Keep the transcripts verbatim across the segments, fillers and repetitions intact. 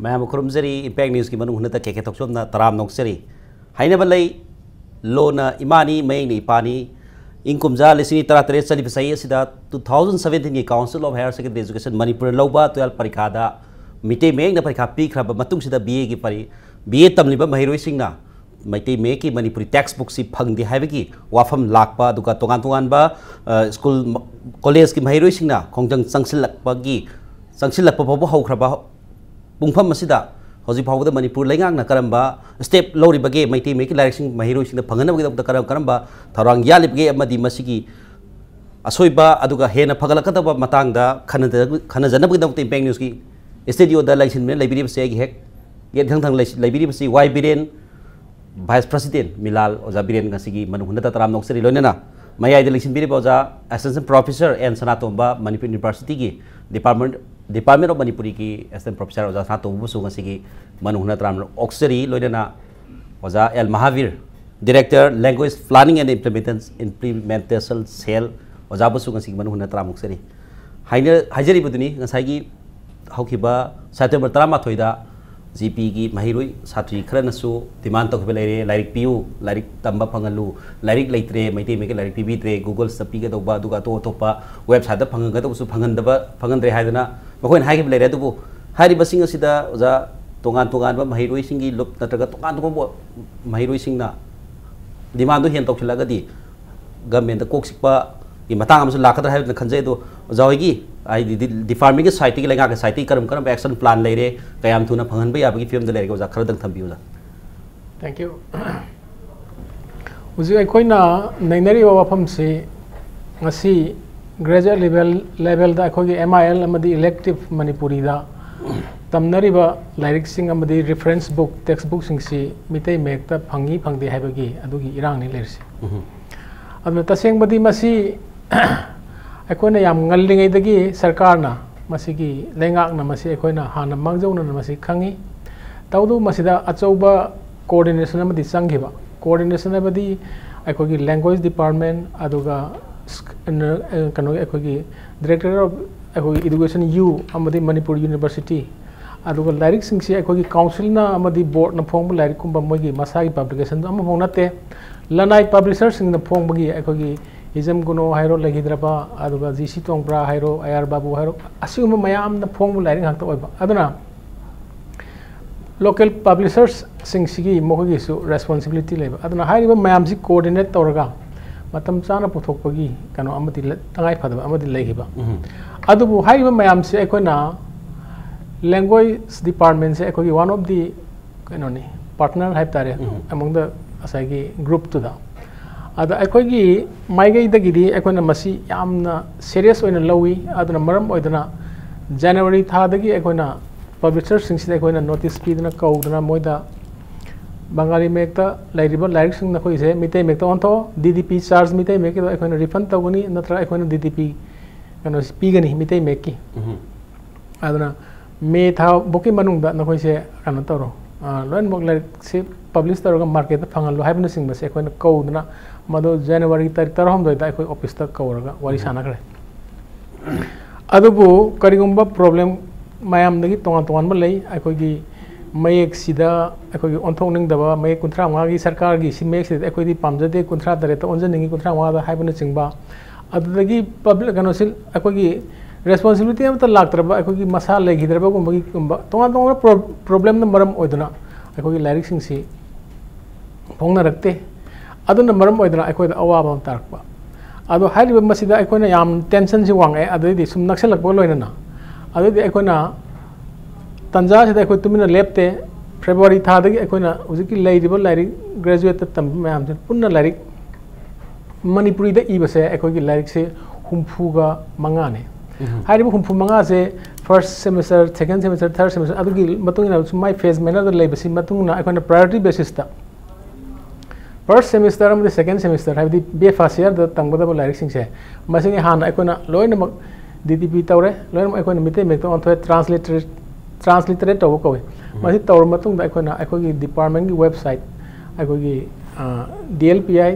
ꯃꯌꯥꯝꯕꯨ ꯈꯨꯔꯨꯝꯖꯔꯤ꯫ ꯏꯝꯄꯦꯛ ꯅ꯭ꯌꯨꯁꯀꯤ ꯃꯅꯨꯡ ꯍꯨꯠꯅ ꯀꯦ ꯀꯦ ꯊꯣꯛꯆꯣꯝꯅ ꯇꯔꯥꯝꯅ ꯑꯣꯛꯆꯔꯤ꯫ ꯍꯥꯏꯅꯕ ꯂꯩ, "ꯂꯣꯅ ꯏꯃꯥꯅꯤ, ꯃꯌꯦꯛꯅ ꯏꯄꯥꯅꯤ"꯫ ꯏꯪ ꯀꯨꯝꯖꯥ ꯂꯤꯁꯤꯡ ꯑꯅꯤ ꯇꯔꯥꯇꯔꯦꯠ ꯆꯜꯂꯤꯕ ꯆꯍꯤ ꯑꯁꯤꯗ, two thousand seventeen ꯒꯤ Council of Higher Secondary Education ꯃꯅꯤꯄꯨꯔꯅ ꯂꯧꯕ ꯇꯨꯌꯦꯜꯐ ꯄꯔꯤꯈꯥꯗ ꯃꯤꯇꯩ ꯃꯌꯦꯛꯅ ꯄꯔꯤꯈꯥ ꯄꯤꯈ꯭ꯔꯕ ꯃꯇꯨꯡꯁꯤꯗ, ꯕꯤ ꯑꯦꯒꯤ ꯄꯔꯤ-, ꯕꯤ ꯑꯦ ꯇꯝꯂꯤꯕ ꯃꯍꯩꯔꯣꯏꯁꯤꯡꯅ ꯃꯩꯇꯩ ꯃꯌꯦꯛꯀꯤ ꯃꯅꯤꯄꯨꯔꯤ ꯇꯦꯛꯁ ꯕꯨꯛꯁꯤ ꯐꯪꯗꯦ ꯍꯥꯏꯕꯒꯤ ꯋꯥꯐꯝ ꯂꯥꯛꯄ, ꯑꯗꯨꯒ ꯇꯣꯉꯥꯟ ꯇꯣꯉꯥꯟꯕ, ꯑ, ꯁ꯭ꯀꯨꯜ, ꯀꯣꯂꯦꯖꯀꯤ ꯃꯍꯩꯔꯣꯏꯁꯤꯡꯅ ꯈꯣꯡꯖꯪ ꯆꯪꯁꯤꯜꯂꯛꯄꯒꯤ, ꯆꯪꯁꯤꯜꯂꯛꯄ ꯐꯥꯎꯕ ꯍꯧꯈ꯭ꯔꯕ ꯄꯨꯡꯐꯝ ꯑꯁꯤꯗ ꯍꯧꯖꯤꯛ ꯐꯥꯎꯕꯗ ꯃꯅꯤꯄꯨꯔ ꯂꯩꯉꯥꯛꯅ ꯀꯔꯝꯕ ꯁ꯭ꯇꯦꯞ ꯂꯧꯔꯤꯕꯒꯦ? ꯃꯩꯇꯩ ꯃꯌꯦꯛꯀꯤ ꯂꯥꯏꯔꯤꯛꯁꯤꯡ ꯃꯍꯩꯔꯣꯏꯁꯤꯡꯗ ꯐꯪꯍꯟꯅꯕꯒꯤꯗꯃꯛꯇ ꯀꯔꯝ ꯀꯔꯝꯕ ꯊꯧꯔꯥꯡ ꯌꯥꯠꯂꯤꯕꯒꯦ? ꯑꯃꯗꯤ ꯃꯁꯤꯒꯤ ꯑꯁꯣꯏꯕ ꯑꯗꯨꯒ ꯍꯦꯟꯅ ꯐꯒꯠꯂꯛꯀꯗꯕ ꯃꯇꯥꯡꯗ ꯈꯟꯅꯖ-, ꯈꯟꯅꯖꯅꯕꯒꯤꯗꯃꯛꯇ ꯏꯝꯄꯦꯛ ꯅ꯭ꯌꯨꯁꯀꯤ ꯁ꯭ꯇꯨꯗꯤꯑꯣꯗ ꯂꯩꯁꯤꯟꯕꯅ ꯂꯩꯕꯤꯔꯤꯕꯁꯦ ꯑꯩꯒꯤ ꯍꯦꯛ ꯌꯦꯠ ꯊꯪ ꯊꯪ ꯂꯩ-, ꯂꯩꯕꯤꯔꯤꯕꯁꯤ ꯋꯥꯏ ꯕꯤꯔꯦꯟ, ꯚꯥꯏꯁ ꯄ꯭ꯔꯁꯤꯗꯦꯟ ꯃꯤꯂꯥꯜ ꯑꯣꯖꯥ ꯕꯤꯔꯦꯟ ꯉꯁꯤꯒꯤ ꯃꯅꯨꯡ ꯍꯨꯠꯅ ꯇꯔꯥꯝꯅ ꯑꯣꯛꯆꯔꯤ꯫ ꯂꯣꯏꯅꯅ ꯃꯌꯥꯏꯗ ꯂꯩꯁꯤꯟꯕꯤꯔꯤꯕ ꯑꯣꯖꯥ assistant professor N Sanatomba, Manipur ꯌꯨꯅꯤꯚꯔꯁꯤꯇꯤꯒꯤ ꯗꯤꯄꯥꯔꯠꯃꯦꯟ, ꯗꯤꯄꯥꯔꯠꯃꯦꯟ ꯑꯣꯐ ꯃꯅꯤꯄꯨꯔꯤꯒꯤ ꯑꯦꯁꯤꯁꯇꯦꯟ ꯄ꯭ꯔꯣꯐꯦꯁꯔ ꯑꯣꯖꯥ ꯁꯅꯥꯇꯣꯝꯕꯕꯨꯁꯨ ꯉꯁꯤꯒꯤ ꯃꯅꯨꯡ ꯍꯨꯠꯅ ꯇꯔꯥꯝꯅ ꯑꯣꯛꯆꯔꯤ꯫ ꯂꯣꯏꯅꯅ ꯑꯣꯖꯥ L Mahabir, Director Language Planning and Implementation, Implementation Cell, ꯑꯣꯖꯥꯕꯨꯁꯨ ꯉꯁꯤꯒꯤ ꯃꯅꯨꯡ ꯍꯨꯠꯅ ꯇꯔꯥꯝꯅ ꯑꯣꯛꯆꯔꯤ꯫ ꯍꯥꯏꯅ-, ꯍꯥꯏꯖꯔꯤꯕꯗꯨꯅꯤ, ꯉꯁꯥꯏꯒꯤ ꯍꯧꯈꯤꯕ ꯁꯦꯞꯇꯦꯝꯕꯔ ꯇꯔꯥꯃꯥꯊꯣꯏꯗ ꯖꯤ ꯄꯤꯒꯤ ꯃꯍꯩꯔꯣꯏ ꯁꯥꯇ꯭ꯔꯤ ꯈꯔꯅꯁꯨ ꯗꯤꯃꯥꯟ ꯇꯧꯈꯤꯕ ꯂꯩꯔꯦ, "ꯂꯥꯏꯔꯤꯛ ꯄꯤꯌꯨ, ꯂꯥꯏꯔꯤꯛ ꯇꯝꯕ ꯐꯪꯍꯜꯂꯨ, ꯂꯥꯏꯔꯤꯛ ꯂꯩꯇ꯭ꯔꯦ, ꯃꯩꯇꯩ ꯃꯌꯦꯛꯀꯤ ꯂꯥꯏꯔꯤꯛ ꯄꯤꯕꯤꯗ꯭ꯔꯦ, Google-ꯗ ꯄꯤꯒꯗꯧꯕ, ꯑꯗꯨꯒ ꯑꯇꯣꯞ ꯑꯇꯣꯞꯄ ꯋꯦꯕꯁꯥꯏꯠꯇ ꯐꯪꯍꯟꯒꯗꯧꯕꯁꯨ ꯐꯪꯍꯟꯗꯕ, ꯐꯪꯍꯟꯗ꯭ꯔꯦ" ꯍꯥꯏꯗꯅ ꯃꯈꯣꯏꯅ ꯍꯥꯏꯈꯤꯕ ꯂꯩꯔꯦ꯫ ꯑꯗꯨꯕꯨ ꯍꯥꯏꯔꯤꯕꯁꯤꯡ ꯑꯁꯤꯗ ꯑꯣꯖꯥ, ꯇꯣꯉꯥꯟ ꯇꯣꯉꯥꯟꯕ ꯃꯍꯩꯔꯣꯏꯁꯤꯡꯒꯤ ꯂꯨꯞ ꯅꯠꯇ꯭ꯔꯒ ꯇꯣꯉꯥꯟ ꯇꯣꯉꯥꯟꯕ ꯃꯍꯩꯔꯣꯏꯁꯤꯡꯅ ꯗꯤꯃꯥꯟꯗꯨ ꯍꯦꯟꯅ ꯇꯧꯁꯤꯜꯂꯒꯗꯤ ꯒꯃꯦꯟꯗ ꯀꯣꯛ ꯆꯤꯛꯄꯒꯤ ꯃꯇꯥꯡ ꯑꯃꯁꯨ ꯂꯥꯛꯀꯗ꯭ꯔꯥ ꯍꯥꯏꯕꯗꯨꯅ ꯈꯟꯖꯩ꯫ ꯑꯗꯣ ꯑꯣꯖꯥ ꯍꯣꯏꯒꯤ, ꯍꯥꯏꯗꯤ, ꯗꯤ-, ꯗꯤꯄꯥꯔꯠꯃꯦꯟꯒꯤ ꯁꯥꯏꯠꯇꯒꯤ, ꯂꯩꯉꯥꯛꯀꯤ ꯁꯥꯏꯠꯇꯒꯤ ꯀꯔꯝ ꯀꯔꯝꯕ ꯑꯦꯛꯁꯟ ꯄ꯭ꯂꯥꯟ ꯂꯩꯔꯦ, ꯀꯌꯥꯝ ꯊꯨꯅ ꯐꯪꯍꯟꯕ ꯌꯥꯕꯒꯤ ꯐꯤꯕꯝꯗ ꯂꯩꯔꯒꯦ, ꯑꯣꯖꯥ, ꯈꯔꯗꯪ ꯊꯝꯕꯤꯌꯨ, ꯑꯣꯖꯥ꯫ Thank you. ꯍꯧꯖꯤꯛ ꯑꯩꯈꯣꯏꯅ ꯅꯩꯅꯔꯤꯕ ꯋꯥꯐꯝꯁꯤ ꯉꯁꯤ graduate level, level-ꯗ ꯑꯩꯈꯣꯏꯒꯤ ꯑꯦꯝ ꯑꯥꯏ ꯑꯦꯜ ꯑꯃꯗꯤ elective ꯃꯅꯤꯄꯨꯔꯤꯗ ꯇꯝꯅꯔꯤꯕ ꯂꯥꯏꯔꯤꯛꯁꯤꯡ ꯑꯃꯗꯤ reference book, text book-ꯁꯤꯡꯁꯤ ꯃꯤꯇꯩ ꯃꯌꯦꯛꯇ ꯐꯪꯉꯤ ꯐꯪꯗꯦ ꯍꯥꯏꯕꯒꯤ ꯑꯗꯨꯒꯤ ꯏꯔꯥꯡꯅꯤ ꯂꯩꯔꯤꯁꯤ꯫ ꯎꯝ꯫ ꯑꯗꯨꯅ ꯇꯁꯦꯡꯕꯗꯤ ꯃꯁꯤ ꯑꯩꯈꯣꯏꯅ ꯌꯥꯝ ꯉꯜꯂꯤꯉꯩꯗꯒꯤ ꯁꯔꯀꯥꯔꯅ ꯃꯁꯤꯒꯤ, ꯂꯩꯉꯥꯛꯅ ꯃꯁꯤ ꯑꯩꯈꯣꯏꯅ ꯍꯥꯟꯅ ꯃꯥꯡꯖꯧꯅꯅ ꯃꯁꯤ ꯈꯪꯉꯤ꯫ ꯇꯧꯕꯇꯕꯨ ꯃꯁꯤꯗ ꯑꯆꯧꯕ coordination ꯑꯃꯗꯤ ꯆꯪꯈꯤꯕ꯫ Coordination ꯍꯥꯏꯕꯗꯤ ꯑꯩꯈꯣꯏꯒꯤ language department, ꯑꯗꯨꯒ ꯁ꯭ꯛ-, ꯀꯩꯅꯣꯒꯤ ꯑꯩꯈꯣꯏꯒꯤ Director of ꯑꯩꯈꯣꯏꯒꯤ Education U ꯑꯃꯗꯤ ꯃꯅꯤꯄꯨꯔ University, ꯑꯗꯨꯒ ꯂꯥꯏꯔꯤꯛꯁꯤꯡꯁꯤ ꯑꯩꯈꯣꯏꯒꯤ ꯀꯥꯎꯟꯁꯤꯜꯅ ꯑꯃꯗꯤ ꯕꯣꯔꯗꯅ ꯐꯣꯡꯕ ꯂꯥꯏꯔꯤꯛꯀꯨꯝꯕ ꯃꯣꯏꯒꯤ ꯃꯁꯥꯒꯤ ꯄꯕ꯭ꯂꯤꯀꯦꯁꯟꯗꯨ ꯑꯃꯐꯥꯎ ꯅꯠꯇꯦ꯫ ꯂꯅꯥꯏ ꯄꯕ꯭ꯂꯤꯁꯔꯁꯤꯡꯅ ꯐꯣꯡꯕꯒꯤ ꯑꯩꯈꯣꯏꯒꯤ ꯏꯖꯝ ꯒꯨꯅꯣ ꯍꯥꯏꯔꯣ, ꯂꯩꯈꯤꯗ꯭ꯔꯕ, ꯑꯗꯨꯒ ꯖꯤ ꯁꯤ ꯇꯣꯡꯕ꯭ꯔꯥ ꯍꯥꯏꯔꯣ, ꯑꯥꯏ ꯑꯥꯔ ꯕꯥꯕꯨ ꯍꯥꯏꯔꯣ, ꯑꯁꯤꯒꯨꯝꯕ ꯃꯌꯥꯝꯅ ꯐꯣꯡꯕ ꯂꯥꯏꯔꯤꯛ ꯉꯥꯛꯇ ꯑꯣꯏꯕ꯫ ꯑꯗꯨꯅ ꯂꯣꯀꯦꯜ ꯄꯕ꯭ꯂꯤꯁꯔꯁꯤꯡꯁꯤꯒꯤ ꯃꯈꯣꯏꯒꯤꯁꯨ ꯔꯦꯁꯄꯣꯟꯁꯤꯕꯤꯂꯤꯇꯤ ꯂꯩꯕ꯫ ꯑꯗꯨꯅ ꯍꯥꯏꯔꯤꯕ ꯃꯌꯥꯝꯁꯤ ꯀꯣꯑꯣꯔꯗꯤꯅꯦꯠ ꯇꯧꯔꯒ ꯃꯇꯝ ꯆꯥꯅ ꯄꯨꯊꯣꯛꯄꯒꯤ ꯀꯩꯅꯣ ꯑꯃꯗꯤ ꯂ-, ꯇꯉꯥꯏ ꯐꯗꯕ ꯑꯃꯗꯤ ꯂꯩꯈꯤꯕ꯫ ꯎꯝ꯫ ꯑꯗꯨꯕꯨ ꯍꯥꯏꯔꯤꯕ ꯃꯌꯥꯝꯁꯤ ꯑꯩꯈꯣꯏꯅ ꯂꯦꯡꯒ꯭ꯋꯦꯖ ꯗꯤꯄꯥꯔꯠꯃꯦꯟꯁꯦ ꯑꯩꯈꯣꯏꯒꯤ one of the ꯀꯩꯅꯣꯅꯤ, ꯄꯥꯔꯠꯅꯔ ꯍꯥꯏꯕ ꯇꯥꯔꯦ, ꯎꯝ꯫ Among the ꯉꯁꯥꯏꯒꯤ ꯒ꯭ꯔꯨꯞꯇꯨꯗ꯫ ꯑꯗ ꯑꯩꯈꯣꯏꯒꯤ ꯃꯥꯏꯀꯩꯗꯒꯤꯗꯤ ꯑꯩꯈꯣꯏꯅ ꯃꯁꯤ ꯌꯥꯝꯅ ꯁꯦꯔꯤꯌꯁ ꯑꯣꯏꯅ ꯂꯧꯏ꯫ ꯑꯗꯨꯅ ꯃꯔꯝ ꯑꯣꯏꯗꯅ ꯖꯅꯋꯥꯔꯤ ꯊꯥꯗꯒꯤ ꯑꯩꯈꯣꯏꯅ ꯄꯕ꯭ꯂꯤꯁꯔꯁꯤꯡꯁꯤꯗ ꯑꯩꯈꯣꯏꯅ ꯅꯣꯇꯤꯁ ꯄꯤꯗꯨꯅ ꯀꯧꯗꯨꯅ ꯃꯣꯏꯗ ꯕꯪꯒꯥꯂꯤ ꯃꯌꯦꯛꯇ ꯂꯩꯔꯤꯕ ꯂꯥꯏꯔꯤꯛꯁꯤꯡ ꯅꯈꯣꯏꯁꯦ ꯃꯤꯇꯩ ꯃꯌꯦꯛꯇ ꯑꯣꯟꯊꯣꯛꯑꯣ, ꯗꯤ ꯗꯤ ꯄꯤ ꯆꯥꯔꯖ ꯃꯤꯇꯩ ꯃꯌꯦꯛꯀꯤꯗꯣ ꯑꯩꯈꯣꯏꯅ ꯔꯤꯐꯟ ꯇꯧꯒꯅꯤ, ꯅꯠꯇ꯭ꯔꯒ ꯑꯩꯈꯣꯏꯅ ꯗꯤ ꯗꯤ ꯄꯤ ꯀꯩꯅꯣꯁꯤ ꯄꯤꯒꯅꯤ ꯃꯤꯇꯩ ꯃꯌꯦꯛꯀꯤ꯫ ꯎꯝ꯫ ꯑꯗꯨꯅ ꯃꯦ ꯊꯥ ꯐꯥꯎꯒꯤ ꯃꯅꯨꯡꯗ ꯅꯈꯣꯏꯁꯦ ꯀꯩꯅꯣ ꯇꯧꯔꯣ, ꯑ, ꯂꯣꯏꯅꯃꯛ ꯂꯥꯏꯔꯤꯛꯁꯤ ꯄꯕ꯭ꯂꯤꯁ ꯇꯧꯔꯒ ꯃꯥꯔꯀꯦꯠꯇ ꯐꯪꯍꯜꯂꯨ ꯍꯥꯏꯕꯅꯆꯤꯡꯕꯁꯦ ꯑꯩꯈꯣꯏꯅ ꯀꯧꯗꯅ ꯃꯗꯨ ꯖꯅꯋꯥꯔꯤ ꯇꯥꯔꯤꯛ ꯇꯔꯥꯍꯨꯝꯗꯣꯏꯗ ꯑꯩꯈꯣꯏ ꯑꯣꯐꯤꯁꯇ ꯀꯧꯔꯒ ꯋꯥꯔꯤ ꯎꯝ꯫ ꯁꯥꯟꯅꯈ꯭ꯔꯦ꯫ ꯑꯗꯨꯕꯨ ꯀꯔꯤꯒꯨꯝꯕ ꯄ꯭ꯔꯣꯕ꯭ꯂꯦꯝ ꯃꯌꯥꯝꯗꯒꯤ ꯇꯣꯉꯥꯟ ꯇꯣꯉꯥꯟꯕ ꯂꯩ꯫ ꯑꯩꯈꯣꯏꯒꯤ ꯃꯌꯦꯛꯁꯤꯗ ꯑꯩꯈꯣꯏꯒꯤ ꯑꯣꯟꯊꯣꯛꯅꯤꯡꯗꯕ, ꯃꯌꯦꯛ ꯀꯨꯟꯊ꯭ꯔꯥ ꯃꯉꯥꯒꯤ ꯁꯔꯀꯥꯔꯒꯤ ꯁꯤ ꯃꯌꯦꯛꯁꯤꯗ ꯑꯩꯈꯣꯏꯗꯤ ꯄꯥꯝꯖꯗꯦ, ꯀꯨꯟꯊ꯭ꯔꯥ ꯇꯔꯦꯠꯇ ꯑꯣꯟꯖꯅꯤꯡꯉꯤ, ꯀꯨꯟꯊ꯭ꯔꯥ ꯃꯉꯥꯗ ꯍꯥꯏꯕꯅꯆꯤꯡꯕ꯫ ꯑꯗꯨꯗꯒꯤ ꯄꯕ꯭ꯂꯤꯛ ꯀꯩꯅꯣꯁꯤ ꯑꯩꯈꯣꯏꯒꯤ ꯔꯦꯁꯄꯣꯟꯁꯤꯕꯤꯂꯤꯇꯤ ꯑꯃꯠꯇ ꯂꯥꯛꯇ꯭ꯔꯕ, ꯑꯩꯈꯣꯏꯒꯤ ꯃꯁꯥ ꯂꯩꯈꯤꯗ꯭ꯔꯕꯒꯨꯝꯕꯒꯤꯒꯨꯝꯕ ꯇꯣꯉꯥꯟ ꯇꯣꯉꯥꯟꯕ ꯄ꯭ꯔꯣ-, ꯄ꯭ꯔꯣꯕ꯭ꯂꯦꯝꯅ ꯃꯔꯝ ꯑꯣꯏꯗꯨꯅ ꯑꯩꯈꯣꯏꯒꯤ ꯂꯥꯏꯔꯤꯛꯁꯤꯡꯁꯤ ꯐꯣꯡꯅꯔꯛꯇꯦ꯫ ꯑꯗꯨꯅ ꯃꯔꯝ ꯑꯣꯏꯗꯨꯅ ꯑꯩꯈꯣꯏꯗ ꯑꯋꯥꯕ ꯑꯃ ꯇꯥꯔꯛꯄ꯫ ꯑꯗꯣ ꯍꯥꯏꯔꯤꯕ ꯃꯁꯤꯗ ꯑꯩꯈꯣꯏꯅ ꯌꯥꯝ ꯇꯦꯟꯁꯟꯁꯤ ꯋꯥꯡꯉꯛꯑꯦ, ꯑꯗꯩꯗꯤ ꯁꯨꯝ ꯅꯛꯁꯤꯜꯂꯛꯄꯒ ꯂꯣꯏꯅꯅ꯫ ꯑꯗꯩꯗꯤ ꯑꯩꯈꯣꯏꯅ ꯇꯟꯖꯥꯁꯤꯗ ꯑꯩꯈꯣꯏ ꯇꯨꯃꯤꯟꯅ ꯂꯦꯞꯇꯦ꯫ ꯐꯦꯕ꯭ꯔꯨꯋꯥꯔꯤ ꯊꯥꯗꯒꯤ ꯑꯩꯈꯣꯏꯅ ꯍꯧꯖꯤꯛꯀꯤ ꯂꯩꯔꯤꯕ ꯂꯥꯏꯔꯤꯛ ꯒ꯭ꯔꯦꯖꯨꯋꯦꯠꯇ ꯇꯝꯕ ꯃꯌꯥꯝꯁꯤ ꯄꯨꯟꯅ ꯂꯥꯏꯔꯤꯛ ꯃꯅꯤꯄꯨꯔꯤꯗ ꯏꯕꯁꯦ ꯑꯩꯈꯣꯏꯒꯤ ꯂꯥꯏꯔꯤꯛꯁꯦ ꯍꯨꯝꯐꯨꯒ ꯃꯉꯥꯅꯦ꯫ ꯎꯝ꯫ ꯍꯥꯏꯔꯤꯕ ꯍꯨꯝꯐꯨ ꯃꯉꯥꯁꯦ first semester, second semester, third semester ꯑꯗꯨꯒꯤ ꯃꯇꯨꯡ ꯏꯟꯅ ꯁꯨꯝ ꯃꯥꯏ ꯐꯦꯖ ꯃꯦꯅꯔꯗ ꯂꯩꯕꯁꯤ ꯃꯇꯨꯡ ꯏꯟꯅ ꯑꯩꯈꯣꯏꯅ ꯄ꯭ꯔꯥꯏꯌꯣꯔꯤꯇꯤ ꯕꯦꯁꯤꯁꯇ first semester ꯑꯃꯗꯤ second semesterꯗ, ꯍꯥꯏꯕꯗꯤ ꯕꯤ ꯑꯦ first yearꯗ ꯇꯝꯒꯗꯕ ꯂꯥꯏꯔꯤꯛꯁꯤꯡꯁꯦ, ꯃꯁꯤꯒꯤ ꯍꯥꯟꯅ ꯑꯩꯈꯣꯏꯅ ꯂꯣꯏꯅꯃꯛ ꯗꯤ ꯇꯤ ꯄꯤ ꯇꯧꯔꯦ, ꯂꯣꯏꯅꯃꯛ ꯑꯩꯈꯣꯏꯅ ꯃꯤꯇꯩ ꯃꯌꯦꯛꯇ ꯑꯣꯟꯊꯣꯛꯑꯦ, ꯇ꯭ꯔꯥꯟꯁꯂꯤꯇꯔꯦꯠ, ꯇ꯭ꯔꯥꯟꯁꯂꯤꯇꯔꯦꯠ ꯇꯧꯕ ꯀꯧꯏ꯫ ꯎꯝ꯫ ꯃꯁꯤ ꯇꯧꯔꯕ ꯃꯇꯨꯡꯗ ꯑꯩꯈꯣꯏꯅ ꯑꯩꯈꯣꯏꯒꯤ ꯗꯤꯄꯥꯔꯠꯃꯦꯟꯒꯤ ꯋꯦꯕꯁꯥꯏꯠ, ꯑꯩꯈꯣꯏꯒꯤ, ꯑ, D L P I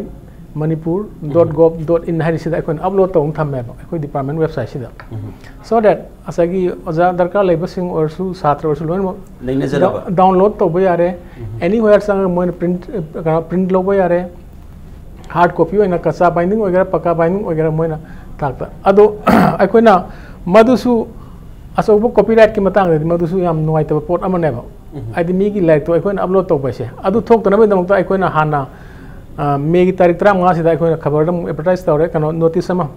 manipur dot gov dot in ꯍꯥꯏꯔꯤꯁꯤꯗ ꯑꯩꯈꯣꯏꯅ ꯑꯞꯂꯣꯗ ꯇꯧꯕ ꯊꯝꯃꯦꯕ ꯑꯩꯈꯣꯏ ꯗꯤꯄꯥꯔꯠꯃꯦꯟ ꯋꯦꯕꯁꯥꯏꯠꯁꯤꯗ꯫ ꯎꯝ꯫ So that ꯉꯁꯥꯏꯒꯤ ꯑꯣꯖꯥ ꯗꯔꯀꯥꯔ ꯂꯩꯕꯁꯤꯡ ꯑꯣꯏꯔꯁꯨ, ꯁꯥꯇ꯭ꯔ ꯑꯣꯏꯔꯁꯨ, ꯂꯣꯏꯅꯃꯛ ꯂꯩꯅꯖꯔꯕ꯫ ꯗꯥꯎꯟꯂꯣꯗ ꯇꯧꯕ ꯌꯥꯔꯦ꯫ ꯑꯦꯅꯤꯋꯦꯌꯔ ꯆꯪꯉꯒ ꯃꯣꯏꯅ ꯄ꯭ꯔꯤꯟꯠ, ꯀꯩꯅꯣ, ꯄ꯭ꯔꯤꯟꯠ ꯂꯧꯕ ꯌꯥꯔꯦ꯫ ꯍꯥꯔꯗ ꯀꯣꯄꯤ ꯑꯣꯏꯅ, ꯀꯆꯥ ꯕꯥꯏꯟꯗꯤꯡ ꯑꯣꯏꯒꯦꯔꯥ, ꯄꯀꯥ ꯕꯥꯏꯟꯗꯤꯡ ꯑꯣꯏꯒꯦꯔꯥ, ꯃꯣꯏꯅ ꯊꯥꯛꯇ꯫ ꯑꯗꯣ ꯑꯩꯈꯣꯏꯅ ꯃꯗꯨꯁꯨ, ꯑꯆꯧꯕ ꯀꯣꯄꯤꯔꯥꯏꯠꯀꯤ ꯃꯇꯥꯡꯗꯗꯤ ꯃꯗꯨꯁꯨ ꯌꯥꯝ ꯅꯨꯡꯉꯥꯏꯇꯕ ꯄꯣꯠ ꯑꯃꯅꯦꯕ꯫ ꯍꯥꯏꯗꯤ ꯃꯤꯒꯤ ꯂꯥꯏꯔꯤꯛꯇꯣ ꯑꯩꯈꯣꯏꯅ ꯑꯞꯂꯣꯗ ꯇꯧꯕ ꯍꯥꯏꯁꯦ, ꯑꯗꯨ ꯊꯣꯛꯇꯅꯕꯒꯤꯗꯃꯛꯇ ꯑꯩꯈꯣꯏꯅ ꯍꯥꯟꯅ, ꯑ, ꯃꯦꯒꯤ ꯇꯥꯔꯤꯛ ꯇꯔꯥꯃꯉꯥꯁꯤꯗ ꯑꯩꯈꯣꯏꯅ ꯈꯕꯔꯗ ꯑꯃꯨꯛ ꯑꯦꯗꯚꯔꯇꯥꯏꯁ ꯇꯧꯔꯦ, ꯀꯩꯅꯣ, ꯅꯣꯇꯤꯁ ꯑꯃ꯫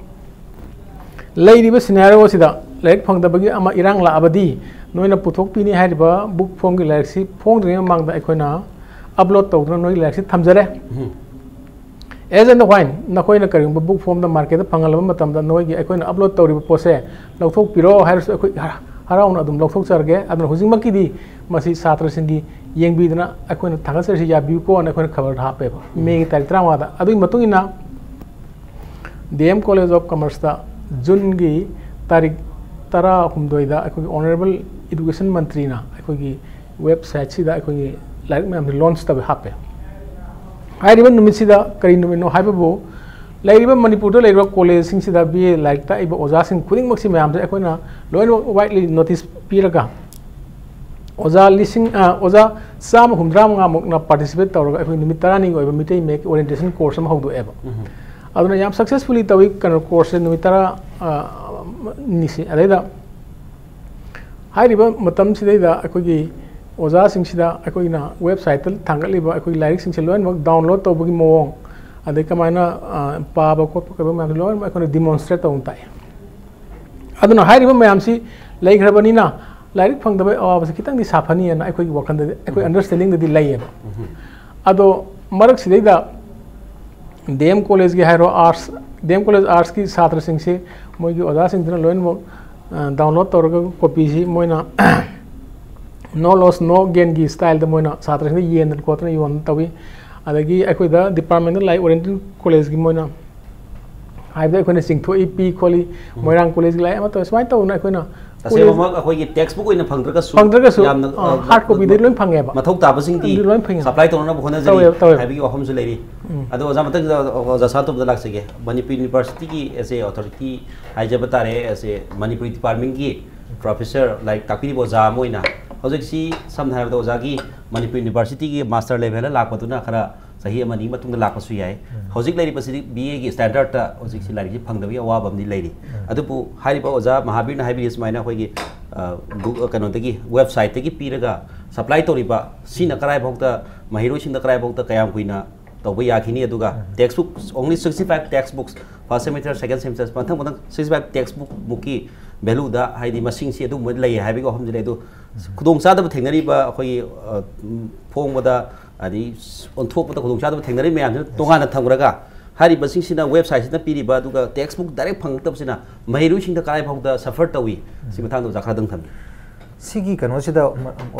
ꯂꯩꯔꯤꯕ ꯁꯤꯅꯥꯔꯤꯑꯣ ꯑꯁꯤꯗ ꯂꯥꯏꯔꯤꯛ ꯐꯪꯗꯕꯒꯤ ꯑꯃ ꯏꯔꯥꯡ ꯂꯥꯛꯑꯕꯗꯤ ꯅꯣꯏꯅ ꯄꯨꯊꯣꯛꯄꯤꯅꯤ ꯍꯥꯏꯔꯤꯕ ꯕꯨꯛ ꯐꯣꯝꯒꯤ ꯂꯥꯏꯔꯤꯛꯁꯤ ꯐꯣꯡꯗ꯭ꯔꯤꯉꯩ ꯃꯃꯥꯡꯗ ꯑꯩꯈꯣꯏꯅ ꯑꯞꯂꯣꯗ ꯇꯧꯗꯨꯅ ꯅꯣꯏꯒꯤ ꯂꯥꯏꯔꯤꯛꯁꯤ ꯊꯝꯖꯔꯦ꯫ As and when ꯅꯈꯣꯏꯅ ꯀꯔꯤꯒꯨꯝꯕ ꯕꯨꯛ ꯐꯣꯝꯗ ꯃꯥꯔꯀꯦꯠꯇ ꯐꯪꯍꯜꯂꯕ ꯃꯇꯝꯗ ꯅꯈꯣꯏꯒꯤ ꯑꯩꯈꯣꯏꯅ ꯑꯞꯂꯣꯗ ꯇꯧꯔꯤꯕ ꯄꯣꯠꯁꯦ ꯂꯧꯊꯣꯛꯄꯤꯔꯣ ꯍꯥꯏꯔꯁꯨ ꯑꯩꯈꯣꯏ ꯍꯔꯥꯎꯅ ꯑꯗꯨꯝ ꯂꯧꯊꯣꯛꯆꯔꯒꯦ꯫ ꯑꯗꯨꯅ ꯍꯧꯖꯤꯛꯃꯛꯀꯤꯗꯤ ꯃꯁꯤ ꯁꯥꯇ꯭ꯔꯁꯤꯡꯒꯤ ꯌꯦꯡꯕꯤꯗꯨꯅ ꯑꯩꯈꯣꯏꯅ ꯊꯥꯒꯠꯆꯔꯤꯁꯤ ꯌꯥꯕꯤꯌꯨꯀꯣꯅ ꯑꯩꯈꯣꯏꯅ ꯈꯕꯔꯗ ꯍꯥꯞꯄꯦꯕ, ꯃꯦꯒꯤ ꯇꯥꯔꯤꯛ ꯇꯔꯥꯃꯉꯥꯗ꯫ ꯑꯗꯨꯒꯤ ꯃꯇꯨꯡ ꯏꯟꯅ ꯗꯤ ꯑꯦꯝ ꯀꯣꯂꯦꯖ ꯑꯣꯐ ꯀꯃꯔꯁꯇ ꯖꯨꯟꯒꯤ ꯇꯥꯔꯤꯛ ꯇꯔꯥꯍꯨꯝꯗꯣꯏꯗ ꯑꯩꯈꯣꯏꯒꯤ ꯑꯣꯅꯔꯦꯕꯜ ꯏꯗꯨꯀꯦꯁꯟ ꯃꯟꯇ꯭ꯔꯤꯅ ꯑꯩꯈꯣꯏꯒꯤ ꯋꯦꯕꯁꯥꯏꯠꯁꯤꯗ ꯑꯩꯈꯣꯏꯒꯤ ꯂꯥꯏꯔꯤꯛ ꯃꯌꯥꯝꯁꯦ ꯂꯣꯟꯆ ꯇꯧꯋꯦ, ꯍꯥꯞꯄꯦ꯫ ꯍꯥꯏꯔꯤꯕ ꯅꯨꯃꯤꯠꯁꯤꯗ ꯀꯔꯤ ꯅꯨꯃꯤꯠꯅꯣ ꯍꯥꯏꯕꯕꯨ, ꯂꯩꯔꯤꯕ ꯃꯅꯤꯄꯨꯔꯗ ꯂꯩꯔꯤꯕ ꯀꯣꯂꯦꯖꯁꯤꯡꯁꯤꯗ ꯕꯤ ꯑꯦ ꯂꯥꯏꯔꯤꯛ ꯇꯥꯛꯏꯕ ꯑꯣꯖꯥꯁꯤꯡ ꯈꯨꯗꯤꯡꯃꯛꯁꯤ ꯃꯌꯥꯝꯁꯦ ꯑꯩꯈꯣꯏꯅ ꯂꯣꯏꯅꯃꯛ ꯋꯥꯏꯗꯂꯤ ꯅꯣꯇꯤꯁ ꯄꯤꯔꯒ ꯑꯣꯖꯥ ꯂꯤꯁꯤꯡ, ꯑ, ꯑꯣꯖꯥ ꯆꯥꯝꯃ ꯍꯨꯝꯗ꯭ꯔꯥ ꯃꯉꯥꯃꯨꯛꯅ ꯄꯥꯔꯇꯤꯁꯤꯄꯦꯠ ꯇꯧꯔꯒ ꯑꯩꯈꯣꯏ ꯅꯨꯃꯤꯠ ꯇꯔꯥꯅꯤꯒꯤ ꯑꯣꯏꯕ ꯃꯤꯇꯩ ꯃꯌꯦꯛꯀꯤ ꯑꯣꯔꯤꯌꯦꯟꯇꯦꯁꯟ ꯀꯣꯔꯁ ꯑꯃ ꯍꯧꯗꯣꯛꯑꯦꯕ꯫ ꯑꯗꯨꯅ ꯌꯥꯝ ꯁꯛꯁꯦꯁꯐꯨꯜꯂꯤ ꯇꯧꯏ, ꯀꯩꯅꯣ, ꯀꯣꯔꯁꯁꯦ ꯅꯨꯃꯤꯠ ꯇꯔꯥ, ꯑ, ꯅꯤꯁꯤ꯫ ꯑꯗꯩꯗ ꯍꯥꯏꯔꯤꯕ ꯃꯇꯝꯁꯤꯗꯩꯗ ꯑꯩꯈꯣꯏꯒꯤ ꯑꯣꯖꯥꯁꯤꯡꯁꯤꯗ ꯑꯩꯈꯣꯏꯅ ꯋꯦꯕꯁꯥꯏꯠꯇ ꯊꯥꯡꯒꯠꯂꯤꯕ ꯑꯩꯈꯣꯏꯒꯤ ꯂꯥꯏꯔꯤꯛꯁꯤꯡꯁꯦ ꯂꯣꯏꯅꯃꯛ ꯗꯥꯎꯟꯂꯣꯗ ꯇꯧꯕꯒꯤ ꯃꯑꯣꯡ, ꯑꯗꯩ ꯀꯃꯥꯏꯅ, ꯑ, ꯄꯥꯕ ꯈꯣꯠꯄ ꯀꯩꯗꯧꯕ ꯃꯌꯥꯝꯁꯦ ꯂꯣꯏꯅꯃꯛ ꯑꯩꯈꯣꯏꯅ ꯗꯤꯃꯣꯟꯁꯇ꯭ꯔꯦꯠ ꯇꯧꯅ ꯇꯥꯛꯑꯦ꯫ ꯑꯗꯨꯅ ꯍꯥꯏꯔꯤꯕ ꯃꯌꯥꯝꯁꯤ ꯂꯩꯈ꯭ꯔꯕꯅꯤꯅ ꯂꯥꯏꯔꯤꯛ ꯐꯪꯗꯕꯒꯤ ꯑꯋꯥꯕꯁꯤ ꯈꯤꯇꯪꯗꯤ ꯁꯥꯐꯅꯤꯅ ꯑꯩꯈꯣꯏꯒꯤ ꯋꯥꯈꯜꯗꯗꯤ, ꯑꯩꯈꯣꯏ ꯑꯟꯗꯔꯁ꯭ꯇꯦꯟꯗꯤꯡꯗꯗꯤ ꯂꯩꯌꯦꯕ꯫ ꯑꯗꯣ ꯃꯔꯛꯁꯤꯗꯩꯗ ꯗꯤ ꯑꯦꯝ ꯀꯣꯂꯦꯖꯀꯤ ꯍꯥꯏꯔꯣ, ꯑꯥꯔꯠꯁ, ꯗꯤ ꯑꯦꯝ ꯀꯣꯂꯦꯖ ꯑꯥꯔꯠꯁꯀꯤ ꯁꯥꯇ꯭ꯔꯁꯤꯡꯁꯤ ꯃꯣꯏꯒꯤ ꯑꯣꯖꯥꯁꯤꯡꯗꯨꯅ ꯂꯣꯏꯅꯃꯛ, ꯑ, ꯗꯥꯎꯟꯂꯣꯗ ꯇꯧꯔꯒ ꯀꯣꯄꯤꯁꯤ ꯃꯣꯏꯅ no loss no gainꯒꯤ ꯁ꯭ꯇꯥꯏꯜꯗ ꯃꯣꯏꯅ ꯁꯥꯇ꯭ꯔꯁꯤꯡꯗ ꯌꯦꯟꯗꯅ ꯈꯣꯠꯇꯅ ꯌꯣꯟꯗꯅ ꯇꯧꯏ꯫ ꯑꯗꯒꯤ ꯑꯩꯈꯣꯏꯗ ꯗꯤꯄꯥꯔꯠꯃꯦꯟꯗ ꯂꯥꯛꯏ, ꯑꯣꯔꯤꯌꯦꯟꯇꯦꯜ ꯀꯣꯂꯦꯖꯀꯤ ꯃꯣꯏꯅ ꯍꯥꯏꯕꯗ ꯑꯩꯈꯣꯏꯅ ꯆꯤꯡꯊꯣꯛꯏ, ꯄꯤ ꯈꯣꯠꯂꯤ, ꯃꯣꯏꯔꯥꯡ ꯀꯣꯂꯦꯖꯀꯤ ꯂꯥꯏꯔꯤꯛ ꯑꯃ ꯇꯧꯔꯦ, ꯁꯨꯃꯥꯏꯅ ꯇꯧꯗꯅ ꯑꯩꯈꯣꯏꯅ ꯇꯁꯦꯡꯕꯃꯛ ꯑꯩꯈꯣꯏꯒꯤ ꯇꯦꯛꯁ ꯕꯨꯛ ꯑꯣꯏꯅ ꯐꯪꯗ꯭ꯔꯒꯁꯨ ꯐꯪꯗ꯭ꯔꯒꯁꯨ, ꯌꯥꯝꯅ ꯑ, ꯍꯥꯔꯗ ꯀꯣꯄꯤꯗ ꯂꯣꯏ ꯐꯪꯉꯦꯕ꯫ ꯃꯊꯧ ꯇꯥꯕꯁꯤꯡꯗꯤ ꯑꯗꯨ ꯂꯣꯏ ꯐꯪꯉꯦ꯫ ꯁꯄ꯭ꯂꯥꯏ ꯇꯧꯅꯕ ꯍꯣꯠꯅꯖꯔꯤ ꯇꯧꯋꯦꯕ, ꯇꯧꯋꯦꯕ꯫ ꯍꯥꯏꯕꯒꯤ ꯋꯥꯐꯝꯁꯨ ꯂꯩꯔꯤ꯫ ꯑꯗꯣ ꯑꯣꯖꯥ, ꯃꯊꯪꯗ ꯑꯣꯖꯥ ꯁꯥꯟꯇꯣꯝꯗ ꯂꯥꯛꯆꯒꯦ꯫ ꯃꯅꯤꯄꯨꯔ ꯌꯨꯅꯤꯚꯔꯁꯤꯇꯤꯒꯤ as a authority ꯍꯥꯏꯖꯕ ꯇꯥꯔꯦ, as a ꯃꯅꯤꯄꯨꯔꯤ ꯗꯤꯄꯥꯔꯠꯃꯦꯟꯒꯤ ꯄ꯭ꯔꯣꯐꯦꯁꯔ, ꯂꯥꯏꯔꯤꯛ ꯇꯥꯛꯄꯤꯔꯤꯕ ꯑꯣꯖꯥ ꯑꯃ ꯑꯣꯏꯅ, ꯍꯧꯖꯤꯛꯁꯤ ꯁꯝꯅ ꯍꯥꯏꯔꯕꯗ ꯑꯣꯖꯥꯒꯤ ꯃꯅꯤꯄꯨꯔ ꯌꯨꯅꯤꯚꯔꯁꯤꯇꯤꯒꯤ ꯃꯥꯁꯇꯔ ꯂꯦꯚꯦꯜꯗ ꯂꯥꯛꯄꯗꯨꯅ ꯈꯔ ꯆꯍꯤ ꯑꯃ ꯑꯅꯤꯒꯤ ꯃꯇꯨꯡꯗ ꯂꯥꯛꯄꯁꯨ ꯌꯥꯏ꯫ ꯍꯧꯖꯤꯛ ꯂꯩꯔꯤꯕꯁꯤꯗꯤ ꯕꯤ ꯑꯦꯒꯤ ꯁ꯭ꯇꯦꯟꯗꯔꯠꯇ ꯍꯧꯖꯤꯛꯁꯤ ꯂꯥꯏꯔꯤꯛꯁꯤ ꯐꯪꯗꯕꯒꯤ ꯑꯋꯥꯕ ꯑꯃꯗꯤ ꯂꯩꯔꯤ꯫ ꯑꯗꯨꯕꯨ ꯍꯥꯏꯔꯤꯕ ꯑꯣꯖꯥ ꯃꯍꯥꯕꯤꯔꯅ ꯍꯥꯏꯕꯤꯔꯤ ꯁꯨꯃꯥꯏꯅ ꯑꯩꯈꯣꯏꯒꯤ, ꯑ, ꯒꯨ-, ꯀꯩꯅꯣꯗꯒꯤ, ꯋꯦꯕꯁꯥꯏꯠꯇꯒꯤ ꯄꯤꯔꯒ ꯁꯄ꯭ꯂꯥꯏ ꯇꯧꯔꯤꯕ ꯁꯤꯅ ꯀꯔꯥꯏꯐꯥꯎꯗ, ꯃꯍꯩꯔꯣꯏꯁꯤꯡꯗ ꯀꯔꯥꯏꯐꯥꯎꯗ ꯀꯌꯥꯝ ꯀꯨꯏꯅ ꯇꯧꯕ ꯌꯥꯈꯤꯅꯤ, ꯑꯗꯨꯒ text book, only sixty five text books, first semester, second semester, ꯃꯊꯪ ꯃꯊꯪ sixty five text book ꯃꯨꯛꯀꯤ ꯚꯦꯂꯨꯗ, ꯍꯥꯏꯗꯤ ꯃꯁꯤꯡꯁꯤ ꯑꯗꯨꯝꯕ ꯂꯩ ꯍꯥꯏꯕꯒꯤ ꯋꯥꯐꯝꯁꯤ ꯂꯩ꯫ ꯑꯗꯨ ꯈꯨꯗꯣꯡꯆꯥꯗꯕ ꯊꯦꯡꯅꯔꯤꯕ ꯑꯩꯈꯣꯏꯒꯤ, ꯑ, ꯎꯝ, ꯐꯣꯡꯕꯗ, ꯑꯗꯩ ꯑꯣꯟꯊꯣꯛꯄꯗ ꯈꯨꯗꯣꯡꯆꯥꯗꯕ ꯊꯦꯡꯅꯔꯤꯕ ꯃꯌꯥꯝꯁꯤꯅ ꯇꯣꯉꯥꯟꯅ ꯊꯝꯈ꯭ꯔꯒ, ꯍꯥꯏꯔꯤꯕꯁꯤꯡꯁꯤꯅ ꯋꯦꯕꯁꯥꯏꯠꯁꯤꯗ ꯄꯤꯔꯤꯕ, ꯑꯗꯨꯒ ꯇꯦꯛꯁ ꯕꯨꯛ ꯗꯥꯏꯔꯦꯛ ꯐꯪꯉꯛꯇꯕꯁꯤꯅ ꯃꯍꯩꯔꯣꯏꯁꯤꯡꯗ ꯀꯗꯥꯏꯐꯥꯎꯗ ꯁꯐꯔ ꯇꯧꯏ? ꯁꯤ ꯃꯇꯥꯡꯗ ꯑꯣꯖꯥ ꯈꯔꯗꯪ ꯊꯝꯕꯤꯌꯨ꯫ ꯁꯤꯒꯤ ꯀꯩꯅꯣꯁꯤꯗ, ꯃ-,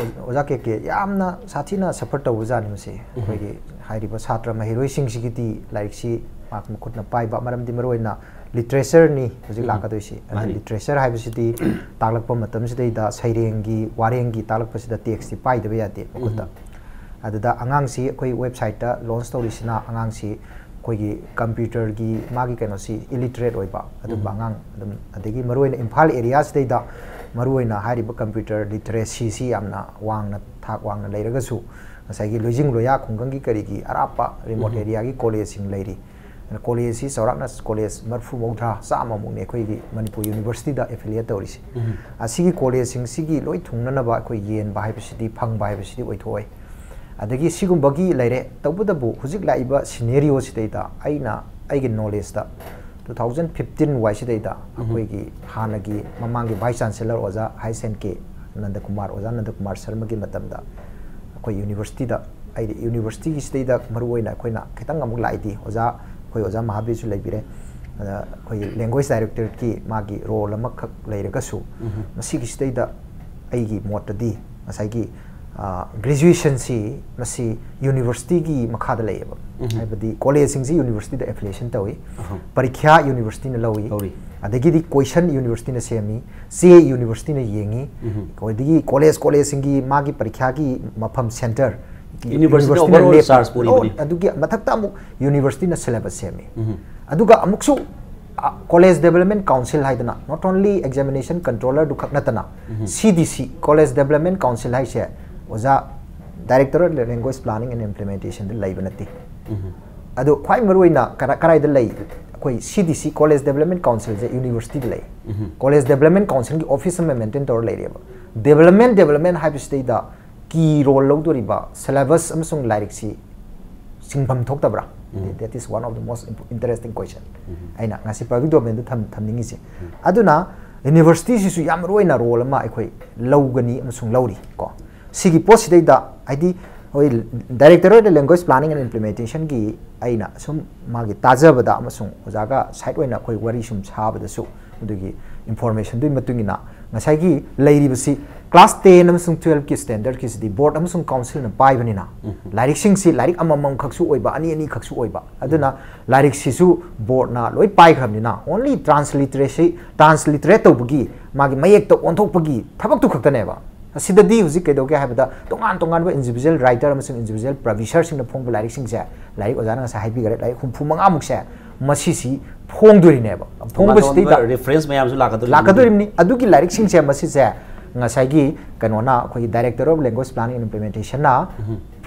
ꯑꯣꯖꯥ ꯀꯦ ꯀꯦ, ꯌꯥꯝꯅ ꯁꯥꯊꯤꯅ ꯁꯐꯔ ꯇꯧꯕꯖꯥꯠꯅꯤ ꯃꯁꯤ꯫ ꯑꯩꯈꯣꯏꯒꯤ ꯍꯥꯏꯔꯤꯕ ꯁꯥꯇ꯭ꯔ ꯃꯍꯩꯔꯣꯏꯁꯤꯡꯁꯤꯒꯤꯗꯤ ꯂꯥꯏꯔꯤꯛꯁꯤ ꯃꯍꯥꯛ ꯃꯈꯨꯠꯅ ꯄꯥꯏꯕ, ꯃꯔꯝꯗꯤ ꯃꯔꯨꯑꯣꯏꯅ ꯂꯤꯇꯔꯦꯆꯔꯅꯤ ꯍꯧꯖꯤꯛ ꯂꯥꯛꯀꯗꯣꯏꯁꯤ꯫ ꯑꯗꯨ ꯃꯥꯅꯤ꯫ ꯂꯤꯇꯔꯦꯆꯔ ꯍꯥꯏꯕꯁꯤꯗꯤ ꯇꯥꯛꯂꯛꯄ ꯃꯇꯝꯁꯤꯗꯩꯗ ꯁꯩꯔꯦꯡꯒꯤ, ꯋꯥꯔꯦꯡꯒꯤ ꯇꯥꯛꯂꯛꯄꯁꯤꯗ ꯇꯦꯛꯁꯇꯤ ꯄꯥꯏꯗꯕ ꯌꯥꯗꯦ ꯃꯈꯨꯠꯇ꯫ ꯑꯗꯨꯗ ꯑꯉꯥꯡꯁꯤ ꯑꯩꯈꯣꯏ ꯋꯦꯕꯁꯥꯏꯠꯇ ꯂꯣꯟꯁ ꯇꯧꯔꯤꯁꯤꯅ ꯑꯉꯥꯡꯁꯤ ꯑꯩꯈꯣꯏꯒꯤ ꯀꯝꯄ꯭ꯌꯨꯇꯔꯒꯤ ꯃꯥꯒꯤ ꯀꯩꯅꯣꯁꯤ ꯏꯂꯤꯇꯔꯦꯠ ꯑꯣꯏꯕ ꯑꯗꯨꯝꯕ ꯑꯉꯥꯡ ꯑꯗꯨꯝ, ꯑꯗꯒꯤ ꯃꯔꯨꯑꯣꯏꯅ ꯏꯝꯐꯥꯜ ꯑꯦꯔꯤꯌꯥꯁꯤꯗꯩꯗ ꯃꯔꯨꯑꯣꯏꯅ ꯍꯥꯏꯔꯤꯕ ꯀꯝꯄ꯭ꯌꯨꯇꯔ ꯂꯤꯇꯔꯦꯁꯤꯁꯤ ꯌꯥꯝꯅ ꯋꯥꯡꯅ, ꯊꯥꯛ ꯋꯥꯡꯅ ꯂꯩꯔꯒꯁꯨ ꯉꯁꯥꯏꯒꯤ ꯂꯣꯏꯖꯤꯡ ꯂꯣꯌꯥ ꯈꯨꯡꯒꯪꯒꯤ ꯀꯔꯤꯒꯤ ꯑꯔꯥꯞꯄ ꯔꯤꯃꯣꯠ ꯑꯦꯔꯤꯌꯥꯒꯤ ꯀꯣꯂꯦꯖꯁꯤꯡ ꯂꯩꯔꯤ꯫ ꯀꯣꯂꯦꯖꯁꯤ ꯆꯥꯎꯔꯥꯛꯅ ꯀꯣꯂꯦꯖ ꯃꯔꯐꯨ ꯃꯧꯗ꯭ꯔꯥ, ꯆꯥꯝꯃꯃꯨꯛꯅꯤ ꯑꯩꯈꯣꯏꯒꯤ ꯃꯅꯤꯄꯨꯔ ꯌꯨꯅꯤꯚꯔꯁꯤꯇꯤꯗ ꯑꯦꯐꯤꯂꯤꯌꯦꯠ ꯇꯧꯔꯤꯁꯤ꯫ ꯑꯁꯤꯒꯤ ꯀꯣꯂꯦꯖꯁꯤꯡꯁꯤꯒꯤ ꯂꯣꯏ ꯊꯨꯡꯅꯅꯕ ꯑꯩꯈꯣꯏ ꯌꯦꯟꯕ ꯍꯥꯏꯕꯁꯤꯗꯤ, ꯐꯪꯕ ꯍꯥꯏꯕꯁꯤꯗꯤ ꯑꯣꯏꯊꯣꯛꯑꯣꯏ꯫ ꯑꯗꯒꯤ ꯁꯤꯒꯨꯝꯕꯒꯤ ꯂꯩꯔꯦ꯫ ꯇꯧꯕꯇꯕꯨ ꯍꯧꯖꯤꯛ ꯂꯥꯛꯏꯕ ꯁꯤꯅꯦꯔꯤꯑꯣꯁꯤꯗꯩꯗ ꯑꯩꯅ, ꯑꯩꯒꯤ ꯅꯣꯂꯦꯖꯇ two thousand fifteen ꯋꯥꯏꯁꯤꯗꯩꯗ ꯑꯩꯈꯣꯏꯒꯤ ꯍꯥꯟꯅꯒꯤ ꯃꯃꯥꯡꯒꯤ ꯚꯥꯏꯁ ꯆꯥꯟꯁꯦꯂꯔ ꯑꯣꯖꯥ ꯍꯩꯁ ꯑꯦꯟ ꯀꯦ ꯅꯟꯗꯀꯨꯃꯥꯔ, ꯑꯣꯖꯥ ꯅꯟꯗꯀꯨꯃꯥꯔ ꯁꯔꯃꯒꯤ ꯃꯇꯝꯗ ꯑꯩꯈꯣꯏ ꯌꯨꯅꯤꯚꯔꯁꯤꯇꯤꯗ, ꯑꯩꯗꯤ ꯌꯨꯅꯤꯚꯔꯁꯤꯇꯤꯒꯤꯁꯤꯗꯩꯗ ꯃꯔꯨꯑꯣꯏꯅ ꯑꯩꯈꯣꯏꯅ ꯈꯤꯇꯪ ꯑꯃꯨꯛ ꯂꯥꯛꯏꯗꯤ, ꯑꯣꯖꯥ, ꯑꯩꯈꯣꯏ ꯑꯣꯖꯥ ꯃꯍꯥꯕꯤꯔꯁꯨ ꯂꯩꯕꯤꯔꯦ, ꯑꯗ ꯑꯩꯈꯣꯏꯒꯤ ꯂꯦꯡꯒ꯭ꯋꯦꯖ ꯗꯥꯏꯔꯦꯛꯇꯣꯔꯦꯠꯀꯤ ꯃꯥꯒꯤ ꯔꯣꯜ ꯑꯃꯈꯛ ꯂꯩꯔꯒꯁꯨ, ꯃꯁꯤꯒꯤꯁꯤꯗꯩꯗ ꯑꯩꯒꯤ ꯃꯣꯠꯇꯗꯤ ꯉꯁꯥꯏꯒꯤ ꯒ꯭ꯔꯦꯖꯨꯋꯦꯁꯟꯁꯤ ꯃꯁꯤ ꯌꯨꯅꯤꯚꯔꯁꯤꯇꯤꯒꯤ ꯃꯈꯥꯗ ꯂꯩꯌꯦꯕ꯫ ꯍꯥꯏꯕꯗꯤ ꯀꯣꯂꯦꯖꯁꯤꯡꯁꯤ ꯌꯨꯅꯤꯚꯔꯁꯤꯇꯤꯗ ꯑꯦꯐꯤꯂꯤꯌꯦꯁꯟ ꯇꯧꯏ꯫ ꯄꯔꯤꯈ꯭ꯌꯥ ꯌꯨꯅꯤꯚꯔꯁꯤꯇꯤꯅ ꯂꯧꯏ꯫ ꯑꯗꯒꯤꯗꯤ ꯀꯣꯏꯁꯟ ꯌꯨꯅꯤꯚꯔꯁꯤꯇꯤꯅ ꯁꯦꯝꯃꯤ, ꯆꯦ ꯌꯨꯅꯤꯚꯔꯁꯤꯇꯤꯅ ꯌꯦꯡꯉꯤ꯫ ꯑꯗꯒꯤ ꯀꯣꯂꯦꯖ ꯀꯣꯂꯦꯖꯁꯤꯡꯒꯤ ꯃꯥꯒꯤ ꯄꯔꯤꯈ꯭ꯌꯥꯒꯤ ꯃꯐꯝ ꯁꯦꯟꯇꯔ ꯌꯨꯅꯤꯚꯔꯁꯤꯇꯤꯅ ꯌꯨꯅꯤꯚꯔꯁꯤꯇꯤꯅ overall ꯂꯦꯞꯄꯤ꯫ Charge ꯄꯨꯔꯤꯕꯅꯤ꯫ ꯑꯣ, ꯑꯗꯨꯒꯤ ꯃꯊꯛꯇ ꯑꯃꯨꯛ ꯌꯨꯅꯤꯚꯔꯁꯤꯇꯤꯅ ꯁꯤꯂꯦꯕꯁ ꯁꯦꯝꯃꯤ꯫ ꯑꯗꯨꯒ ꯑꯃꯨꯛꯁꯨ ꯀꯣꯂꯦꯖ ꯗꯦꯕꯂꯞꯃꯦꯟ ꯀꯥꯎꯟꯁꯤꯜ ꯍꯥꯏꯗꯅ, not only examination controllerꯗꯨ ꯈꯛ ꯅꯠꯇꯅ, ꯁꯤ ꯗꯤ ꯁꯤ, ꯀꯣꯂꯦꯖ ꯗꯦꯕꯂꯞꯃꯦꯟ ꯀꯥꯎꯟꯁꯤꯜ ꯍꯥꯏꯁꯦ ꯑꯣꯖꯥ, Directorate of Language Planning and Implementationꯗ ꯂꯩꯕ ꯅꯠꯇꯦ꯫ ꯑꯗꯣ ꯈ꯭ꯋꯥꯏ ꯃꯔꯨꯑꯣꯏꯅ ꯀꯔꯥꯏꯗ ꯂꯩ? ꯑꯩꯈꯣꯏ ꯁꯤ ꯗꯤ ꯁꯤ, ꯀꯣꯂꯦꯖ ꯗꯦꯕꯂꯞꯃꯦꯟ ꯀꯥꯎꯟꯁꯤꯜꯁꯦ ꯌꯨꯅꯤꯚꯔꯁꯤꯇꯤꯗ ꯂꯩ꯫ ꯀꯣꯂꯦꯖ ꯗꯦꯕꯂꯞꯃꯦꯟ ꯀꯥꯎꯟꯁꯤꯜꯒꯤ ꯑꯣꯐꯤꯁ ꯑꯃ ꯃꯦꯟꯇꯦꯟ ꯇꯧꯔ ꯂꯩꯔꯦꯕ꯫ ꯗꯦꯕꯂꯞꯃꯦꯟ ꯗꯦꯕꯂꯞꯃꯦꯟ ꯍꯥꯏꯕꯁꯤꯗꯩꯗ ꯀꯤ ꯔꯣꯜ ꯂꯧꯗꯣꯔꯤꯕ ꯁꯤꯂꯦꯕꯁ ꯑꯃꯁꯨꯡ ꯂꯥꯏꯔꯤꯛꯁꯤ ꯁꯤꯡꯐꯝ ꯊꯣꯛꯇꯕ꯭ꯔꯥ? That is one of the most interesting question. ꯑꯩꯅ ꯉꯁꯤ ꯄꯕ꯭ꯂꯤꯛ ꯗꯣꯃꯦꯟꯗ ꯊꯝꯅꯤꯡꯉꯤꯁꯦ꯫ ꯑꯗꯨꯅ ꯌꯨꯅꯤꯚꯔꯁꯤꯇꯤꯁꯤꯁꯨ ꯌꯥꯝ ꯃꯔꯨ ꯑꯣꯏꯅ ꯔꯣꯜ ꯑꯃ ꯑꯩꯈꯣꯏ ꯂꯧꯒꯅꯤ ꯑꯃꯁꯨꯡ ꯂꯧꯔꯤ ꯀꯣ꯫ ꯁꯤꯒꯤ ꯄꯣꯠꯁꯤꯗꯩꯗ ꯍꯥꯏꯗꯤ ꯑꯩꯈꯣꯏ Directorate of Language Planning and Implementationꯒꯤ ꯑꯩꯅ ꯁꯨꯝ ꯃꯥꯒꯤ ꯇꯥꯖꯕꯗ ꯑꯃꯁꯨꯡ ꯑꯣꯖꯥꯒ ꯁꯥꯏꯠ ꯑꯣꯏꯅ ꯑꯩꯈꯣꯏ ꯋꯥꯔꯤ ꯁꯨꯝ ꯁꯥꯕꯗꯁꯨ ꯑꯗꯨꯒꯤ ꯏꯟꯐꯣꯔꯃꯦꯁꯟꯗꯨꯒꯤ ꯃꯇꯨꯡ ꯏꯟꯅ ꯉꯁꯥꯏꯒꯤ ꯂꯩꯔꯤꯕꯁꯤ class ten ꯑꯃꯁꯨꯡ twelveꯀꯤ standardꯀꯤꯁꯤꯗꯤ ꯕꯣꯔꯗ ꯑꯃꯁꯨꯡ ꯀꯥꯎꯟꯁꯤꯜꯅ ꯄꯥꯏꯕꯅꯤꯅ ꯂꯥꯏꯔꯤꯛꯁꯤꯡꯁꯤ ꯂꯥꯏꯔꯤꯛ ꯑꯃꯃꯝ ꯈꯛꯁꯨ ꯑꯣꯏꯕ, ꯑꯅꯤ ꯑꯅꯤ ꯈꯛꯁꯨ ꯑꯣꯏꯕ꯫ ꯑꯗꯨꯅ ꯂꯥꯏꯔꯤꯛꯁꯤꯁꯨ ꯕꯣꯔꯗꯅ ꯂꯣꯏ ꯄꯥꯏꯈ꯭ꯔꯕꯅꯤꯅ only transliteration, transliterate ꯇꯧꯕꯒꯤ, ꯃꯥꯒꯤ ꯃꯌꯦꯛꯇ ꯑꯣꯟꯊꯣꯛꯄꯒꯤ ꯊꯕꯛꯇꯨ ꯈꯛꯇꯅꯦꯕ꯫ ꯑꯁꯤꯗꯗꯤ ꯍꯧꯖꯤꯛ ꯀꯩꯗꯧꯒꯦ ꯍꯥꯏꯕꯗ ꯇꯣꯉꯥꯟ ꯇꯣꯉꯥꯟꯕ individual writer ꯑꯃꯁꯨꯡ individual publisherꯁꯤꯡꯅ ꯐꯣꯡꯕ ꯂꯥꯏꯔꯤꯛꯁꯤꯡꯁꯦ, ꯂꯥꯏꯔꯤꯛ ꯑꯣꯖꯥꯅ ꯉꯁꯥꯏ ꯍꯥꯏꯕꯤꯈ꯭ꯔꯦ, ꯂꯥꯏꯔꯤꯛ ꯍꯨꯝꯐꯨ ꯃꯉꯥꯃꯨꯛꯁꯦ ꯃꯁꯤꯁꯤ ꯐꯣꯡꯗꯣꯔꯤꯅꯦꯕ꯫ ꯐꯣꯡꯕꯁꯤꯗꯩꯗ reference ꯃꯌꯥꯝꯁꯨ ꯂꯥꯛꯀꯗꯣꯔꯤꯕꯅꯤ꯫ ꯂꯥꯛꯀꯗꯣꯔꯤꯕꯅꯤ꯫ ꯑꯗꯨꯒꯤ ꯂꯥꯏꯔꯤꯛꯁꯤꯡꯁꯦ ꯃꯁꯤꯁꯦ ꯉꯁꯥꯏꯒꯤ ꯀꯩꯅꯣꯅ, ꯑꯩꯈꯣꯏꯒꯤ Directorate of Language Planning and Implementationꯅ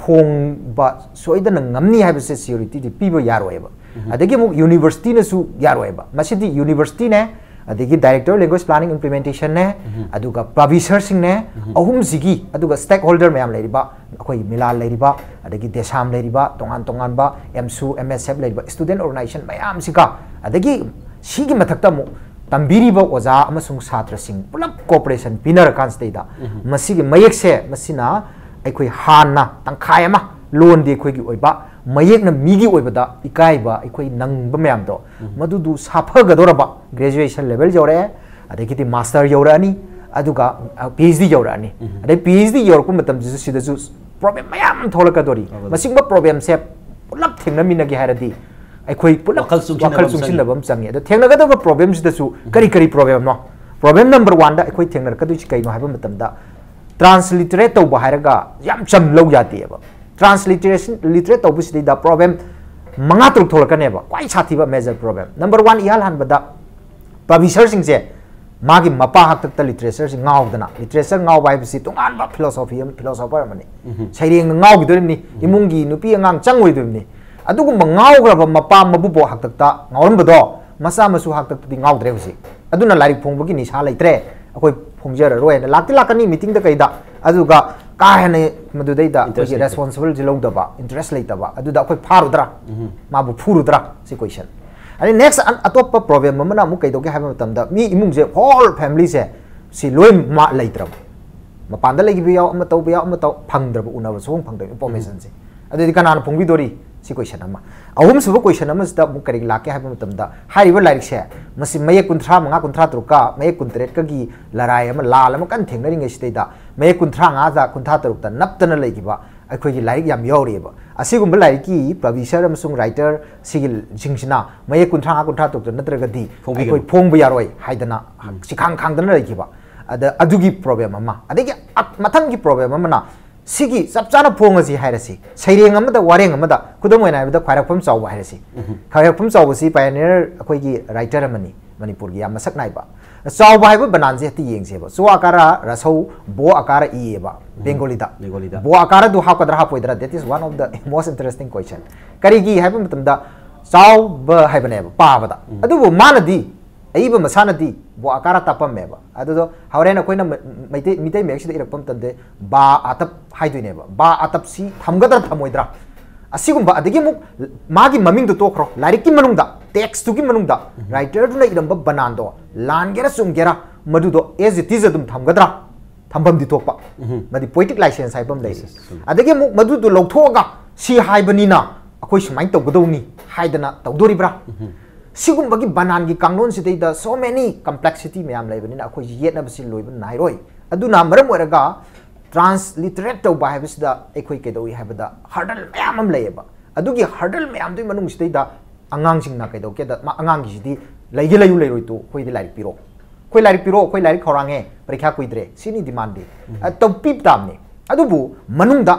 ꯐꯣꯡꯕ ꯁꯣꯏꯗꯅ ꯉꯝꯅꯤ ꯍꯥꯏꯕꯁꯦ ꯁꯤꯌꯣꯔꯤꯇꯤꯗꯤ ꯄꯤꯕ ꯌꯥꯔꯣꯏꯕ꯫ ꯑꯗꯒꯤ ꯑꯃꯨꯛ ꯌꯨꯅꯤꯚꯔꯁꯤꯇꯤꯅꯁꯨ ꯌꯥꯔꯣꯏꯕ꯫ ꯃꯁꯤꯗꯤ ꯌꯨꯅꯤꯚꯔꯁꯤꯇꯤꯅꯦ, ꯑꯗꯒꯤ Directorate of Language Planning Implementationꯅꯦ, ꯑꯗꯨꯒ publisherꯁꯤꯡꯅꯦ, ꯑꯍꯨꯝꯁꯤꯒꯤ, ꯑꯗꯨꯒ stakeholder ꯃꯌꯥꯝ ꯂꯩꯔꯤꯕ, ꯑꯩꯈꯣꯏ ꯃꯤꯂꯥꯜ ꯂꯩꯔꯤꯕ, ꯑꯗꯒꯤ ꯗꯦꯁꯥꯝ ꯂꯩꯔꯤꯕ, ꯇꯣꯉꯥꯟ ꯇꯣꯉꯥꯟꯕ ꯑꯦꯝꯁꯨ, ꯑꯦꯝ ꯑꯦꯁ ꯑꯦꯐ ꯂꯩꯔꯤꯕ student organization ꯃꯌꯥꯝꯁꯤꯒ, ꯑꯗꯒꯤ ꯁꯤꯒꯤ ꯃꯊꯛꯇ ꯑꯃꯨꯛ ꯇꯝꯕꯤꯔꯤꯕ ꯑꯣꯖꯥ ꯑꯃꯁꯨꯡ ꯁꯥꯇ꯭ꯔꯁꯤꯡ ꯄꯨꯂꯞ cooperation ꯄꯤꯅꯔꯀꯥꯟꯁꯤꯗꯩꯗ ꯃꯁꯤꯒꯤ ꯃꯌꯦꯛꯁꯦ, ꯃꯁꯤꯅ ꯑꯩꯈꯣꯏ ꯍꯥꯟꯅ ꯇꯪꯈꯥꯏ ꯑꯃ ꯂꯣꯟꯗꯤ ꯑꯩꯈꯣꯏꯒꯤ ꯑꯣꯏꯕ, ꯃꯌꯦꯛꯅ ꯃꯤꯒꯤ ꯑꯣꯏꯕꯗ ꯏꯀꯥꯏꯕ ꯑꯩꯈꯣꯏ ꯅꯪꯕ ꯃꯌꯥꯝꯗꯣ, ꯃꯗꯨꯗꯨ ꯁꯥꯐꯒꯗꯧꯔꯕ꯫ Graduation level ꯌꯧꯔꯛꯑꯦ, ꯑꯗꯒꯤꯗꯤ master ꯌꯧꯔꯛꯑꯅꯤ, ꯑꯗꯨꯒ ꯄꯤ ꯑꯩꯆ ꯗꯤ ꯌꯧꯔꯛꯑꯅꯤ꯫ ꯑꯗꯩ ꯄꯤ ꯑꯩꯆ ꯗꯤ ꯌꯧꯔꯛꯄ ꯃꯇꯝꯁꯤꯁꯨ ꯁꯤꯗꯁꯨ ꯄ꯭ꯔꯣꯕ꯭ꯂꯦꯝ ꯃꯌꯥꯝ ꯑꯃ ꯊꯣꯛꯂꯛꯀꯗꯣꯔꯤ꯫ ꯃꯁꯤꯒꯨꯝꯕ ꯄ꯭ꯔꯣꯕ꯭ꯂꯦꯝꯁꯦ ꯄꯨꯂꯞ ꯊꯦꯡꯅꯃꯤꯟꯅꯒꯦ ꯍꯥꯏꯔꯗꯤ ꯑꯩꯈꯣꯏ ꯄꯨꯂꯞ ꯋꯥꯈꯜ ꯆꯨꯡꯁꯤꯟꯅꯕ ꯑꯃ ꯆꯪꯉꯤ꯫ ꯑꯗꯣ ꯊꯦꯡꯅꯒꯗꯕ ꯄ꯭ꯔꯣꯕ꯭ꯂꯦꯝꯁꯤꯗꯁꯨ ꯀꯔꯤ ꯀꯔꯤ ꯄ꯭ꯔꯣꯕ꯭ꯂꯦꯝꯅꯣ? ꯄ꯭ꯔꯣꯕ꯭ꯂꯦꯝ ꯅꯝꯕꯔ ꯋꯥꯟꯗ ꯑꯩꯈꯣꯏ ꯊꯦꯡꯅꯔꯛꯀꯗꯣꯏꯁꯤ ꯀꯩꯅꯣ ꯍꯥꯏꯕ ꯃꯇꯝꯗ, ꯇ꯭ꯔꯥꯟꯁꯂꯤꯇꯔꯦꯠ ꯇꯧꯕ ꯍꯥꯏꯔꯒ ꯌꯥꯝ ꯆꯝ ꯂꯧ ꯌꯥꯗꯦꯕ꯫ ꯇ꯭ꯔꯥꯟꯁꯂꯤꯇꯔꯦꯁꯟ ꯂꯤꯇꯔꯦꯠ ꯇꯧꯕꯁꯤꯗꯩꯗ ꯄ꯭ꯔꯣꯕ꯭ꯂꯦꯝ ꯃꯉꯥ ꯇꯔꯨꯛ ꯊꯣꯛꯂꯛꯀꯅꯦꯕ꯫ ꯈ꯭ꯋꯥꯏ ꯁꯥꯊꯤꯕ ꯃꯦꯖꯔ ꯄ꯭ꯔꯣꯕ꯭ꯂꯦꯝ ꯅꯝꯕꯔ ꯋꯥꯟ, ꯏꯍꯥꯟ ꯍꯥꯟꯕꯗ ꯄꯕ꯭ꯂꯤꯁꯔꯁꯤꯡꯁꯦ ꯃꯥꯒꯤ ꯃꯄꯥ ꯍꯥꯛꯇꯛꯇ ꯂꯤꯇꯔꯦꯆꯔꯁꯤ ꯉꯥꯎꯗꯅ, ꯂꯤꯇꯔꯦꯆꯔ ꯉꯥꯎꯕ ꯍꯥꯏꯕꯁꯤ ꯇꯣꯉꯥꯟꯕ ꯐꯤꯂꯣꯁꯣꯐꯤ ꯑꯃ, ꯐꯤꯂꯣꯁꯣꯐꯔ ꯑꯃꯅꯤ꯫ ꯁꯩꯔꯦꯡꯗ ꯉꯥꯎꯈꯤꯗꯣꯔꯤꯕꯅꯤ, ꯏꯃꯨꯡꯒꯤ ꯅꯨꯄꯤ ꯑꯉꯥꯡ ꯆꯪꯉꯣꯏꯗꯣꯔꯤꯕꯅꯤ꯫ ꯑꯗꯨꯒꯨꯝꯕ ꯉꯥꯎꯈ꯭ꯔꯕ ꯃꯄꯥ ꯃꯄꯨꯕꯣꯛ ꯍꯥꯛꯇꯛꯇ ꯉꯥꯎꯔꯝꯕꯗꯣ ꯃꯆꯥ ꯃꯁꯨ ꯍꯥꯛꯇꯛꯇꯗꯤ ꯉꯥꯎꯗ꯭ꯔꯦ ꯍꯧꯖꯤꯛ꯫ ꯑꯗꯨꯅ ꯂꯥꯏꯔꯤꯛ ꯐꯣꯡꯕꯒꯤ ꯅꯤꯁꯥ ꯂꯩꯇ꯭ꯔꯦ, ꯑꯩꯈꯣꯏ ꯐꯣꯡꯖꯔꯔꯣꯏꯅ ꯂꯥꯛꯇꯤ ꯂꯥꯛꯀꯅꯤ ꯃꯤꯇꯤꯡꯗ ꯀꯩꯗ, ꯑꯗꯨꯒ ꯀꯥ ꯍꯦꯟꯅ ꯃꯗꯨꯗꯩꯗ ꯑꯩꯈꯣꯏꯒꯤ interest ꯂꯩꯇꯦ꯫ ꯔꯦꯁꯄꯣꯟꯁꯤꯕꯤꯂꯤꯇꯤ ꯂꯧꯗꯕ, ꯏꯟꯇꯔꯦꯁ ꯂꯩꯇꯕ, ꯑꯗꯨꯗ ꯑꯩꯈꯣꯏ ꯐꯥꯔꯨꯗ꯭ꯔꯥ? ꯃꯥꯕꯨ ꯐꯨꯔꯨꯗ꯭ꯔꯥ? ꯁꯤ ꯀꯣꯏꯁꯟ꯫ ꯑꯗꯩ ꯅꯦꯛꯁ ꯑꯇꯣꯞꯄ ꯄ꯭ꯔꯣꯕ꯭ꯂꯦꯝ ꯑꯃꯅ ꯑꯃꯨꯛ ꯀꯩꯗꯧꯒꯦ ꯍꯥꯏꯕ ꯃꯇꯝꯗ ꯃꯤ ꯏꯃꯨꯡꯁꯦ, ꯍꯣꯜ ꯐꯦꯃꯤꯂꯤꯁꯦ ꯁꯤ ꯂꯣꯏ ꯃꯥ ꯂꯩꯇ꯭ꯔꯕ, ꯃꯄꯥꯟꯗ ꯂꯩꯈꯤꯕ ꯌꯥꯎ, ꯑꯃ ꯇꯧꯕ ꯌꯥꯎ, ꯑꯃ ꯇꯧ, ꯐꯪꯗ꯭ꯔꯕ, ꯎꯅꯕ ꯁꯨꯐꯪ ꯐꯪꯗ꯭ꯔꯕ ꯏꯟꯐꯣꯔꯃꯦꯁꯟꯁꯦ꯫ ꯑꯗꯨꯗꯤ ꯀꯅꯥꯅ ꯐꯣꯡꯕꯤꯗꯣꯔꯤ? ꯁꯤ ꯀꯣꯏꯁꯟ ꯑꯃ꯫ ꯑꯍꯨꯝꯁꯨꯕ ꯀꯣꯏꯁꯟ ꯑꯃꯁꯤꯗ ꯑꯃꯨꯛ ꯀꯔꯤ ꯂꯥꯛꯀꯦ ꯍꯥꯏꯕ ꯃꯇꯝꯗ, ꯍꯥꯏꯔꯤꯕ ꯂꯥꯏꯔꯤꯛꯁꯦ ꯃꯁꯤ ꯃꯌꯦꯛ ꯀꯨꯟꯊ꯭ꯔꯥ ꯃꯉꯥ, ꯀꯨꯟꯊ꯭ꯔꯥ ꯇꯔꯨꯛꯀ ꯃꯌꯦꯛ ꯀꯨꯟꯇꯔꯦꯠꯀꯒꯤ ꯂꯔꯥꯏ ꯑꯃ, ꯂꯥꯜ ꯑꯃ ꯀꯟꯅ ꯊꯦꯡꯅꯔꯤꯉꯩꯁꯤꯗꯩꯗ ꯃꯌꯦꯛ ꯀꯨꯟꯊ꯭ꯔꯥ ꯃꯉꯥꯗ, ꯀꯨꯟꯊ꯭ꯔꯥ ꯇꯔꯨꯛꯇ ꯅꯞꯇꯅ ꯂꯩꯈꯤꯕ ꯑꯩꯈꯣꯏꯒꯤ ꯂꯥꯏꯔꯤꯛ ꯌꯥꯝ ꯌꯥꯎꯔꯤꯑꯕ꯫ ꯑꯁꯤꯒꯨꯝꯕ ꯂꯥꯏꯔꯤꯛꯀꯤ ꯄꯕ꯭ꯂꯤꯁꯔ ꯑꯃꯁꯨꯡ ꯔꯥꯏꯇꯔ ꯁꯤꯒꯤ ꯁꯤꯡꯁꯤꯅ ꯃꯌꯦꯛ ꯀꯨꯟꯊ꯭ꯔꯥ ꯃꯉꯥ, ꯀꯨꯟꯊ꯭ꯔꯥ ꯇꯔꯨꯛꯇ ꯅꯠꯇ꯭ꯔꯒꯗꯤ ꯐꯣꯡꯕꯤꯒꯅꯨ꯫ ꯑꯩꯈꯣꯏ ꯐꯣꯡꯕ ꯌꯥꯔꯣꯏ ꯍꯥꯏꯗꯅ ꯎꯝ꯫ ꯆꯤꯈꯥꯡ ꯈꯥꯡꯗꯅ ꯂꯩꯈꯤꯕ꯫ ꯑꯗ ꯑꯗꯨꯒꯤ ꯄ꯭ꯔꯣꯕ꯭ꯂꯦꯝ ꯑꯃ꯫ ꯑꯗꯒꯤ ꯑ-, ꯃꯊꯪꯒꯤ ꯄ꯭ꯔꯣꯕ꯭ꯂꯦꯝ ꯑꯃꯅ ꯁꯤꯒꯤ ꯆꯞ ꯆꯥꯅ ꯐꯣꯡꯉꯁꯤ ꯍꯥꯏꯔꯁꯤ, ꯁꯩꯔꯦꯡ ꯑꯃꯗ, ꯋꯥꯔꯦꯡ ꯑꯃꯗ, ꯈꯨꯗꯝ ꯑꯣꯏꯅ ꯍꯥꯏꯔꯕꯗ ꯈ꯭ꯋꯥꯏꯔꯥꯛꯄꯝ ꯆꯥꯎꯕ ꯍꯥꯏꯔꯁꯤ꯫ ꯎꯝ꯫ ꯈ꯭ꯋꯥꯏꯔꯥꯛꯄꯝ ꯆꯥꯎꯕꯁꯤ ꯄꯥꯏꯑꯣꯅꯤꯌꯔ ꯑꯩꯈꯣꯏꯒꯤ ꯔꯥꯏꯇꯔ ꯑꯃꯅꯤ ꯃꯅꯤꯄꯨꯔꯒꯤ, ꯌꯥꯝ ꯃꯁꯛ ꯅꯥꯏꯕ꯫ ꯆꯥꯎꯕ ꯍꯥꯏꯕ ꯕꯅꯥꯟꯁꯦ ꯍꯦꯛꯇ ꯌꯦꯡꯁꯦꯕ꯫ ꯆꯣ ꯑꯀꯥꯔ ꯔꯁꯧ ꯕꯣ ꯑꯀꯥꯔ ꯏꯌꯦꯕ ꯎꯝ꯫ ꯕꯦꯡꯒꯣꯂꯤꯗ꯫ ꯕꯦꯡꯒꯣꯂꯤꯗ꯫ ꯕꯣ ꯑꯀꯥꯔ ꯑꯗꯨ ꯍꯥꯞꯀꯗ꯭ꯔꯥ ꯍꯥꯞꯄꯣꯏꯗ꯭ꯔꯥ? That is one of the most interesting question꯫ ꯀꯔꯤꯒꯤ ꯍꯥꯏꯕ ꯃꯇꯝꯗ ꯆꯥꯎꯕ ꯍꯥꯏꯕꯅꯦꯕ ꯄꯥꯕꯗ꯫ ꯎꯝ꯫ ꯑꯗꯨꯕꯨ ꯃꯥꯅꯗꯤ, ꯑꯏꯕ ꯃꯁꯥꯅꯗꯤ ꯕꯣ ꯑꯀꯥꯔ ꯇꯞꯄꯝꯃꯦꯕ꯫ ꯑꯗꯨꯗꯣ ꯍꯣꯔꯦꯟ ꯑꯩꯈꯣꯏꯅ ꯃ-, ꯃꯩꯇꯩ, ꯃꯤꯇꯩ ꯃꯌꯦꯛꯁꯤꯗ ꯏꯔꯛꯄ ꯃꯇꯝꯗ ꯕꯥ ꯑꯇꯞ ꯍꯥꯏꯗꯣꯏꯅꯦꯕ꯫ ꯕꯥ ꯑꯇꯞꯁꯤ ꯊꯝꯒꯗ꯭ꯔꯥ ꯊꯝꯃꯣꯏꯗ꯭ꯔꯥ? ꯑꯁꯤꯒꯨꯝꯕ, ꯑꯗꯒꯤ ꯑꯃꯨꯛ ꯃꯥꯒꯤ ꯃꯃꯤꯡꯗꯣ ꯇꯣꯛꯈ꯭ꯔꯣ, ꯂꯥꯏꯔꯤꯛꯀꯤ ꯃꯅꯨꯡꯗ, ꯇꯦꯛꯁꯇꯨꯒꯤ ꯃꯅꯨꯡꯗ ꯎꯝ꯫ ꯔꯥꯏꯇꯔꯗꯨꯅ ꯏꯔꯝꯕ ꯕꯅꯥꯟꯗꯣ ꯂꯥꯟꯒꯦꯔꯥ ꯆꯨꯝꯒꯦꯔꯥ, ꯃꯗꯨꯗꯣ as it is ꯑꯗꯨꯝ ꯊꯝꯒꯗ꯭ꯔꯥ? ꯊꯝꯐꯝꯗꯤ ꯊꯣꯛꯄ꯫ ꯎꯝ꯫ ꯃꯗꯤ poetic license ꯍꯥꯏꯕ ꯑꯃ ꯂꯩꯔꯤ꯫ Yes, yes, ꯆꯨꯝꯃꯤ꯫ ꯑꯗꯒꯤ ꯑꯃꯨꯛ ꯃꯗꯨꯗꯣ ꯂꯧꯊꯣꯛꯑꯒ ꯁꯤ ꯍꯥꯏꯕꯅꯤꯅ ꯑꯩꯈꯣꯏ ꯁꯨꯃꯥꯏꯅ ꯇꯧꯒꯗꯧꯅꯤ ꯍꯥꯏꯗꯅ ꯇꯧꯗꯣꯔꯤꯕ꯭ꯔꯥ? ꯎꯝ꯫ ꯁꯤꯒꯨꯝꯕꯒꯤ ꯕꯅꯥꯟꯒꯤ ꯀꯥꯡꯂꯣꯟꯁꯤꯗꯩꯗ so many complexity ꯃꯌꯥꯝ ꯂꯩꯕꯅꯤꯅ ꯑꯩꯈꯣꯏꯁꯤ ꯌꯦꯠꯅꯕꯁꯤ ꯂꯣꯏꯕ ꯅꯥꯏꯔꯣꯏ꯫ ꯑꯗꯨꯅ ꯃꯔꯝ ꯑꯣꯏꯔꯒ transliterate ꯇꯧꯕ ꯍꯥꯏꯕꯁꯤꯗ ꯑꯩꯈꯣꯏ ꯀꯩꯗꯧꯏ ꯍꯥꯏꯕꯗ hurdle ꯃꯌꯥꯝ ꯑꯃ ꯂꯩꯌꯦꯕ꯫ ꯑꯗꯨꯒꯤ hurdle ꯃꯌꯥꯝꯗꯨꯒꯤ ꯃꯅꯨꯡꯁꯤꯗꯩꯗ ꯑꯉꯥꯡꯁꯤꯡꯅ ꯀꯩꯗꯧꯒꯦꯗ, ꯃꯥ ꯑꯉꯥꯡꯒꯤꯁꯤꯗꯤ ꯂꯩꯒꯦ ꯂꯩꯌꯨ ꯂꯩꯔꯣꯏ ꯇꯣ, ꯑꯩꯈꯣꯏꯗꯤ ꯂꯥꯏꯔꯤꯛ ꯄꯤꯔꯛꯑꯣ, ꯑꯩꯈꯣꯏ ꯂꯥꯏꯔꯤꯛ ꯄꯤꯔꯛꯑꯣ, ꯑꯩꯈꯣꯏ ꯂꯥꯏꯔꯤꯛ ꯈꯧꯔꯥꯡꯉꯦ, ꯄꯔꯤꯈ꯭ꯌꯥ ꯀꯨꯏꯗ꯭ꯔꯦ, ꯁꯤꯅꯤ demandꯗꯤ꯫ ꯎꯝ꯫ ꯑ, ꯇꯧ-, ꯄꯤ ꯇꯥꯕꯅꯤ꯫ ꯑꯗꯨꯕꯨ ꯃꯅꯨꯡꯗ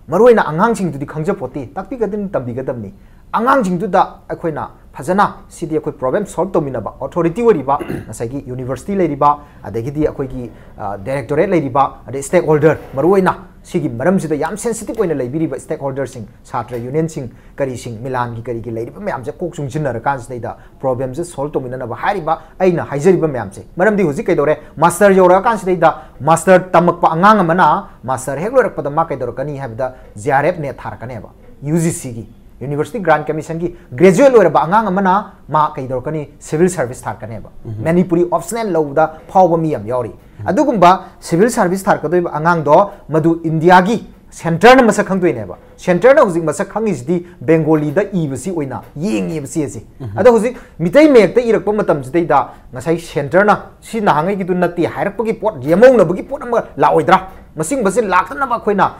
ꯃꯔꯨꯑꯣꯏꯅ ꯑꯉꯥꯡꯁꯤꯡꯗꯨꯗꯤ ꯈꯪꯖꯄꯣꯠꯇꯦ, ꯇꯥꯛꯄꯤꯒꯗꯕꯅꯤ, ꯇꯝꯕꯤꯒꯗꯕꯅꯤ꯫ ꯑꯉꯥꯡꯁꯤꯡꯗꯨꯗ ꯑꯩꯈꯣꯏꯅ ꯐꯖꯅ ꯁꯤꯗꯤ ꯑꯩꯈꯣꯏ problem solve ꯇꯧꯃꯤꯟꯅꯕ, authority ꯑꯣꯏꯔꯤꯕ ꯉꯁꯥꯏꯒꯤ university ꯂꯩꯔꯤꯕ, ꯑꯗꯒꯤꯗꯤ ꯑꯩꯈꯣꯏꯒꯤ, ꯑ, directorate ꯂꯩꯔꯤꯕ, ꯑꯗꯩ stakeholder, ꯃꯔꯨꯑꯣꯏꯅ ꯁꯤꯒꯤ ꯃꯔꯝꯁꯤꯗ ꯌꯥꯝ sensitive ꯑꯣꯏꯅ ꯂꯩꯕꯤꯔꯤꯕ stakeholderꯁꯤꯡ, ꯁꯥꯇ꯭ꯔ unionꯁꯤꯡ, ꯀꯔꯤꯁꯤꯡ, ꯃꯤꯂꯥꯟꯒꯤ ꯀꯔꯤꯒꯤ ꯂꯩꯔꯤꯕ ꯃꯌꯥꯝꯁꯦ ꯀꯣꯛ ꯆꯨꯡꯁꯤꯟꯅꯔꯀꯥꯟꯁꯤꯗꯩꯗ problemꯁꯦ solve ꯇꯧꯃꯤꯟꯅꯅꯕ ꯍꯥꯏꯔꯤꯕ ꯑꯩꯅ ꯍꯥꯏꯖꯔꯤꯕ ꯃꯌꯥꯝꯁꯦ꯫ ꯃꯔꯝꯗꯤ ꯍꯧꯖꯤꯛ ꯀꯩꯗꯧꯔꯦ, master ꯌꯧꯔꯛꯑꯀꯥꯟꯁꯤꯗꯩꯗ master ꯇꯝꯃꯛꯄ ꯑꯉꯥꯡ ꯑꯃꯅ master ꯍꯦꯛ ꯂꯣꯏꯔꯛꯄꯗ ꯃꯥ ꯀꯩꯗꯧꯔꯛꯀꯅꯤ ꯍꯥꯏꯕꯗ J R F NET ꯊꯥꯔꯛꯀꯅꯦꯕ꯫ UGCꯒꯤ, University Grant Commissionꯒꯤ graduate ꯂꯣꯏꯔꯕ ꯑꯉꯥꯡ ꯑꯃꯅ ꯃꯥ ꯀꯩꯗꯧꯔꯛꯀꯅꯤ? Civil service ꯊꯥꯔꯛꯀꯅꯦꯕ꯫ ꯎꯝ꯫ ꯃꯅꯤꯄꯨꯔꯤ optional ꯂꯧꯕꯗ ꯐꯥꯎꯕ ꯃꯤ ꯌꯥꯝ ꯌꯥꯎꯔꯤ꯫ ꯎꯝ꯫ ꯑꯗꯨꯒꯨꯝꯕ civil service ꯊꯥꯔꯛꯀꯗꯣꯏꯕ ꯑꯉꯥꯡꯗꯣ ꯃꯗꯨ ꯏꯟꯗꯤꯌꯥꯒꯤ centreꯅ ꯃꯁꯛ ꯈꯪꯗꯣꯏꯅꯦꯕ꯫ Centreꯅ ꯍꯧꯖꯤꯛ ꯃꯁꯛ ꯈꯪꯉꯤꯁꯤꯗꯤ Bengaliꯗ ꯏꯕꯁꯤ ꯑꯣꯏꯅ ꯌꯦꯡꯉꯦꯕ ꯆꯦꯁꯦ꯫ ꯎꯝ꯫ ꯑꯗꯣ ꯍꯧꯖꯤꯛ ꯃꯤꯇꯩ ꯃꯌꯦꯛꯇ ꯏꯔꯛꯄ ꯃꯇꯝꯁꯤꯗꯩꯗ ꯉꯁꯥꯏ centreꯅ ꯁꯤ ꯅꯍꯥꯟꯉꯩꯒꯤꯗꯨ ꯅꯠꯇꯦ ꯍꯥꯏꯔꯛꯄꯒꯤ ꯄꯣꯠ, ꯌꯦꯝꯍꯧꯅꯕꯒꯤ ꯄꯣꯠ ꯑꯃ ꯂꯥꯛꯑꯣꯏꯗ꯭ꯔꯥ? ꯃꯁꯤꯒꯨꯝꯕꯁꯦ ꯂꯥꯛꯇꯅꯕ ꯑꯩꯈꯣꯏꯅ,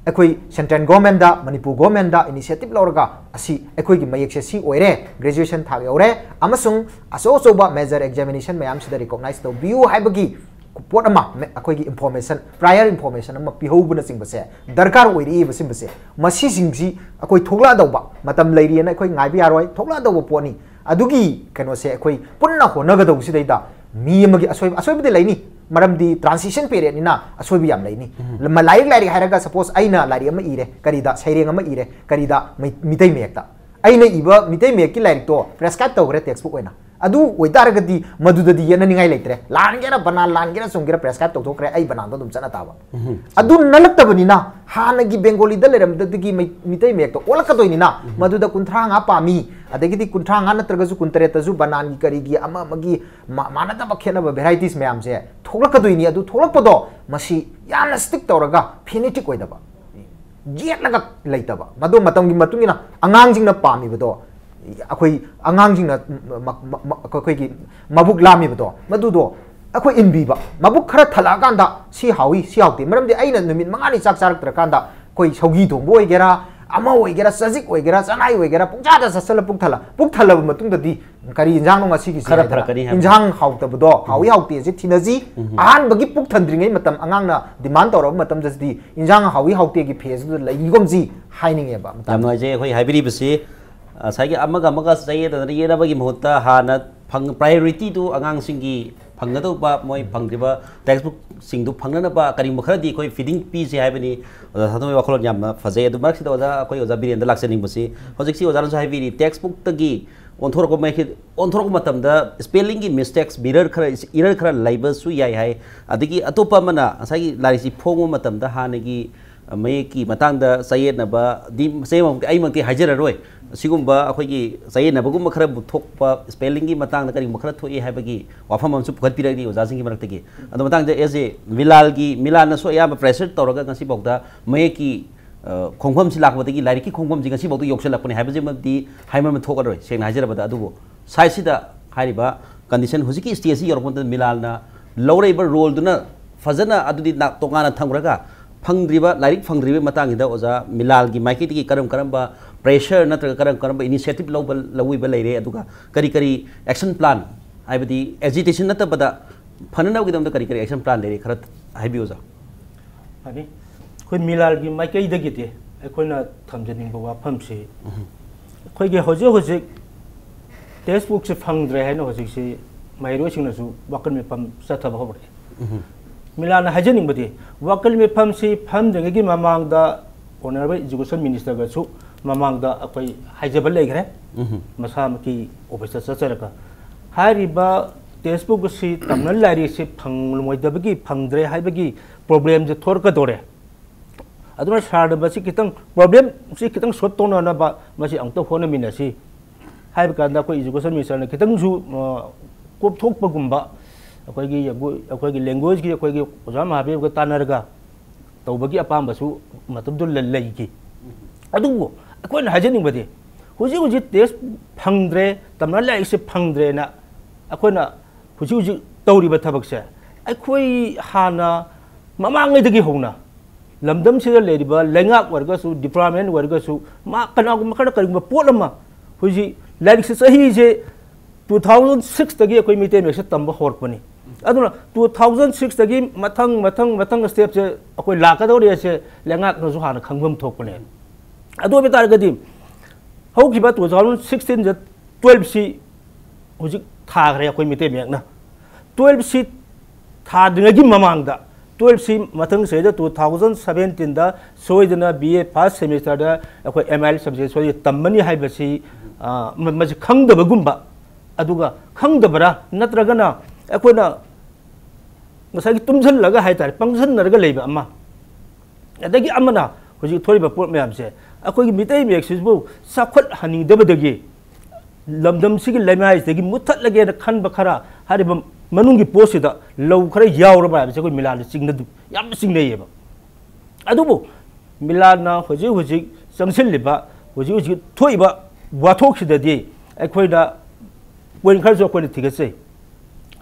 ꯑꯩꯈꯣꯏ central governmentꯗ, ꯃꯅꯤꯄꯨꯔ governmentꯗ initiative ꯂꯧꯔꯒ ꯑꯁꯤ ꯑꯩꯈꯣꯏꯒꯤ ꯃꯌꯦꯛꯁꯦ ꯁꯤ ꯑꯣꯏꯔꯦ, graduation ꯊꯥꯛ ꯌꯧꯔꯦ, ꯑꯃꯁꯨꯡ ꯑꯆꯧ ꯑꯆꯧꯕ major examination ꯃꯌꯥꯝꯁꯤꯗ recognize ꯇꯧꯕꯤꯌꯨ ꯍꯥꯏꯕꯒꯤ ꯄꯣꯠ ꯑꯃ, ꯃꯦ-, ꯑꯩꯈꯣꯏꯒꯤ information, prior information ꯑꯃ ꯄꯤꯍꯧꯕꯅꯆꯤꯡꯕꯁꯦ ꯗꯔꯀꯥꯔ ꯑꯣꯏꯔꯛꯏꯕ꯫ ꯁꯤꯒꯨꯝꯕꯁꯦ, ꯃꯁꯤꯁꯤꯡꯁꯤ ꯑꯩꯈꯣꯏ ꯊꯣꯛꯂꯛꯑꯗꯧꯕ ꯃꯇꯝ ꯂꯩꯔꯤꯑꯅ ꯑꯩꯈꯣꯏ ꯉꯥꯏꯕ ꯌꯥꯔꯣꯏ, ꯊꯣꯛꯂꯛꯑꯗꯧꯕ ꯄꯣꯠꯅꯤ꯫ ꯑꯗꯨꯒꯤ ꯀꯩꯅꯣꯁꯦ ꯑꯩꯈꯣꯏ ꯄꯨꯟꯅ ꯍꯣꯠꯅꯒꯗꯧꯕꯁꯤꯗꯩꯗ ꯃꯤ ꯑꯃꯒꯤ ꯑꯁꯣꯏꯕ, ꯑꯁꯣꯏꯕꯗꯤ ꯂꯩꯅꯤ, ꯃꯔꯝꯗꯤ transition periodꯅꯤꯅ ꯑꯁꯣꯏꯕ ꯌꯥꯝ ꯂꯩꯅꯤ꯫ ꯎꯝ꯫ ꯂ-, ꯂꯥꯏꯔꯤꯛ, ꯂꯥꯏꯔꯤꯛ ꯍꯥꯏꯔꯒ suppose ꯑꯩꯅ ꯂꯥꯏꯔꯤꯛ ꯑꯃ ꯏꯔꯦ, ꯀꯔꯤꯗ, ꯁꯩꯔꯦꯡ ꯑꯃ ꯏꯔꯦ, ꯀꯔꯤꯗ, ꯃꯩ-, ꯃꯤꯇꯩ ꯃꯌꯦꯛꯇ꯫ ꯑꯩꯅ ꯏꯕ ꯃꯤꯇꯩ ꯃꯌꯦꯛꯀꯤ ꯂꯥꯏꯔꯤꯛꯇꯣ prescribe ꯇꯧꯈ꯭ꯔꯦ textbook ꯑꯣꯏꯅ꯫ ꯑꯗꯨ ꯑꯣꯏꯇꯥꯔꯒꯗꯤ ꯃꯗꯨꯗꯗꯤ ꯌꯦꯠꯅꯅꯤꯡꯉꯥꯏ ꯂꯩꯇ꯭ꯔꯦ꯫ ꯂꯥꯟꯒꯦꯔꯥ ꯕꯅꯥꯟ ꯂꯥꯟꯒꯦꯔꯥ ꯆꯨꯝꯒꯦꯔꯥ prescribe ꯇꯧꯊꯣꯛꯈ꯭ꯔꯦ, ꯑꯩ ꯕꯅꯥꯟꯗꯣ ꯑꯗꯨꯝ ꯆꯠꯅ ꯇꯥꯕ꯫ ꯎꯝ꯫ ꯑꯗꯨ ꯅꯠꯂꯛꯇꯕꯅꯤꯅ ꯍꯥꯟꯅꯒꯤ Bengaliꯗ ꯂꯩꯔꯝꯕꯗꯒꯤ ꯃꯩ-, ꯃꯤꯇꯩ ꯃꯌꯦꯛꯇ ꯑꯣꯜꯂꯛꯀꯗꯣꯏꯅꯤꯅ ꯎꯝ꯫ ꯃꯗꯨꯗ ꯀꯨꯟꯊ꯭ꯔꯥ ꯃꯉꯥ ꯄꯥꯝꯃꯤ, ꯑꯗꯒꯤꯗꯤ ꯀꯨꯟꯊ꯭ꯔꯥ ꯃꯉꯥ ꯅꯠꯇ꯭ꯔꯒꯁꯨ ꯀꯨꯟꯇꯔꯦꯠꯇꯁꯨ ꯕꯅꯥꯟꯒꯤ ꯀꯔꯤꯒꯤ ꯑꯃ ꯑꯃꯒꯤ ꯃꯥ-, ꯃꯥꯟꯅꯗꯕ ꯈꯦꯠꯅꯕ varieties ꯃꯌꯥꯝꯁꯦ ꯊꯣꯛꯂꯛꯀꯗꯣꯏꯅꯤ꯫ ꯑꯗꯨ ꯊꯣꯛꯂꯛꯄꯗꯣ ꯃꯁꯤ ꯌꯥꯝꯅ strict ꯇꯧꯔꯒ phonetic ꯑꯣꯏꯗꯕ, ꯌꯦꯠꯂꯒ ꯂꯩꯇꯕ, ꯃꯗꯨ ꯃꯇꯝꯒꯤ ꯃꯇꯨꯡ ꯏꯟꯅ ꯑꯉꯥꯡꯁꯤꯡꯅ ꯄꯥꯝꯃꯤꯕꯗꯣ ꯑꯩꯈꯣꯏ ꯑꯉꯥꯡꯁꯤꯡꯅ ꯃ- ꯃ- ꯃ- ꯑꯩꯈꯣꯏꯒꯤ ꯃꯕꯨꯛ ꯂꯥꯝꯃꯤꯕꯗꯣ, ꯃꯗꯨꯗꯣ ꯑꯩꯈꯣꯏ ꯏꯟꯕꯤꯕ꯫ ꯃꯕꯨꯛ ꯈꯔ ꯊꯜꯂꯛꯑꯀꯥꯟꯗ ꯁꯤ ꯍꯥꯎꯏ, ꯁꯤ ꯍꯥꯎꯇꯦ, ꯃꯔꯝꯗꯤ ꯑꯩꯅ ꯅꯨꯃꯤꯠ ꯃꯉꯥꯅꯤ ꯆꯥꯛ ꯆꯥꯔꯛꯇ꯭ꯔꯀꯥꯟꯗ ꯑꯩꯈꯣꯏ ꯁꯧꯒꯤ ꯊꯣꯡꯕ ꯑꯣꯏꯒꯦꯔꯥ, ꯑꯃ ꯑꯣꯏꯒꯦꯔꯥ, ꯆꯖꯤꯛ ꯑꯣꯏꯒꯦꯔꯥ, ꯆꯅꯥꯏ ꯑꯣꯏꯒꯦꯔꯥ, ꯄꯨꯡꯆꯥꯗ ꯆꯥꯁꯤꯜꯂ ꯄꯨꯛ ꯊꯜꯂ ꯄꯨꯛ ꯊꯜꯂꯕ ꯃꯇꯨꯡꯗꯗꯤ ꯀꯔꯤ ꯏꯟꯖꯥꯡꯅꯣ ꯉꯁꯤꯒꯤꯁꯤ ꯈꯔ ꯍꯥꯏꯗꯅ ꯐꯔꯛꯀꯅꯤ ꯍꯥꯏꯕ꯫ ꯏꯟꯖꯥꯡ ꯍꯥꯎꯇꯕꯗꯣ ꯍꯥꯎꯏ ꯍꯥꯎꯇꯦꯁꯦ ꯊꯤꯅꯁꯤ꯫ ꯑꯍꯥꯟꯕꯒꯤ ꯄꯨꯛ ꯊꯟꯗ꯭ꯔꯤꯉꯩ ꯃꯇꯝ, ꯑꯉꯥꯡꯅ ꯗꯤꯃꯥꯟ ꯇꯧꯔꯕ ꯃꯇꯝꯗꯗꯤ ꯏꯟꯖꯥꯡ ꯍꯥꯎꯏ ꯍꯥꯎꯇꯦꯒꯤ ꯐꯦꯁꯇꯨꯗ ꯂꯩꯒꯨꯝꯁꯤ ꯍꯥꯏꯅꯤꯡꯉꯦꯕ꯫ ꯌꯥꯝ ꯅꯨꯡꯉꯥꯏꯖꯩ ꯑꯩꯈꯣꯏ ꯍꯥꯏꯕꯤꯔꯤꯕꯁꯤ꯫ ꯉꯁꯥꯏꯒꯤ ꯑꯃꯒ ꯑꯃꯒ ꯆꯌꯦꯠꯅꯗꯅ ꯌꯦꯠꯅꯕꯒꯤ ꯃꯍꯨꯠꯇ ꯍꯥꯟꯅ ꯐꯪ priorityꯗꯨ ꯑꯉꯥꯡꯁꯤꯡꯒꯤ ꯐꯪꯒꯗꯧꯕ, ꯃꯣꯏ ꯐꯪꯗ꯭ꯔꯤꯕ textbookꯁꯤꯡꯗꯨ ꯐꯪꯅꯅꯕ ꯀꯔꯤꯒꯨꯝꯕ ꯈꯔꯗꯤ ꯑꯩꯈꯣꯏ feeding ꯄꯤꯁꯦ ꯍꯥꯏꯕꯅꯤ꯫ ꯑꯣꯖꯥ ꯁꯥꯟꯇꯣꯝꯒꯤ ꯋꯥꯈꯜꯂꯣꯟ ꯌꯥꯝꯅ ꯐꯖꯩ꯫ ꯑꯗꯨ ꯃꯔꯛꯁꯤꯗ ꯑꯣꯖꯥ, ꯑꯩꯈꯣꯏ ꯑꯣꯖꯥ ꯕꯤꯔꯦꯟꯗ ꯂꯥꯛꯆꯅꯤꯡꯕꯁꯤ, ꯍꯧꯖꯤꯛꯁꯤ ꯑꯣꯖꯥꯅꯁꯨ ꯍꯥꯏꯕꯤꯔꯤ, textbookꯇꯒꯤ ꯑꯣꯟꯊꯣꯔꯛꯄ ꯃꯥꯏꯀꯩ, ꯑꯣꯟꯊꯣꯔꯛꯄ ꯃꯇꯝꯗ spellingꯒꯤ mistakeꯁ, error ꯈꯔ, error ꯈꯔ ꯂꯩꯕꯁꯨ ꯌꯥꯏ ꯍꯥꯏ꯫ ꯑꯗꯒꯤ ꯑꯇꯣꯞꯄ ꯑꯃꯅ ꯉꯁꯥꯏꯒꯤ ꯂꯥꯏꯔꯤꯛꯁꯤ ꯐꯣꯡꯕ ꯃꯇꯝꯗ ꯍꯥꯟꯅꯒꯤ ꯃꯌꯦꯛꯀꯤ ꯃꯇꯥꯡꯗ ꯆꯌꯦꯠꯅꯕꯗꯤ ꯃꯆꯦ ꯑꯃꯃꯛꯇꯤ ꯑꯩꯃꯛꯇꯤ ꯍꯥꯏꯖꯔꯔꯣꯏ꯫ ꯁꯤꯒꯨꯝꯕ ꯑꯩꯈꯣꯏꯒꯤ ꯆꯌꯦꯠꯅꯕꯒꯨꯝꯕ ꯈꯔꯕꯨ ꯊꯣꯛꯄ, spellingꯒꯤ ꯃꯇꯥꯡꯗ ꯀꯔꯤꯒꯨꯝꯕ ꯈꯔ ꯊꯣꯛꯏ ꯍꯥꯏꯕꯒꯤ ꯋꯥꯐꯝ ꯑꯃꯁꯨ ꯄꯨꯈꯠꯄꯤꯔꯛꯂꯤ ꯑꯣꯖꯥꯁꯤꯡꯒꯤ ꯃꯔꯛꯇꯒꯤ꯫ ꯑꯗꯨ ꯃꯇꯥꯡꯗ as a ꯃꯤꯂꯥꯜꯒꯤ, ꯃꯤꯂꯥꯜꯅꯁꯨ ꯑꯌꯥꯝꯕ pressure ꯇꯧꯔꯒ ꯉꯁꯤꯐꯥꯎꯗ ꯃꯌꯦꯛꯀꯤ, ꯑ, ꯈꯣꯡꯐꯝꯁꯤ ꯂꯥꯛꯄꯗꯒꯤ ꯂꯥꯏꯔꯤꯛꯀꯤ ꯈꯣꯡꯐꯝꯁꯤ ꯉꯁꯤꯐꯥꯎꯗ ꯌꯧꯁꯤꯜꯂꯛꯄꯅꯤ ꯍꯥꯏꯕꯁꯤꯃꯗꯤ ꯍꯥꯏꯃꯟꯕ ꯊꯣꯛꯑꯔꯣꯏ, ꯁꯦꯡꯅ ꯍꯥꯏꯖꯔꯕꯗ꯫ ꯑꯗꯨꯕꯨ ꯁꯥꯏꯁꯤꯗ ꯍꯥꯏꯔꯤꯕ condition, ꯍꯧꯖꯤꯛꯀꯤ stageꯁꯤ ꯌꯧꯔꯛꯄ ꯃꯇꯝꯗ ꯃꯤꯂꯥꯜꯅ ꯂꯧꯔꯛꯏꯕ roleꯗꯨꯅ ꯐꯖꯅ ꯑꯗꯨꯗꯤ ꯅꯥ-, ꯇꯣꯉꯥꯟꯅ ꯊꯝꯈ꯭ꯔꯒ, ꯐꯪꯗ꯭ꯔꯤꯕ, ꯂꯥꯏꯔꯤꯛ ꯐꯪꯗ꯭ꯔꯤꯕ ꯃꯇꯥꯡꯁꯤꯗ ꯑꯣꯖꯥ ꯃꯤꯂꯥꯜꯒꯤ ꯃꯥꯏꯀꯩꯗꯒꯤ ꯀꯔꯝ ꯀꯔꯝꯕ pressure ꯅꯠꯇ꯭ꯔꯒ ꯀꯔꯝ ꯀꯔꯝꯕ initiative ꯂꯧꯕ, ꯂꯧꯕꯤꯕ ꯂꯩꯔꯦ, ꯑꯗꯨꯒ ꯀꯔꯤ ꯀꯔꯤ action plan, ꯍꯥꯏꯕꯗꯤ agitation ꯅꯠꯇꯕꯗ ꯐꯅꯅꯕꯒꯤꯗꯃꯛꯇ ꯀꯔꯤ ꯀꯔꯤ action plan ꯂꯩꯔꯦ, ꯈꯔ ꯍꯥꯏꯕꯤꯌꯨ ꯑꯣꯖꯥ꯫ ꯐꯅꯤ꯫ ꯑꯩꯈꯣꯏ ꯃꯤꯂꯥꯜꯒꯤ ꯃꯥꯏꯀꯩꯗꯒꯤꯗꯤ ꯑꯩꯈꯣꯏꯅ ꯊꯝꯖꯅꯤꯡꯕ ꯋꯥꯐꯝꯁꯤ, ꯑꯩꯈꯣꯏꯒꯤ ꯍꯧꯖꯤꯛ ꯍꯧꯖꯤꯛ textbookꯁꯤ ꯐꯪꯗ꯭ꯔꯦ ꯍꯥꯏꯅ ꯍꯧꯖꯤꯛꯁꯤ ꯃꯍꯩꯔꯣꯏꯁꯤꯡꯅꯁꯨ ꯋꯥꯀꯠ ꯃꯤꯐꯝ ꯆꯠꯊꯕ ꯍꯧꯔꯛꯑꯦ꯫ ꯃꯤꯂꯥꯜꯅ ꯍꯥꯏꯖꯅꯤꯡꯕꯗꯤ, ꯋꯥꯀꯠ ꯃꯤꯐꯝꯁꯤ ꯐꯝꯗ꯭ꯔꯤꯉꯩꯒꯤ ꯃꯃꯥꯡꯗ Honourable Education Ministerꯒꯁꯨ ꯃꯃꯥꯡꯗ ꯑꯩꯈꯣꯏ ꯍꯥꯏꯖꯕ ꯂꯩꯈ꯭ꯔꯦ, ꯃꯁꯥꯃꯛꯀꯤ officeꯇ ꯆꯠꯆꯔꯒ꯫ ꯍꯥꯏꯔꯤꯕ textbook ꯑꯁꯤ ꯇꯝꯅ ꯂꯥꯏꯔꯤꯛꯁꯤ ꯐꯪꯂꯣꯏꯗꯕꯒꯤ, ꯐꯪꯗ꯭ꯔꯦ ꯍꯥꯏꯕꯒꯤ problemꯁꯦ ꯊꯣꯔꯛꯀꯗꯧꯔꯦ꯫ ꯑꯗꯨꯅ ꯁꯥꯔꯗ ꯃꯁꯤ ꯈꯤꯇꯪ, problemꯁꯤ ꯈꯤꯇꯪ solve ꯇꯧꯅꯅꯕ ꯃꯁꯤ ꯑꯃꯨꯛꯇ ꯍꯣꯠꯅꯃꯤꯟꯅꯁꯤ ꯍꯥꯏꯕ ꯀꯥꯟꯗ ꯑꯩꯈꯣꯏ Education Ministerꯅ ꯈꯤꯇꯪꯁꯨ, ꯑ, ꯀꯣꯛꯊꯣꯛꯄꯒꯨꯝꯕ, ꯑꯩꯈꯣꯏꯒꯤ, ꯑꯩꯈꯣꯏꯒꯤ languageꯀꯤ ꯑꯩꯈꯣꯏꯒꯤ ꯑꯣꯖꯥ ꯃꯍꯥꯕꯤꯔꯒ ꯇꯥꯟꯅꯔꯒ ꯇꯧꯕꯒꯤ ꯑꯄꯥꯝꯕꯁꯨ ꯃꯇꯝꯗꯨ ꯂ-, ꯂꯩꯈꯤ꯫ ꯑꯗꯨꯕꯨ ꯑꯩꯈꯣꯏꯅ ꯍꯥꯏꯖꯅꯤꯡꯕꯗꯤ, ꯍꯧꯖꯤꯛ ꯍꯧꯖꯤꯛ ꯇꯦꯛꯁ ꯐꯪꯗ꯭ꯔꯦ, ꯇꯝꯅ ꯂꯥꯏꯔꯤꯛꯁꯦ ꯐꯪꯗ꯭ꯔꯦꯅ ꯑꯩꯈꯣꯏꯅ ꯍꯧꯖꯤꯛ ꯍꯧꯖꯤꯛ ꯇꯧꯔꯤꯕ ꯊꯕꯛꯁꯦ, ꯑꯩꯈꯣꯏ ꯍꯥꯟꯅ ꯃꯃꯥꯡꯉꯩꯗꯒꯤ ꯍꯧꯅ ꯂꯝꯗꯝꯁꯤꯗ ꯂꯩꯔꯤꯕ ꯂꯩꯉꯥꯛ ꯑꯣꯏꯔꯒꯁꯨ, ꯗꯤꯄꯥꯔꯠꯃꯦꯟ ꯑꯣꯏꯔꯒꯁꯨ, ꯃꯥ ꯀꯅꯥꯒꯨꯝꯕ ꯈꯔꯅ ꯀꯔꯤꯒꯨꯝꯕ ꯄꯣꯠ ꯑꯃ, ꯍꯧꯖꯤꯛ ꯂꯥꯏꯔꯤꯛꯁꯦ ꯆꯍꯤꯁꯦ two thousand six ꯇꯒꯤ ꯑꯩꯈꯣꯏ ꯃꯩꯇꯩ ꯃꯌꯦꯛꯁꯦ ꯇꯝꯕ ꯍꯧꯔꯛꯄꯅꯤ꯫ ꯑꯗꯨꯅ two thousand six ꯇꯒꯤ ꯃꯊꯪ ꯃꯊꯪ ꯃꯊꯪ ꯁ꯭ꯇꯦꯞꯁꯦ ꯑꯩꯈꯣꯏ ꯂꯥꯛꯀꯗꯧꯔꯤ ꯍꯥꯏꯁꯦ ꯂꯩꯉꯥꯛꯅꯁꯨ ꯍꯥꯟꯅ ꯈꯪꯐꯝ ꯊꯣꯛꯄꯅꯦ꯫ ꯑꯗꯨ ꯑꯣꯏꯕ ꯇꯥꯔꯒꯗꯤ ꯍꯧꯈꯤꯕ two thousand sixteen ꯗ twelve ꯁꯤ ꯍꯧꯖꯤꯛ ꯊꯥꯈ꯭ꯔꯦ ꯑꯩꯈꯣꯏ ꯃꯩꯇꯩ ꯃꯌꯦꯛꯅ꯫ twelve ꯁꯤ ꯊꯥꯗ꯭ꯔꯤꯉꯩꯒꯤ ꯃꯃꯥꯡꯗ, twelve ꯁꯤ ꯃꯊꯪ ꯆꯍꯤꯗ two thousand seventeen ꯗ ꯁꯣꯏꯗꯅ B A first semester ꯗ ꯑꯩꯈꯣꯏ M I L subject ꯁꯣꯏꯗꯅ ꯇꯝꯃꯅꯤ ꯍꯥꯏꯕꯁꯤ, ꯑ, ꯃ-, ꯃꯁꯤ ꯈꯪꯗꯕꯒꯨꯝꯕ, ꯑꯗꯨꯒ ꯈꯪꯗꯕꯔꯥ ꯅꯠꯇ꯭ꯔꯒꯅ ꯑꯩꯈꯣꯏꯅ ꯉꯁꯥꯏꯒꯤ ꯇꯨꯝꯁꯤꯜꯂꯒ ꯍꯥꯏꯇꯥꯔꯦ, ꯄꯪꯁꯟꯅꯔꯒ ꯂꯩꯕ ꯑꯃ, ꯑꯗꯒꯤ ꯑꯃꯅ ꯍꯧꯖꯤꯛ ꯊꯣꯛꯏꯕ ꯄꯣꯠ ꯃꯌꯥꯝꯁꯦ ꯑꯩꯈꯣꯏꯒꯤ ꯃꯤꯇꯩ ꯃꯌꯦꯛꯁꯤꯕꯨ ꯆꯥꯎꯈꯠꯍꯟꯅꯤꯡꯗꯕꯗꯒꯤ ꯂꯝꯗꯝꯁꯤꯒꯤ ꯂꯩꯃꯥꯏꯁꯤꯗꯒꯤ ꯃꯨꯠꯊꯠꯂꯒꯦꯅ ꯈꯟꯕ ꯈꯔ, ꯍꯥꯏꯔꯤꯕ ꯃꯅꯨꯡꯒꯤ ꯄꯣꯠꯁꯤꯗ ꯂꯧ ꯈꯔ ꯌꯥꯎꯔꯕ ꯍꯥꯏꯕꯁꯦ ꯑꯩꯈꯣꯏ ꯃꯤꯂꯥꯟꯗ ꯆꯤꯡꯅ-, ꯌꯥꯝꯅ ꯆꯤꯡꯅꯩꯌꯦꯕ꯫ ꯑꯗꯨꯕꯨ ꯃꯤꯂꯥꯟꯅ ꯍꯧꯖꯤꯛ ꯍꯧꯖꯤꯛ ꯆꯪꯁꯤꯜꯂꯤꯕ, ꯍꯧꯖꯤꯛ ꯍꯧꯖꯤꯛ ꯊꯣꯛꯏꯕ ꯋꯥꯊꯣꯛꯁꯤꯗꯗꯤ ꯑꯩꯈꯣꯏꯅ ꯄꯣꯏꯟ ꯈꯔꯁꯨ ꯑꯩꯈꯣꯏꯅ ꯊꯤꯒꯠꯆꯩ꯫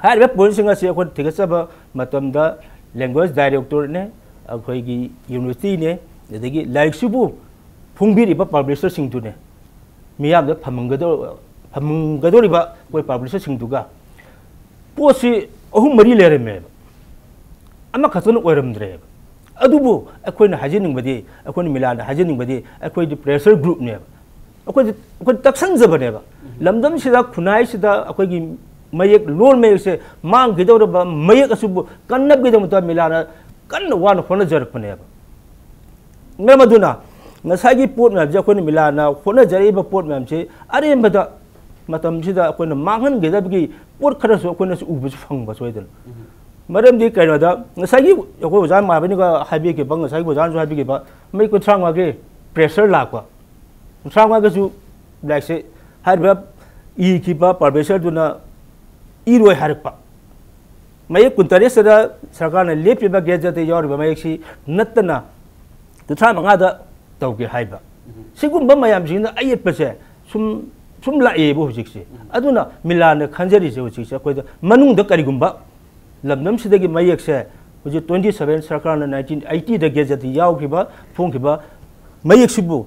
ꯍꯥꯏꯔꯤꯕ ꯄꯣꯏꯟꯁꯤꯡ ꯑꯁꯤ ꯑꯩꯈꯣꯏꯅ ꯊꯤꯒꯠꯆꯕ ꯃꯇꯝꯗ language director ꯅꯦ, ꯑꯩꯈꯣꯏꯒꯤ university ꯅꯦ, ꯑꯗꯒꯤ ꯂꯥꯏꯔꯤꯛꯁꯤꯕꯨ ꯐꯣꯡꯕꯤꯔꯤꯕ ꯄꯕ꯭ꯂꯤꯁꯔꯁꯤꯡꯗꯨꯅꯦ ꯃꯤꯌꯥꯝꯗ ꯐꯝꯍꯟꯒꯗꯧ-, ꯐꯝꯍꯟꯒꯗꯧꯔꯤꯕ ꯑꯩꯈꯣꯏ ꯄꯕ꯭ꯂꯤꯁꯔꯁꯤꯡꯗꯨꯒ ꯄꯣꯠꯁꯤ ꯑꯍꯨꯝ ꯃꯔꯤ ꯂꯩꯔꯝꯃꯦꯕ, ꯑꯃꯈꯛꯇꯅ ꯑꯣꯏꯔꯝꯗ꯭ꯔꯦꯕ꯫ ꯑꯗꯨꯕꯨ ꯑꯩꯈꯣꯏꯅ ꯍꯥꯏꯖꯅꯤꯡꯕꯗꯤ, ꯑꯩꯈꯣꯏꯅ ꯃꯤꯂꯥꯟꯗ ꯍꯥꯏꯖꯅꯤꯡꯕꯗꯤ, ꯑꯩꯈꯣꯏꯗꯤ pressure group ꯅꯦꯕ, ꯑꯩꯈꯣꯏꯗꯤ, ꯑꯩꯈꯣꯏ ꯇꯛꯁꯟꯖꯕꯅꯦꯕ꯫ ꯂꯝꯗꯝꯁꯤꯗ, ꯈꯨꯟꯅꯥꯏꯁꯤꯗ ꯑꯩꯈꯣꯏꯒꯤ ꯃꯌꯦꯛ, ꯂꯣꯟ ꯃꯌꯦꯛꯁꯦ ꯃꯥꯡꯈꯤꯗꯧꯔꯕ ꯃꯌꯦꯛ ꯑꯁꯤꯕꯨ ꯀꯟꯅꯕꯒꯤꯗꯃꯛꯇ ꯃꯤꯂꯥꯟꯅ ꯀꯟꯅ ꯋꯥꯅ ꯍꯣꯠꯅꯖꯔꯛꯄꯅꯦꯕ꯫ ꯃꯔꯝ ꯑꯗꯨꯅ ꯉꯁꯥꯏꯒꯤ ꯄꯣꯠ ꯃꯌꯥꯝꯁꯦ ꯑꯩꯈꯣꯏꯅ ꯃꯤꯂꯥꯟꯅ ꯍꯣꯠꯅꯖꯔꯛꯏꯕ ꯄꯣꯠ ꯃꯌꯥꯝꯁꯦ ꯑꯔꯦꯝꯕꯗ ꯃꯇꯝꯁꯤꯗ ꯑꯩꯈꯣꯏꯅ ꯃꯥꯡꯍꯟꯒꯗꯕꯒꯤ ꯄꯣꯠ ꯈꯔꯁꯨ ꯑꯩꯈꯣꯏꯅꯁꯨ ꯎꯕꯁꯨ ꯐꯪꯕ ꯁꯣꯏꯗꯅ꯫ ꯃꯔꯝꯗꯤ ꯀꯩꯅꯣꯗ ꯉꯁꯥꯏꯒꯤ ꯑꯩꯈꯣꯏ ꯑꯣꯖꯥ ꯃꯥꯕꯤꯅꯒ ꯍꯥꯏꯕꯤꯈꯤꯕ, ꯉꯁꯥꯏꯒꯤ ꯑꯣꯖꯥꯅꯁꯨ ꯍꯥꯏꯕꯤꯈꯤꯕ, ꯃꯤ ꯀꯨꯟꯊ꯭ꯔꯥ ꯃꯉꯥꯒꯤ pressure ꯂꯥꯛꯄ, ꯀꯨꯟꯊ꯭ꯔꯥ ꯃꯉꯥꯒꯁꯨ ꯂꯥꯏꯔꯤꯛꯁꯦ ꯍꯥꯏꯔꯤꯕ ꯏꯈꯤꯕ ꯄꯕ꯭ꯂꯤꯁꯔꯗꯨꯅ ꯏꯔꯣꯏ ꯍꯥꯏꯔꯛꯄ꯫ ꯃꯌꯦꯛ ꯀꯨꯟꯇꯔꯦꯠꯁꯤꯗ ꯁꯔꯀꯥꯔꯅ ꯂꯦꯞꯄꯤꯕ ꯒꯦꯖꯦꯠꯇ ꯌꯥꯎꯔꯤꯕ ꯃꯌꯦꯛꯁꯤ ꯅꯠꯇꯅ ꯀꯨꯟꯊ꯭ꯔꯥ ꯃꯉꯥꯗ ꯇꯧꯒꯦ ꯍꯥꯏꯕ꯫ ꯁꯤꯒꯨꯝꯕ ꯃꯌꯥꯝꯁꯤꯅ ꯑꯌꯦꯠꯄꯁꯦ ꯁꯨꯝ ꯁꯨꯝ ꯂꯥꯛꯑꯦꯕ ꯍꯧꯖꯤꯛꯁꯦ꯫ ꯑꯗꯨꯅ ꯃꯤꯂꯥꯟꯅ ꯈꯟꯖꯔꯤꯁꯦ ꯍꯧꯖꯤꯛꯁꯦ ꯑꯩꯈꯣꯏꯗ ꯃꯅꯨꯡꯗ ꯀꯔꯤꯒꯨꯝꯕ ꯂꯝꯗꯝꯁꯤꯗꯒꯤ ꯃꯌꯦꯛꯁꯦ ꯍꯧꯖꯤꯛ twenty seven ꯁꯔꯀꯥꯔꯅ nineteen eighty ꯗ ꯒꯦꯖꯦꯠꯇ ꯌꯥꯎꯈꯤꯕ, ꯐꯣꯡꯈꯤꯕ ꯃꯌꯦꯛꯁꯤꯕꯨ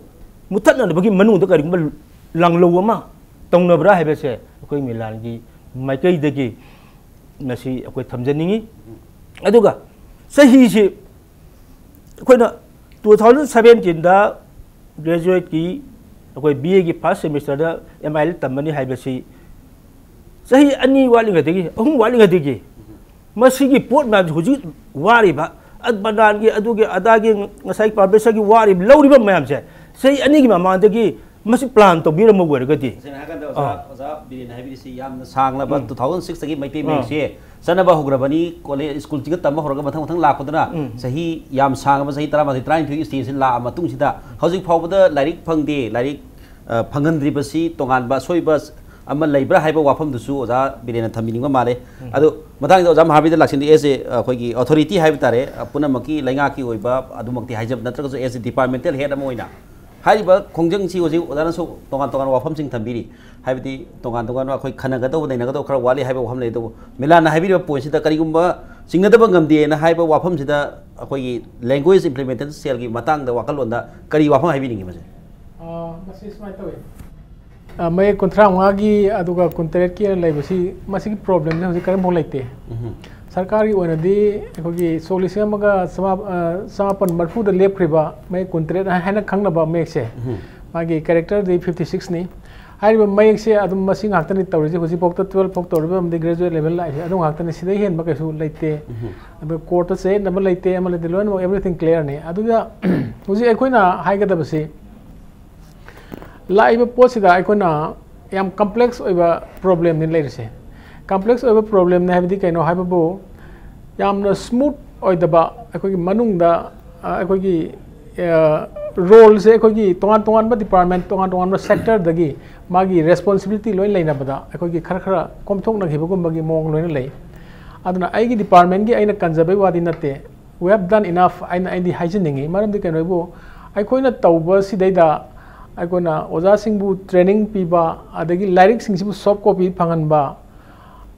ꯃꯨꯊꯠꯅꯅꯕꯒꯤ ꯃꯅꯨꯡꯗ ꯀꯔꯤꯒꯨꯝꯕ ꯂꯥꯡꯂꯧ ꯑꯃ ꯇꯧꯅꯕ꯭ꯔꯥ ꯍꯥꯏꯕꯁꯦ ꯑꯩꯈꯣꯏ ꯃꯤꯂꯥꯟꯒꯤ ꯃꯥꯏꯀꯩꯗꯒꯤ ꯃꯁꯤ ꯑꯩꯈꯣꯏ ꯊꯝꯖꯅꯤꯡꯉꯤ꯫ ꯑꯗꯨꯒ ꯆꯍꯤꯁꯤ ꯑꯩꯈꯣꯏꯅ two thousand seventeen ꯗ graduate ꯀꯤ ꯑꯩꯈꯣꯏ B A ꯒꯤ first semester the M I L ꯇꯝꯃꯅꯤ ꯍꯥꯏꯕꯁꯤ ꯆꯍꯤ ꯑꯅꯤ ꯋꯥꯠꯂꯤꯉꯩꯗꯒꯤ, ꯑꯍꯨꯝ ꯋꯥꯠꯂꯤꯉꯩꯗꯒꯤ ꯃꯁꯤꯒꯤ ꯄꯣꯠ ꯃꯌꯥꯝꯁꯤ ꯍꯧꯖꯤꯛ ꯋꯥꯔꯤꯕ ꯑ-, ꯕꯅꯥꯟꯒꯤ, ꯑꯗꯨꯒꯤ ꯑꯗꯥꯒꯤ, ꯉꯁꯥꯏ professor ꯒꯤ ꯋꯥꯔꯤꯕ, ꯂꯧꯔꯤꯕ ꯃꯌꯥꯝꯁꯦ ꯆꯍꯤ ꯑꯅꯤꯒꯤ ꯃꯃꯥꯡꯗꯒꯤ ꯃꯁꯤ plan ꯇꯧꯕꯤꯔꯝꯕ ꯑꯣꯏꯔꯒꯗꯤ꯫ ꯇꯁꯦꯡꯅ ꯍꯥꯏꯔꯀꯥꯟꯗ ꯑꯣꯖꯥ, ꯑꯥ꯫ ꯑꯣꯖꯥ ꯕꯤꯔꯦꯟꯅ ꯍꯥꯏꯕꯤꯔꯤꯁꯤ ꯌꯥꯝꯅ ꯁꯥꯡꯂꯕ ꯎꯝ꯫ Two thousand six ꯇꯒꯤ ꯃꯩꯇꯩ ꯑꯥ꯫ ꯃꯌꯦꯛꯁꯦ ꯆꯠꯅꯕ ꯍꯧꯈ꯭ꯔꯕꯅꯤ, ꯀꯣꯂꯦꯖ, ꯁ꯭ꯀꯨꯜꯁꯤꯒ ꯇꯝꯕ ꯍꯧꯔꯒ ꯃꯊꯪ ꯃꯊꯪ ꯂꯥꯛꯄꯗꯨꯅ ꯎꯝ꯫ ꯆꯍꯤ ꯌꯥꯝ ꯁꯥꯡꯉꯕ ꯆꯍꯤ ꯇꯔꯥꯃꯥꯊꯣꯏ, ꯇꯔꯥꯅꯤꯊꯣꯏꯒꯤ stage ꯁꯤ ꯂꯥꯛꯑ ꯃꯇꯨꯡꯁꯤꯗ ꯍꯧꯖꯤꯛ ꯐꯥꯎꯕꯗ ꯂꯥꯏꯔꯤꯛ ꯐꯪꯗꯦ, ꯂꯥꯏꯔꯤꯛ, ꯑ, ꯐꯪꯍꯟꯗ꯭ꯔꯤꯕꯁꯤ ꯇꯣꯉꯥꯟꯕ ꯑꯁꯣꯏꯕ ꯑꯃ ꯂꯩꯕ꯭ꯔꯥ ꯍꯥꯏꯕ ꯋꯥꯐꯝꯗꯨꯁꯨ ꯑꯣꯖꯥ ꯕꯤꯔꯦꯟꯅ ꯊꯝꯕꯤꯅꯤꯡꯕ ꯃꯥꯜꯂꯦ꯫ ꯎꯝ꯫ ꯑꯗꯨ ꯃꯊꯪꯗ ꯑꯣꯖꯥ ꯃꯍꯥꯕꯤꯔꯗ ꯂꯥꯛꯁꯤꯟꯗꯤ, as a, ꯑꯩꯈꯣꯏꯒꯤ authority ꯍꯥꯏꯕ ꯇꯥꯔꯦ, ꯑ, ꯄꯨꯝꯅꯃꯛꯀꯤ ꯂꯩꯉꯥꯛꯀꯤ ꯑꯣꯏꯕ ꯑꯗꯨꯃꯛꯇꯤ ꯍꯥꯏꯖꯕ ꯅꯠꯇ꯭ꯔꯒꯁꯨ as a departmental head ꯑꯃ ꯑꯣꯏꯅ ꯍꯥꯏꯔꯤꯕ ꯈꯣꯡꯖꯪꯁꯤ ꯍꯧꯖꯤꯛ ꯑꯣꯖꯥꯅꯁꯨ ꯇꯣꯉꯥꯟ ꯇꯣꯉꯥꯟꯕ ꯋꯥꯐꯝꯁꯤꯡ ꯊꯝꯕꯤꯔꯤ꯫ ꯍꯥꯏꯕꯗꯤ ꯇꯣꯉꯥꯟ ꯇꯣꯉꯥꯟꯕ ꯑꯩꯈꯣꯏ ꯈꯟꯅꯒꯗꯧꯕ, ꯅꯩꯅꯒꯗꯧꯕ ꯈꯔ ꯋꯥꯠꯂꯤ ꯍꯥꯏꯕ ꯋꯥꯐꯝ ꯂꯩ꯫ ꯑꯗꯨꯕꯨ ꯃꯤꯂꯥꯟꯅ ꯍꯥꯏꯕꯤꯔꯤꯕ point ꯁꯤꯗ ꯀꯔꯤꯒꯨꯝꯕ ꯆꯤꯡꯅꯗꯕ ꯉꯝꯗꯦꯅ ꯍꯥꯏꯕ ꯋꯥꯐꯝꯁꯤꯗ ꯑꯩꯈꯣꯏꯒꯤ language implementation cell ꯒꯤ ꯃꯇꯥꯡꯗ ꯋꯥꯈꯜꯂꯣꯟꯗ ꯀꯔꯤ ꯋꯥꯐꯝ ꯍꯥꯏꯕꯤꯅꯤꯡꯉꯤ ꯃꯁꯦ? ꯑ, ꯃꯁꯤ ꯁꯨꯃꯥꯏꯅ ꯇꯧꯋꯤ꯫ ꯑ, ꯃꯌꯦꯛ ꯀꯨꯟꯊ꯭ꯔꯥ ꯃꯉꯥꯒꯤ ꯑꯗꯨꯒ ꯀꯨꯟꯇꯔꯦꯠꯀꯤ ꯂꯩꯕꯁꯤ, ꯃꯁꯤꯒꯤ problem ꯁꯦ ꯍꯧꯖꯤꯛ ꯀꯔꯤꯝꯐꯥꯎ ꯂꯩꯇꯦ꯫ ꯎꯝꯍꯨꯝ꯫ ꯁꯔꯀꯥꯔꯒꯤ ꯑꯣꯏꯅꯗꯤ ꯑꯩꯈꯣꯏꯒꯤ ꯁꯣꯛ ꯂꯤꯁꯤꯡ ꯑꯃꯒ ꯆꯃꯥ-, ꯑ, ꯆꯃꯥꯄꯟ ꯃꯔꯤꯐꯨꯗ ꯂꯦꯞꯈ꯭ꯔꯤꯕ ꯃꯌꯦꯛ ꯀꯨꯟꯇꯔꯦꯠ ꯍꯥꯏꯅ ꯈꯪꯅꯕ ꯃꯌꯦꯛꯁꯦ, ꯎꯝꯍꯨꯝ꯫ ꯃꯥꯒꯤ character ꯗꯤ fifty six ꯅꯤ꯫ ꯍꯥꯏꯔꯤꯕ ꯃꯌꯦꯛꯁꯦ ꯑꯗꯨꯝ ꯃꯁꯤ ꯉꯥꯛꯇꯅꯤ ꯇꯧꯔꯤꯁꯦ, ꯍꯧꯖꯤꯛꯐꯥꯎꯗ twelve ꯐꯥꯎ ꯇꯧꯔꯤꯕ ꯑꯃꯗꯤ graduate level ꯂꯥꯛꯏꯁꯦ, ꯑꯗꯨ ꯉꯥꯛꯇꯅꯤ, ꯁꯤꯗꯩ ꯍꯦꯟꯕ ꯀꯩꯁꯨ ꯂꯩꯇꯦ꯫ ꯎꯝꯍꯨꯝ꯫ ꯑꯗꯨ court ꯇ ꯆꯌꯦꯠꯅꯕ ꯂꯩꯇꯦ, ꯑꯃ ꯂꯩꯇꯦ, ꯂꯣꯏꯅꯃꯛ everything clear ꯅꯤ꯫ ꯑꯗꯨꯗ ꯍꯧꯖꯤꯛ ꯑꯩꯈꯣꯏꯅ ꯍꯥꯏꯒꯗꯕꯁꯤ, ꯂꯥꯛꯏꯕ ꯄꯣꯠꯁꯤꯗ ꯑꯩꯈꯣꯏꯅ ꯌꯥꯝ complex ꯑꯣꯏꯕ problem ꯅꯤ ꯂꯩꯔꯤꯁꯦ꯫ Complex ꯑꯣꯏꯕ problem ꯅꯤ ꯍꯥꯏꯕꯗꯤ ꯀꯩꯅꯣ ꯍꯥꯏꯕꯕꯨ, ꯌꯥꯝꯅ smooth ꯑꯣꯏꯗꯕ, ꯑꯩꯈꯣꯏꯒꯤ ꯃꯅꯨꯡꯗ, ꯑ, ꯑꯩꯈꯣꯏꯒꯤ, ꯑ, role ꯁꯦ ꯑꯩꯈꯣꯏꯒꯤ ꯇꯣꯉꯥꯟ ꯇꯣꯉꯥꯟꯕ department, ꯇꯣꯉꯥꯟ ꯇꯣꯉꯥꯟꯕ sector ꯗꯒꯤ ꯃꯥꯒꯤ responsibility ꯂꯣꯏ ꯂꯩꯅꯕꯗ ꯑꯩꯈꯣꯏꯒꯤ ꯈꯔ ꯈꯔ ꯀꯣꯝꯊꯣꯛꯅꯈꯤꯕꯒꯨꯝꯕꯒꯤ ꯃꯑꯣꯡ ꯂꯣꯏꯅ ꯂꯩ꯫ ꯑꯗꯨꯅ ꯑꯩꯒꯤ department ꯒꯤ ꯑꯩꯅ ꯀꯟꯖꯕꯩ ꯋꯥꯗꯤ ꯅꯠꯇꯦ, we have done enough ꯍꯥꯏꯅ ꯑꯩꯗꯤ ꯍꯥꯏꯖꯅꯤꯡꯉꯤ꯫ ꯃꯔꯝꯗꯤ ꯀꯩꯅꯣ ꯍꯥꯏꯕꯨ, ꯑꯩꯈꯣꯏꯅ ꯇꯧꯕꯁꯤꯗꯩꯗ ꯑꯩꯈꯣꯏꯅ ꯑꯣꯖꯥꯁꯤꯡꯕꯨ training ꯄꯤꯕ, ꯑꯗꯒꯤ ꯂꯥꯏꯔꯤꯛꯁꯤꯡꯁꯤꯕꯨ soft copy ꯐꯪꯍꯟꯕ,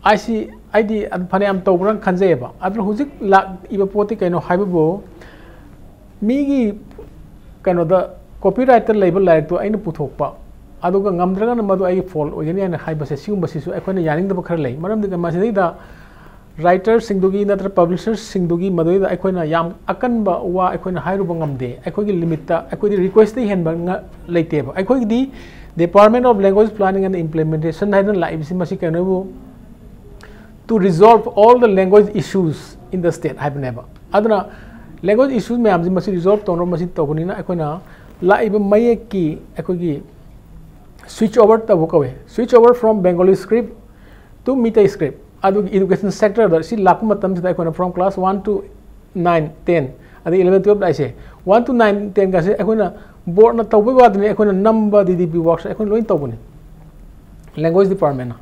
ꯑꯩꯁꯤ ꯑꯩꯗꯤ ꯑꯗꯨ ꯐꯅꯌꯥꯝ ꯇꯧꯕ꯭ꯔꯥ ꯈꯟꯖꯩꯑꯕ꯫ ꯑꯗꯨꯅ ꯍꯧꯖꯤꯛ ꯂꯥꯛꯏꯕ ꯄꯣꯠꯇꯤ ꯀꯩꯅꯣ ꯍꯥꯏꯕꯕꯨ, ꯃꯤꯒꯤ ꯀꯩꯅꯣꯗ copyrightꯇ ꯂꯩꯕ ꯂꯥꯏꯔꯤꯛꯇꯣ ꯑꯩꯅ ꯄꯨꯊꯣꯛꯄ, ꯑꯗꯨꯒ ꯉꯝꯗ꯭ꯔꯒꯅ ꯃꯗꯨ ꯑꯩꯒꯤ fault ꯑꯣꯏꯒꯅꯤ ꯍꯥꯏꯅ ꯍꯥꯏꯕꯁꯦ, ꯁꯤꯒꯨꯝꯕꯁꯤꯁꯨ ꯑꯩꯈꯣꯏꯅ ꯌꯥꯅꯤꯡꯗꯕ ꯈꯔ ꯂꯩ꯫ ꯃꯔꯝꯗꯤ ꯃꯁꯤꯗꯩꯗ writerꯁꯤꯡꯗꯨꯒꯤ ꯅꯠꯇ꯭ꯔꯒ publisherꯁꯤꯡꯗꯨꯒꯤ ꯃꯗꯨꯗꯩꯗ ꯑꯩꯈꯣꯏꯅ ꯌꯥꯝ ꯑꯀꯟꯕ ꯋꯥ ꯑꯩꯈꯣꯏꯅ ꯍꯥꯏꯔꯨꯕ ꯉꯝꯗꯦ꯫ ꯑꯩꯈꯣꯏꯒꯤ limitꯇ, ꯑꯩꯈꯣꯏꯗꯤ requestꯇꯩ ꯍꯦꯟꯕ ꯉ-, ꯂꯩꯇꯦꯕ꯫ ꯑꯩꯈꯣꯏꯒꯤꯗꯤ Department of Language Planning and Implementation ꯍꯥꯏꯗꯅ ꯂꯥꯛꯏꯕꯁꯤ, ꯃꯁꯤ ꯀꯩꯅꯣꯕꯨ, "To resolve all the language issues in the state" ꯍꯥꯏꯕꯅꯦꯕ꯫ ꯑꯗꯨꯅ language issues ꯃꯌꯥꯝꯁꯤ ꯃꯁꯤ resolve ꯇꯧꯅꯕ ꯃꯁꯤ ꯇꯧꯕꯅꯤꯅ, ꯑꯩꯈꯣꯏꯅ ꯂꯥꯛꯏꯕ ꯃꯌꯦꯛꯀꯤ ꯑꯩꯈꯣꯏꯒꯤ switch over ꯇꯧꯕ ꯀꯧꯏ, switch over from Bengali script to Meitei script꯫ ꯑꯗꯨꯒꯤ education sectorꯗ ꯁꯤ ꯂꯥꯛꯄ ꯃꯇꯝꯁꯤꯗ ꯑꯩꯈꯣꯏꯅ from class one to nine, ten, ꯑꯗꯩ eleven, twelve ꯂꯥꯛꯏꯁꯦ, one to nine, ten ꯒꯁꯦ ꯑꯩꯈꯣꯏꯅ boardꯅ ꯇꯧꯕꯩ ꯋꯥꯗꯅꯤ, ꯑꯩꯈꯣꯏꯅ ꯅꯝꯕ D D P workꯁꯦ ꯑꯩꯈꯣꯏꯅ ꯂꯣꯏ ꯇꯧꯕꯅꯤ, language departmentꯅ꯫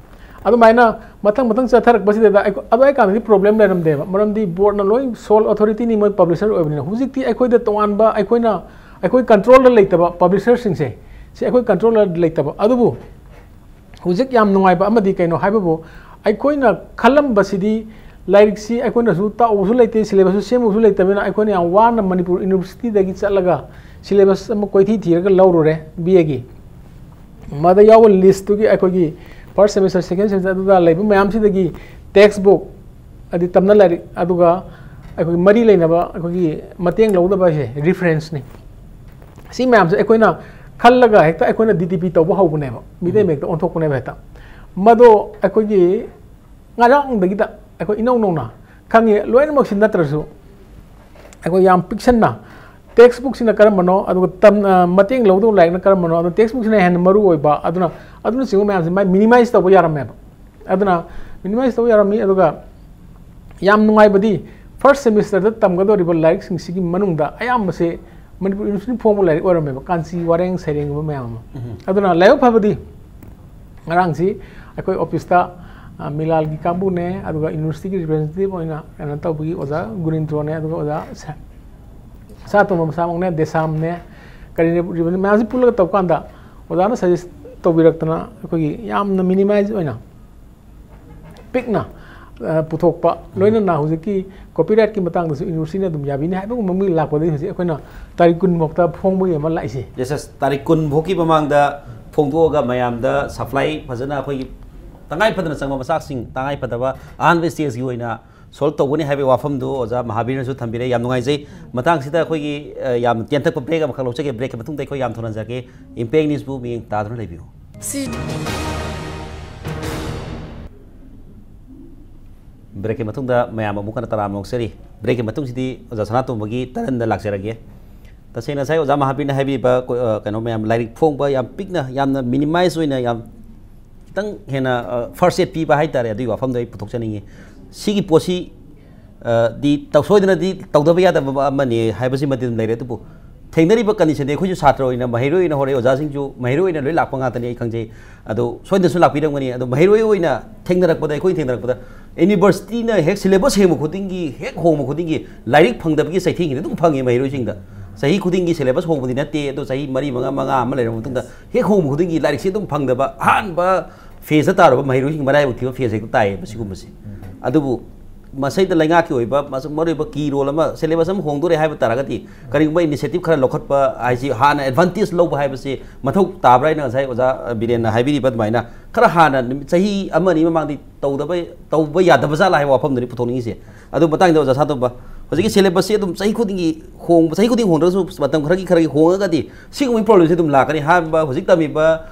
ꯑꯗꯨꯃꯥꯏꯅ ꯃꯊꯪ ꯃꯊꯪ ꯆꯠꯊꯔꯛꯄꯁꯤꯗꯩꯗ ꯑꯩꯈꯣꯏ, ꯑꯗꯨ ꯑꯩ ꯀꯥꯟꯗꯗꯤ problem ꯂꯩꯔꯝꯗꯦꯕ, ꯃꯔꯝꯗꯤ boardꯅ ꯂꯣꯏ sole authorityꯅꯤ, ꯃꯣꯏ publisher ꯑꯣꯏꯕꯅꯤꯅ꯫ ꯍꯧꯖꯤꯛꯇꯤ ꯑꯩꯈꯣꯏꯗ ꯇꯣꯉꯥꯟꯕ, ꯑꯩꯈꯣꯏꯅ, ꯑꯩꯈꯣꯏ controlꯗ ꯂꯩꯇꯕ publisherꯁꯤꯡꯁꯦ, ꯁꯤ ꯑꯩꯈꯣꯏ controlꯗ ꯂꯩꯇꯕ꯫ ꯑꯗꯨꯕꯨ ꯍꯧꯖꯤꯛ ꯌꯥꯝ ꯅꯨꯡꯉꯥꯏꯕ ꯑꯃꯗꯤ ꯀꯩꯅꯣ ꯍꯥꯏꯕꯕꯨ, ꯑꯩꯈꯣꯏꯅ ꯈꯜꯂꯝꯕꯁꯤꯗꯤ ꯂꯥꯏꯔꯤꯛꯁꯤ ꯑꯩꯈꯣꯏꯅꯁꯨ ꯇꯥꯛꯎꯕꯁꯨ ꯂꯩꯇꯦ, syllabusꯁꯨ ꯁꯦꯝꯃꯨꯕꯁꯨ ꯂꯩꯇꯕꯅꯤꯅ, ꯑꯩꯈꯣꯏꯅ ꯌꯥꯝ ꯋꯥꯅ ꯃꯅꯤꯄꯨꯔ universityꯗꯒꯤ ꯆꯠꯂꯒ syllabus ꯑꯃ ꯀꯣꯏꯊꯤ ꯊꯤꯔꯒ ꯂꯧꯔꯨꯔꯦ, BAꯒꯤ꯫ ꯃꯗ ꯌꯥꯎꯕ listꯇꯨꯒꯤ ꯑꯩꯈꯣꯏꯒꯤ first semester, second semester ꯑꯗꯨꯗ ꯂꯩꯕ ꯃꯌꯥꯝꯁꯤꯗꯒꯤ textbook, ꯍꯥꯏꯗꯤ ꯇꯝꯅ ꯂꯥꯏꯔꯤꯛ, ꯑꯗꯨꯒ ꯑꯩꯈꯣꯏꯒꯤ ꯃꯔꯤ ꯂꯩꯅꯕ, ꯑꯩꯈꯣꯏꯒꯤ ꯃꯇꯦꯡ ꯂꯧꯗꯕ ꯍꯥꯏꯁꯦ referenceꯅꯤ꯫ ꯁꯤ ꯃꯌꯥꯝꯁꯦ ꯑꯩꯈꯣꯏꯅ ꯈꯜꯂꯒ ꯍꯦꯛꯇ ꯑꯩꯈꯣꯏꯅ D D P ꯇꯧꯕ ꯍꯧꯕꯅꯦꯕ, ꯃꯤꯇꯩ ꯃꯌꯦꯛꯇ ꯑꯣꯟꯊꯣꯛꯄꯅꯦꯕ ꯍꯦꯛꯇ꯫ ꯃꯗꯣ ꯑꯩꯈꯣꯏꯒꯤ ꯉꯔꯥꯡꯗꯒꯤꯗ ꯑꯩꯈꯣꯏ ꯏꯅꯧ ꯅꯧꯅ ꯈꯪꯉꯤ, ꯂꯣꯏꯅꯃꯛꯁꯤ ꯅꯠꯇ꯭ꯔꯁꯨ ꯑꯩꯈꯣꯏ ꯌꯥꯝ ꯄꯤꯛꯁꯟꯅ textbookꯁꯤꯅ ꯀꯔꯝꯕꯅꯣ, ꯑꯗꯨꯒ ꯇꯝ-, ꯑ, ꯃꯇꯦꯡ ꯂꯧꯗꯧꯕ ꯂꯥꯏꯔꯤꯛꯅ ꯀꯔꯝꯕꯅꯣ, ꯑꯗꯨ textbookꯁꯤꯅ ꯍꯦꯟꯅ ꯃꯔꯨ ꯑꯣꯏꯕ, ꯑꯗꯨꯅ, ꯑꯗꯨꯅꯆꯤꯡꯕ ꯃꯌꯥꯝꯁꯦ ꯃꯥꯏ minimize ꯇꯧꯕ ꯌꯥꯔꯝꯃꯦꯕ꯫ ꯑꯗꯨꯅ minimize ꯇꯧꯕ ꯌꯥꯔꯝꯃꯤ꯫ ꯑꯗꯨꯒ ꯌꯥꯝ ꯅꯨꯡꯉꯥꯏꯕꯗꯤ first semesterꯗ ꯇꯝꯒꯗꯧꯔꯤꯕ ꯂꯥꯏꯔꯤꯛꯁꯤꯡꯁꯤꯒꯤ ꯃꯅꯨꯡꯗ ꯑꯌꯥꯝꯕꯁꯦ ꯃꯅꯤꯄꯨꯔ universityꯅ ꯐꯣꯡꯕ ꯂꯥꯏꯔꯤꯛ ꯑꯣꯏꯔꯝꯃꯦꯕ, ꯀꯥꯟꯆꯤ, ꯋꯥꯔꯦꯡ ꯁꯩꯔꯦꯡꯒꯨꯝꯕ ꯃꯌꯥꯝ ꯑꯃ꯫ ꯑꯗꯨꯅ ꯂꯥꯏꯕꯛ ꯐꯕꯗꯤ ꯉꯔꯥꯡꯁꯤ ꯑꯩꯈꯣꯏ officeꯇ, ꯑ, ꯃꯤꯂꯥꯜꯒꯤ ꯀꯥꯡꯕꯨꯅꯦ, ꯑꯗꯨꯒ universityꯒꯤ representative ꯑꯣꯏꯅ ꯀꯩꯅꯣ ꯇꯧꯕꯒꯤ ꯑꯣꯖꯥ ꯒꯨꯔꯤꯟꯗ꯭ꯔꯣꯅꯦ, ꯑꯗꯨꯒ ꯑꯣꯖꯥ ꯁ-, ꯁꯥꯇꯣꯝꯕ ꯃꯁꯥꯃꯛꯅꯦ, ꯗꯦꯁꯥꯝꯅꯦ, ꯀꯔꯤ ꯃꯌꯥꯝꯁꯤ ꯄꯨꯜꯂꯒ ꯇꯧꯀꯥꯟꯗ ꯑꯣꯖꯥꯅ ꯁꯖꯦꯁ ꯇꯧꯕꯤꯔꯛꯇꯅ ꯑꯩꯈꯣꯏꯒꯤ ꯌꯥꯝꯅ ꯃꯤꯅꯤꯃꯥꯏꯖ ꯑꯣꯏꯅ ꯄꯤꯛꯅ ꯄꯨꯊꯣꯛꯄ, ꯂꯣꯏꯅꯅ ꯍꯧꯖꯤꯛꯀꯤ ꯀꯣꯄꯤꯔꯥꯏꯠꯀꯤ ꯃꯇꯥꯡꯗꯁꯨ ꯌꯨꯅꯤꯚꯔꯁꯤꯇꯤꯅ ꯑꯗꯨꯝ ꯌꯥꯕꯤꯅꯤ ꯍꯥꯏꯕꯒꯨꯝꯕ ꯑꯃ ꯂꯥꯛꯄꯗꯒꯤ ꯍꯧꯖꯤꯛ ꯑꯩꯈꯣꯏꯅ ꯇꯥꯔꯤꯛ ꯀꯨꯟ ꯐꯥꯎꯇ ꯐꯣꯡꯕꯒꯤ ꯑꯃ ꯂꯥꯛꯏꯁꯦ꯫ Yes, yes. ꯇꯥꯔꯤꯛ ꯀꯨꯟ ꯐꯥꯎꯒꯤ ꯃꯃꯥꯡꯗ ꯐꯣꯡꯗꯣꯛꯑꯒ ꯃꯌꯥꯝꯗ ꯁꯄ꯭ꯂꯥꯏ ꯐꯖꯅ ꯑꯩꯈꯣꯏꯒꯤ ꯇꯉꯥꯏ ꯐꯗꯅ ꯆꯪꯕ ꯃꯆꯥꯛꯁꯤꯡ, ꯇꯉꯥꯏ ꯐꯗꯕ ꯑꯍꯥꯟꯕ ꯁ꯭ꯇꯦꯖꯀꯤ ꯑꯣꯏꯅ ꯁꯣꯜꯕ ꯇꯧꯒꯅꯤ ꯍꯥꯏꯕꯒꯤ ꯋꯥꯐꯝꯗꯨ ꯑꯣꯖꯥ ꯃꯍꯥꯕꯤꯔꯅꯁꯨ ꯊꯝꯕꯤꯔꯦ꯫ ꯌꯥꯝ ꯅꯨꯡꯉꯥꯏꯖꯩ꯫ ꯃꯇꯥꯡꯁꯤꯗ ꯑꯩꯈꯣꯏꯒꯤ, ꯑ, ꯌꯥꯝ ꯇꯦꯟꯇꯛꯄ ꯕ꯭ꯔꯦꯛ ꯑꯃꯈꯛ ꯂꯧꯖꯒꯦ꯫ ꯕ꯭ꯔꯦꯛꯀꯤ ꯃꯇꯨꯡꯗ ꯑꯩꯈꯣꯏ ꯌꯥꯝ ꯊꯨꯅ ꯍꯟꯖꯔꯛꯀꯦ꯫ ꯏꯝꯄꯦꯛ ꯅ꯭ꯌꯨꯁꯄꯨ ꯃꯤꯠꯌꯦꯡ ꯇꯥꯗꯨꯅ ꯂꯩꯕꯤꯌꯨ꯫ ꯕ꯭ꯔꯦꯛꯀꯤ ꯃꯇꯨꯡꯗ ꯃꯌꯥꯝ ꯑꯃꯨꯛ ꯍꯟꯅ ꯇꯔꯥꯝꯅ ꯑꯣꯛꯆꯔꯤ꯫ ꯕ꯭ꯔꯦꯛꯀꯤ ꯃꯇꯨꯡꯁꯤꯗꯤ ꯑꯣꯖꯥ ꯁꯅꯥꯇꯣꯝꯕꯒꯤ ꯇꯔꯟꯗ ꯂꯥꯛꯆꯔꯒꯦ꯫ ꯇꯁꯦꯡꯅ ꯉꯁꯥꯏ ꯑꯣꯖꯥ ꯃꯍꯥꯕꯤꯔꯅ ꯍꯥꯏꯕꯤꯕ ꯀꯣ-, ꯑ, ꯀꯩꯅꯣ ꯃꯌꯥꯝ, ꯂꯥꯏꯔꯤꯛ ꯐꯣꯡꯕ ꯌꯥꯝ ꯄꯤꯛꯅ, ꯌꯥꯝꯅ ꯃꯤꯅꯤꯃꯥꯏꯖ ꯑꯣꯏꯅ, ꯌꯥꯝ ꯈꯤꯇꯪ ꯍꯦꯟꯅ, ꯑ, ꯐꯥꯔꯁ ꯑꯦꯗ ꯄꯤꯕ ꯍꯥꯏꯇꯥꯔꯦ, ꯑꯗꯨꯒꯤ ꯋꯥꯐꯝꯗꯣ ꯑꯩ ꯄꯨꯊꯣꯛꯆꯅꯤꯡꯉꯤ꯫ ꯁꯤꯒꯤ ꯄꯣꯠꯁꯤ, ꯑ, ꯗꯤ ꯇꯧ-, ꯁꯣꯏꯗꯅꯗꯤ ꯇꯧꯗꯕ ꯌꯥꯗꯕ ꯑꯃꯅꯤ ꯍꯥꯏꯕꯁꯤꯃꯗꯤ ꯑꯗꯨꯝ ꯂꯩꯔꯦ꯫ ꯑꯗꯨꯕꯨ ꯊꯦꯡꯅꯔꯤꯕ ꯀꯟꯗꯤꯁꯟꯗꯤ ꯑꯩꯈꯣꯏꯁꯨ ꯁꯥꯇ꯭ꯔ ꯑꯣꯏꯅ, ꯃꯍꯩꯔꯣꯏ ꯑꯣꯏꯅ ꯍꯧꯔꯛꯏ, ꯑꯣꯖꯥꯁꯤꯡꯁꯨ ꯃꯍꯩꯔꯣꯏ ꯑꯣꯏꯅ ꯂꯣꯏ ꯂꯥꯛꯄ ꯉꯥꯛꯇꯅꯤ, ꯑꯩ ꯈꯪꯖꯩ꯫ ꯑꯗꯣ ꯁꯣꯏꯗꯅꯁꯨ ꯂꯥꯛꯄꯤꯔꯝꯒꯅꯤ꯫ ꯑꯗꯣ ꯃꯍꯩꯔꯣꯏ ꯑꯣꯏꯅ ꯊꯦꯡꯅꯔꯛꯄꯗ, ꯑꯩꯈꯣꯏꯅ ꯊꯦꯡꯅꯔꯛꯄꯗ, ꯌꯨꯅꯤꯚꯔꯁꯤꯇꯤꯅ ꯍꯦꯛ ꯁꯤꯂꯦꯕꯁ ꯍꯣꯡꯕ ꯈꯨꯗꯤꯡꯒꯤ, ꯍꯦꯛ ꯍꯣꯡꯕ ꯈꯨꯗꯤꯡꯒꯤ ꯂꯥꯏꯔꯤꯛ ꯐꯪꯗꯕꯒꯤ ꯆꯩꯊꯦꯡꯁꯤꯗꯤ ꯑꯗꯨꯝ ꯐꯪꯉꯤ ꯃꯍꯩꯔꯣꯏꯁꯤꯡꯗ꯫ ꯆꯍꯤ ꯈꯨꯗꯤꯡꯒꯤ ꯁꯤꯂꯦꯕꯁ ꯍꯣꯡꯕꯗꯤ ꯅꯠꯇꯦ, ꯑꯗꯣ ꯆꯍꯤ ꯃꯔꯤ, ꯃꯉꯥ, ꯃꯉꯥ ꯑꯃ ꯂꯩꯔꯕ ꯃꯇꯨꯡꯗ ꯍꯦꯛ ꯍꯣꯡꯕ ꯈꯨꯗꯤꯡꯒꯤ ꯂꯥꯏꯔꯤꯛꯁꯤ ꯑꯗꯨꯝ ꯐꯪꯗꯕ꯫ ꯑꯍꯥꯟꯕ ꯐꯦꯖꯇ ꯇꯥꯔꯨꯕ ꯃꯍꯩꯔꯣꯏꯁꯤꯡ ꯃꯔꯥꯏꯕꯛ ꯊꯤꯕ ꯐꯦꯖ ꯍꯦꯛꯇ ꯇꯥꯏꯌꯦꯕ ꯁꯤꯒꯨꯝꯕꯁꯦ꯫ ꯑꯗꯨꯕꯨ ꯃꯁꯤꯗ ꯂꯩꯉꯥꯛꯀꯤ ꯑꯣꯏꯕ ꯃꯁ-, ꯃꯔꯨꯑꯣꯏꯕ ꯀꯤ ꯔꯣꯜ ꯑꯃ, ꯁꯤꯂꯦꯕꯁ ꯑꯃ ꯍꯣꯡꯗꯣꯔꯦ ꯍꯥꯏꯕ ꯇꯥꯔꯒꯗꯤ ꯀꯔꯤꯒꯨꯝꯕ ꯏꯅꯤꯁꯤꯌꯦꯇꯤꯚ ꯈꯔ ꯂꯧꯈꯠꯄ ꯍꯥꯏꯁꯤ, ꯍꯥꯟꯅ ꯑꯦꯗꯚꯥꯟꯇꯦꯖ ꯂꯧꯕ ꯍꯥꯏꯕꯁꯤ ꯃꯊꯧ ꯇꯥꯕ꯭ꯔꯥ ꯍꯥꯏꯅ ꯉꯁꯥꯏ ꯑꯣꯖꯥ ꯕꯤꯔꯦꯟꯅ ꯍꯥꯏꯕꯤꯔꯤꯕ ꯑꯗꯨꯃꯥꯏꯅ ꯈꯔ ꯍꯥꯟꯅ ꯅꯨꯃꯤꯠ, ꯆꯍꯤ ꯑꯃ ꯑꯅꯤ ꯃꯃꯥꯡꯗꯤ ꯇꯧꯗꯕ, ꯇꯧꯕ ꯌꯥꯗꯕ ꯖꯥꯠꯂꯥ ꯍꯥꯏꯕ ꯋꯥꯐꯝꯗꯨꯅꯤ ꯄꯨꯊꯣꯛꯅꯤꯡꯉꯤꯁꯦ꯫ ꯑꯗꯨ ꯃꯇꯥꯡꯗ ꯑꯣꯖꯥ ꯁꯅꯥꯇꯣꯝꯕ, ꯍꯧꯖꯤꯛꯀꯤ ꯁꯤꯂꯦꯕꯁꯁꯤ ꯑꯗꯨꯝ ꯆꯍꯤ ꯈꯨꯗꯤꯡꯒꯤ ꯍꯣꯡꯕ, ꯆꯍꯤ ꯈꯨꯗꯤꯡ ꯍꯣꯡꯗ꯭ꯔꯒꯁꯨ ꯃꯇꯝ ꯈꯔꯒꯤ, ꯈꯔꯒꯤ ꯍꯣꯡꯉꯒꯗꯤ ꯁꯤꯒꯨꯝꯕꯒꯤ ꯄ꯭ꯔꯣꯕ꯭ꯂꯦꯝꯁꯦ ꯑꯗꯨꯝ ꯂꯥꯛꯀꯅꯤ꯫ ꯑꯍꯥꯟꯕ ꯍꯧꯖꯤꯛ ꯇꯝꯃꯤꯕ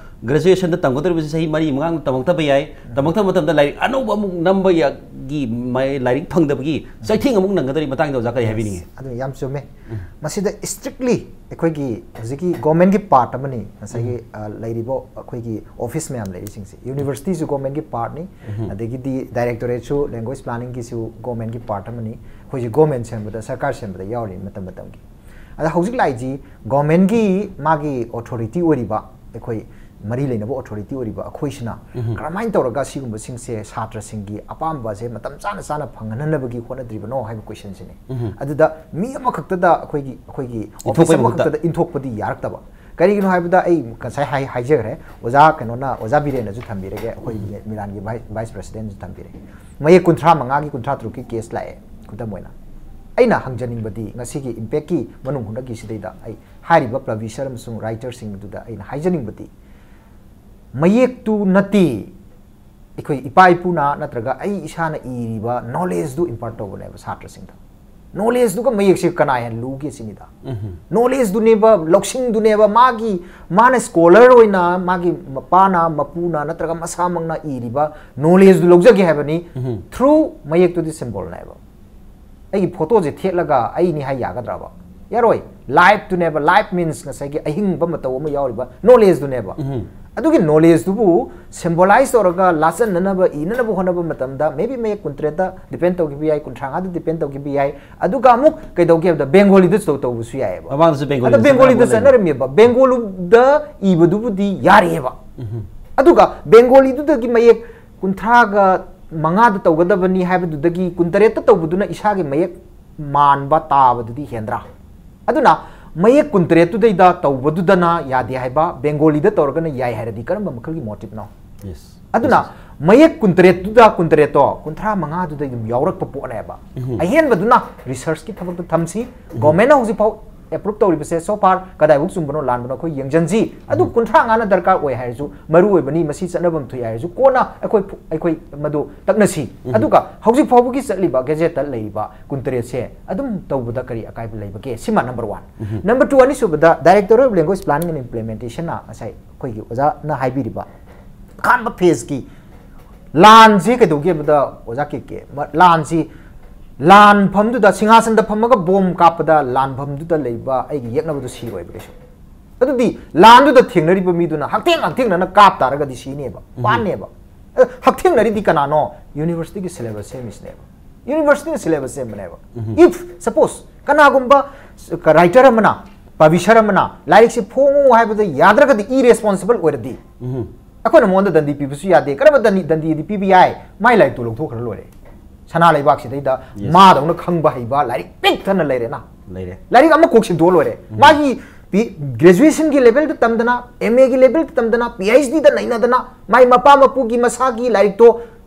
ꯒ꯭ꯔꯦꯖꯨꯑꯦꯁꯟꯗ ꯇꯝꯒꯗꯧꯔꯤꯕꯁꯤ ꯆꯍꯤ ꯃꯔꯤ ꯃꯉꯥ ꯇꯝꯃꯛꯇꯕ ꯌꯥꯏ꯫ ꯇꯝꯃꯛꯇꯕ ꯃꯇꯝꯗ ꯂꯥꯏꯔꯤꯛ ꯑꯅꯧꯕ ꯑꯃꯨꯛ ꯅꯝꯕ ꯌꯥ-, ꯒꯤ ꯃꯥꯏ-, ꯂꯥꯏꯔꯤꯛ ꯐꯪꯗꯕꯒꯤ ꯆꯩꯊꯦꯡ ꯑꯃꯨꯛ ꯅꯪꯒꯗꯧꯔꯤ ꯃꯇꯥꯡꯗ ꯑꯣꯖꯥ ꯀꯔꯤ ꯍꯥꯏꯕꯤꯅꯤꯡꯉꯤ? ꯑꯗꯨ ꯌꯥꯝ ꯆꯨꯝꯃꯦ꯫ ꯃꯁꯤꯗ ꯏꯁꯇ꯭ꯔꯤꯛꯂꯤ ꯑꯩꯈꯣꯏꯒꯤ ꯍꯧꯖꯤꯛꯀꯤ ꯒꯣꯔꯃꯦꯟꯒꯤ ꯄꯥꯔꯠ ꯑꯃꯅꯤ꯫ ꯉꯁꯥꯏꯒꯤ, ꯑ, ꯂꯩꯔꯤꯕ ꯑꯩꯈꯣꯏꯒꯤ ꯑꯣꯐꯤꯁ ꯃꯌꯥꯝ ꯂꯩꯔꯤꯁꯤꯡꯁꯦ, ꯌꯨꯅꯤꯚꯔꯁꯤꯇꯤꯁꯨ ꯒꯣꯔꯃꯦꯟꯒꯤ ꯄꯥꯔꯠꯅꯤ, ꯑꯗꯒꯤꯗꯤ ꯗꯥꯏꯔꯦꯛꯇꯣꯔꯦꯠꯁꯨ, ꯂꯦꯡꯒ꯭ꯋꯦꯖ ꯄ꯭ꯂꯥꯅꯤꯡꯒꯤꯁꯨ ꯒꯣꯔꯃꯦꯟꯒꯤ ꯄꯥꯔꯠ ꯑꯃꯅꯤ꯫ ꯑꯩꯈꯣꯏꯁꯦ ꯒꯣꯔꯃꯦꯟ ꯁꯦꯝꯕꯗ, ꯁꯔꯀꯥꯔ ꯁꯦꯝꯕꯗ ꯌꯥꯎꯔꯤ ꯃꯇꯝ ꯃꯇꯝꯒꯤ꯫ ꯑꯗ ꯍꯧꯖꯤꯛ ꯂꯥꯛꯏꯁꯤ ꯒꯣꯔꯃꯦꯟꯒꯤ ꯃꯥꯒꯤ ꯑꯣꯊꯣꯔꯤꯇꯤ ꯑꯣꯏꯔꯤꯕ ꯑꯩꯈꯣꯏ ꯃꯔꯤ ꯂꯩꯅꯕ ꯑꯣꯊꯣꯔꯤꯇꯤ ꯑꯣꯏꯔꯤꯕ ꯑꯩꯈꯣꯏꯁꯤꯅ ꯀꯔꯝꯍꯥꯏꯅ ꯇꯧꯔꯒ ꯁꯤꯒꯨꯝꯕꯁꯤꯡꯁꯦ ꯁꯥꯇ꯭ꯔꯁꯤꯡꯒꯤ ꯑꯄꯥꯝꯕꯁꯦ ꯃꯇꯝ ꯆꯥꯅ ꯆꯥꯅ ꯐꯪꯍꯟꯅꯕꯒꯤ ꯍꯣꯠꯅꯗ꯭ꯔꯤꯕꯅꯣ ꯍꯥꯏꯕ ꯀꯣꯏꯁꯟꯁꯤꯅꯤ꯫ ꯑꯗꯨꯗ ꯃꯤ ꯑꯃꯈꯛꯇꯗ ꯑꯩꯈꯣꯏꯒꯤ ꯑꯩꯈꯣꯏꯒꯤ ꯑꯣꯐꯤꯁ ꯏꯟꯊꯣꯛꯄꯩ ꯃꯍꯨꯠꯇ꯫ ꯑꯃꯈꯛꯇꯗ ꯏꯟꯊꯣꯛꯄꯗꯤ ꯌꯥꯔꯛꯇꯕ꯫ ꯀꯔꯤꯒꯤꯅꯣ ꯍꯥꯏꯕꯗ ꯑꯩ ꯉꯁꯥꯏ ꯍꯥꯏ-, ꯍꯥꯏꯖꯈ꯭ꯔꯦ, ꯑꯣꯖꯥ ꯀꯩꯅꯣꯅ, ꯑꯣꯖꯥ ꯕꯤꯔꯦꯟꯅꯁꯨ ꯊꯝꯕꯤꯔꯒꯦ, ꯑꯩꯈꯣꯏ ꯃꯤꯂꯥꯟꯒꯤ ꯚꯥꯏꯁ, ꯚꯥꯏꯁ ꯄ꯭ꯔꯁꯤꯗꯦꯟꯁꯨ ꯊꯝꯕꯤꯔꯒꯦ꯫ ꯃꯌꯦꯛ ꯀꯨꯟꯊ꯭ꯔꯥ ꯃꯉꯥꯒꯤ, ꯀꯨꯟꯊ꯭ꯔꯥ ꯇꯔꯨꯛꯀꯤ ꯀꯦꯁ ꯂꯥꯛꯑꯦ꯫ ꯈꯨꯗꯝ ꯑꯣꯏꯅ ꯑꯩꯅ ꯍꯪꯖꯅꯤꯡꯕꯗꯤ, ꯉꯁꯤꯒꯤ ꯏꯝꯄꯦꯛꯀꯤ ꯃꯅꯨꯡ ꯍꯨꯠꯅꯈꯤꯁꯤꯗꯩꯗ ꯑꯩ ꯍꯥꯏꯔꯤꯕ ꯄꯕ꯭ꯂꯤꯁꯔ ꯑꯃꯁꯨꯡ ꯔꯥꯏꯇꯔꯁꯤꯡ ꯑꯗꯨꯗ ꯑꯩꯅ ꯍꯥꯏꯖꯅꯤꯡꯕꯗꯤ, ꯃꯌꯦꯛꯇꯨ ꯅꯠꯇꯦ, ꯑꯩꯈꯣꯏ ꯏꯄꯥ ꯏꯄꯨꯅ ꯅꯠꯇ꯭ꯔꯒ ꯑꯩ ꯏꯁꯥꯅ ꯏꯔꯤꯕ ꯅꯣꯂꯦꯖꯇꯨ ꯏꯝꯄꯥꯔꯠ ꯇꯧꯕꯅꯦꯕ ꯁꯥꯇ꯭ꯔꯁꯤꯡꯗ꯫ ꯅꯣꯂꯦꯖꯇꯨꯒ ꯃꯌꯦꯛꯁꯦ ꯀꯅꯥ ꯍꯦꯟꯅ ꯂꯨꯒꯦ ꯁꯤꯅꯤꯗ꯫ ꯅꯣꯂꯦꯖꯇꯨꯅꯦꯕ, ꯂꯧꯁꯤꯡꯗꯨꯅꯦꯕ, ꯃꯥꯒꯤ, ꯃꯥꯅ ꯁ꯭ꯀꯣꯂꯔ ꯑꯣꯏꯅ ꯃꯥꯒꯤ ꯃꯄꯥꯅ, ꯃꯄꯨꯅ ꯅꯠꯇ꯭ꯔꯒ ꯃꯁꯥꯃꯛꯅ ꯏꯔꯤꯕ ꯅꯣꯂꯦꯖꯇꯨ ꯂꯧꯖꯒꯦ ꯍꯥꯏꯕꯅꯤ꯫ ꯊ꯭ꯔꯨ ꯃꯌꯦꯛꯇꯨꯗꯤ ꯁꯤꯝꯕꯣꯜꯅꯦꯕ꯫ ꯑꯩꯒꯤ ꯐꯣꯇꯣꯁꯦ ꯊꯦꯠꯂꯒ ꯑꯩꯅꯤ ꯍꯥꯏ ꯌꯥꯒꯗ꯭ꯔꯕ? ꯌꯥꯔꯣꯏ꯫ ꯂꯥꯏꯐꯇꯨꯅꯦꯕ, ꯂꯥꯏꯐ ꯃꯤꯟꯁ ꯉꯁꯥꯏꯒꯤ ꯑꯍꯤꯡꯕ ꯃꯇꯧ ꯑꯃ ꯌꯥꯎꯔꯤꯕ ꯅꯣꯂꯦꯖꯇꯨꯅꯦꯕ꯫ ꯑꯗꯨꯒꯤ ꯅꯣꯂꯦꯖꯇꯨꯕꯨ ꯁꯤꯝꯕꯣꯂꯥꯏꯁ ꯇꯧꯔꯒ ꯂꯥꯆꯟꯅꯅꯕ, ꯏꯅꯅꯕ ꯍꯣꯠꯅꯕ ꯃꯇꯝꯗ maybe ꯃꯌꯦꯛ ꯀꯨꯟꯇꯔꯦꯠꯇ ꯗꯤꯄꯦꯟ ꯇꯧꯈꯤꯕ ꯌꯥꯏ, ꯀꯨꯟꯊ꯭ꯔꯥ ꯃꯉꯥꯗ ꯗꯤꯄꯦꯟ ꯇꯧꯈꯤꯕ ꯌꯥꯏ꯫ ꯑꯗꯨꯒ ꯑꯃꯨꯛ ꯀꯩꯗꯧꯒꯦ ꯍꯥꯏꯕꯗ ꯕꯦꯡꯒꯣꯂꯤꯗ ꯇꯧ-, ꯇꯧꯕꯁꯨ ꯌꯥꯏꯑꯕ꯫ ꯃꯃꯥꯡꯗꯁꯨ ꯕꯦꯡꯒꯣꯂꯤꯗ ꯑꯗ ꯕꯦꯡꯒꯣꯂꯤꯗ ꯆꯠꯅꯔꯝꯕ ꯂꯩ꯫ ꯆꯠꯅꯔꯝꯃꯦꯕ꯫ ꯕꯦꯡꯒꯣꯂꯤꯗ ꯏꯕꯗꯨꯕꯨꯗꯤ ꯌꯥꯔꯤꯑꯕ꯫ ꯑꯗꯨꯒ ꯕꯦꯡꯒꯣꯂꯤꯗꯨꯗꯒꯤ ꯃꯌꯦꯛ ꯀꯨꯟꯊ꯭ꯔꯥꯒ ꯃꯉꯥꯗ ꯇꯧꯒꯗꯕꯅꯤ ꯍꯥꯏꯕꯗꯨꯗꯒꯤ ꯀꯨꯟꯇꯔꯦꯠꯇ ꯇꯧꯕꯗꯨꯅ ꯏꯁꯥꯒꯤ ꯃꯌꯦꯛ ꯃꯥꯟꯕ ꯇꯥꯕꯗꯨꯗꯤ ꯍꯦꯟꯗ꯭ꯔꯥ? ꯑꯗꯨꯅ ꯃꯌꯦꯛ ꯀꯨꯟꯇꯔꯦꯠꯇꯨꯗꯩꯗ ꯇꯧꯕꯗꯨꯗꯅ ꯌꯥꯗꯦ ꯍꯥꯏꯕ, ꯕꯦꯡꯒꯣꯂꯤꯗ ꯇꯧꯔꯒꯅ ꯌꯥꯏ ꯍꯥꯏꯔꯗꯤ ꯀꯔꯝꯕ ꯃꯈꯜꯒꯤ ꯃꯣꯇꯤꯞꯅꯣ? Yes. ꯑꯗꯨꯅ ꯃꯌꯦꯛ ꯀꯨꯟꯇꯔꯦꯠꯇꯨꯗ, ꯀꯨꯟꯇꯔꯦꯠꯇꯣ ꯀꯨꯟꯊ꯭ꯔꯥ ꯃꯉꯥꯗꯨꯗ ꯑꯗꯨꯝ ꯌꯥꯎꯔꯛꯄ ꯄꯣꯠꯅꯦꯕ꯫ ꯑꯍꯦꯟꯕꯗꯨꯅ ꯔꯤꯁꯔꯁꯀꯤ ꯊꯕꯛꯇ ꯊꯝꯁꯤ, ꯒꯣꯔꯃꯦꯟꯅ ꯍꯧꯖꯤꯛꯐꯥꯎ ꯑꯦꯄ꯭ꯔꯨꯞ ꯇꯧꯔꯤꯕꯁꯦ so far ꯀꯗꯥꯏꯐꯥꯎ ꯆꯨꯝꯕꯅꯣ ꯂꯥꯟꯕꯅꯣ ꯑꯩꯈꯣꯏ ꯌꯦꯡꯖꯟꯁꯤ꯫ ꯑꯗꯨ ꯀꯨꯟꯊ꯭ꯔꯥ ꯃꯉꯥꯅ ꯗꯔꯀꯥꯔ ꯑꯣꯏ ꯍꯥꯏꯔꯁꯨ, ꯃꯔꯨ ꯑꯣꯏꯕꯅꯤ, ꯃꯁꯤ ꯆꯠꯅꯐꯝ ꯊꯣꯛꯏ ꯍꯥꯏꯔꯁꯨ, ꯀꯣꯟꯅ ꯑꯩꯈꯣꯏ ꯐꯨ-, ꯑꯩꯈꯣꯏ ꯃꯗꯨ ꯇꯛꯅꯁꯤ꯫ ꯑꯗꯨꯒ ꯍꯧꯖꯤꯛ ꯐꯥꯎꯕꯒꯤ ꯆꯠꯂꯤꯕ ꯒꯦꯖꯦꯠꯇ ꯂꯩꯔꯤꯕ ꯀꯨꯟꯇꯔꯦꯠꯁꯦ ꯑꯗꯨꯝ ꯇꯧꯕꯗ ꯀꯔꯤ ꯑꯀꯥꯏꯕ ꯂꯩꯕꯒꯦ? ꯁꯤꯃ number one꯫ Number two, ꯑꯅꯤꯁꯨꯕꯗ Director of Language Planning and Implementationꯅ ꯉꯁꯥꯏ ꯑꯩꯈꯣꯏꯒꯤ ꯑꯣꯖꯥꯅ ꯍꯥꯏꯕꯤꯔꯤꯕ ꯑꯍꯥꯟꯕ phaseꯀꯤ ꯂꯥꯟꯁꯤ ꯀꯩꯗꯧꯒꯦ ꯍꯥꯏꯕꯗ, ꯑꯣꯖꯥ ꯀꯦ ꯀꯦ, ꯃ-, ꯂꯥꯟꯁꯤ ꯂꯥꯟꯐꯝꯗꯨꯗ, ꯁꯤꯡꯍꯥꯁꯟꯗ ꯐꯝꯃꯒ ꯕꯣꯝ ꯀꯥꯞꯄꯗ ꯂꯥꯟꯐꯝꯗꯨꯗ ꯂꯩꯕ ꯑꯩꯒꯤ ꯌꯦꯛꯅꯕꯗꯨ ꯁꯤꯔꯣꯏꯕ ꯀꯩꯁꯨ꯫ ꯑꯗꯨꯗꯤ ꯂꯥꯟꯗꯨꯗ ꯊꯦꯡꯅꯔꯤꯕ ꯃꯤꯗꯨꯅ ꯍꯛꯊꯦꯡ ꯍꯛꯊꯦꯡꯅꯅ ꯀꯥꯞ ꯇꯥꯔꯒꯗꯤ ꯁꯤꯅꯦꯕ, ꯄꯥꯟꯅꯦꯕ꯫ ꯑꯗ ꯍꯛꯊꯦꯡꯅꯔꯤꯗꯤ ꯀꯅꯥꯅꯣ? Universityꯒꯤ syllabus ꯁꯦꯝꯃꯤꯁꯤꯅꯦꯕ꯫ Universityꯅ syllabus ꯁꯦꯝꯕꯅꯦꯕ꯫ If, suppose, ꯀꯅꯥꯒꯨꯝꯕ ꯔꯥꯏꯇꯔ ꯑꯃꯅ ꯄꯕ꯭ꯂꯤꯁꯔ ꯑꯃꯅ ꯂꯥꯏꯔꯤꯛꯁꯤ ꯐꯣꯡꯉꯨ ꯍꯥꯏꯕꯗ ꯌꯥꯗ꯭ꯔꯒꯗꯤ, ꯏꯔꯦꯁꯄꯣꯟꯁꯤꯕꯜ ꯑꯣꯏꯔꯗꯤ, ꯎꯝ. ꯑꯩꯈꯣꯏꯅ ꯃꯉꯣꯟꯗ ꯗꯟꯗꯤ ꯄꯤꯕꯁꯨ ꯌꯥꯗꯦ꯫ ꯀꯔꯝꯕ ꯗꯟꯗꯤ, ꯗꯟꯗꯤꯗꯤ ꯄꯤꯕ ꯌꯥꯏ? ꯃꯥꯏ ꯂꯥꯏꯔꯤꯛꯇꯨ ꯂꯧꯊꯣꯛꯈ꯭ꯔ ꯂꯣꯏꯔꯦ꯫ ꯁꯅꯥ ꯂꯩꯕꯥꯛꯁꯤꯗꯩꯗ Yes. ꯃꯥꯗꯧꯅ ꯈꯪꯕ ꯍꯩꯕ ꯂꯥꯏꯔꯤꯛ ꯄꯤꯛ ꯊꯟꯅ ꯂꯩꯔꯦꯅ꯫ ꯂꯩꯔꯦ. ꯂꯥꯏꯔꯤꯛ ꯑꯃ ꯀꯣꯛ ꯁꯤꯟꯗꯣꯛꯑ ꯂꯣꯏꯔꯦ꯫ ꯃꯥꯒꯤ ꯄꯤ-, ꯒ꯭ꯔꯦꯖꯨꯑꯦꯁꯟꯒꯤ ꯂꯦꯚꯦꯜꯗ ꯇꯝꯗꯅ, ꯑꯦꯝ ꯑꯦꯒꯤ ꯂꯦꯚꯦꯜꯗ ꯇꯝꯗꯅ, ꯄꯤ ꯑꯩꯆ ꯗꯤꯗ ꯅꯩꯅꯗꯅ, ꯃꯥꯏ ꯃꯄꯥ ꯃꯄꯨꯒꯤ ꯃꯁꯥꯒꯤ ꯂꯥꯏꯔꯤꯛꯇꯣ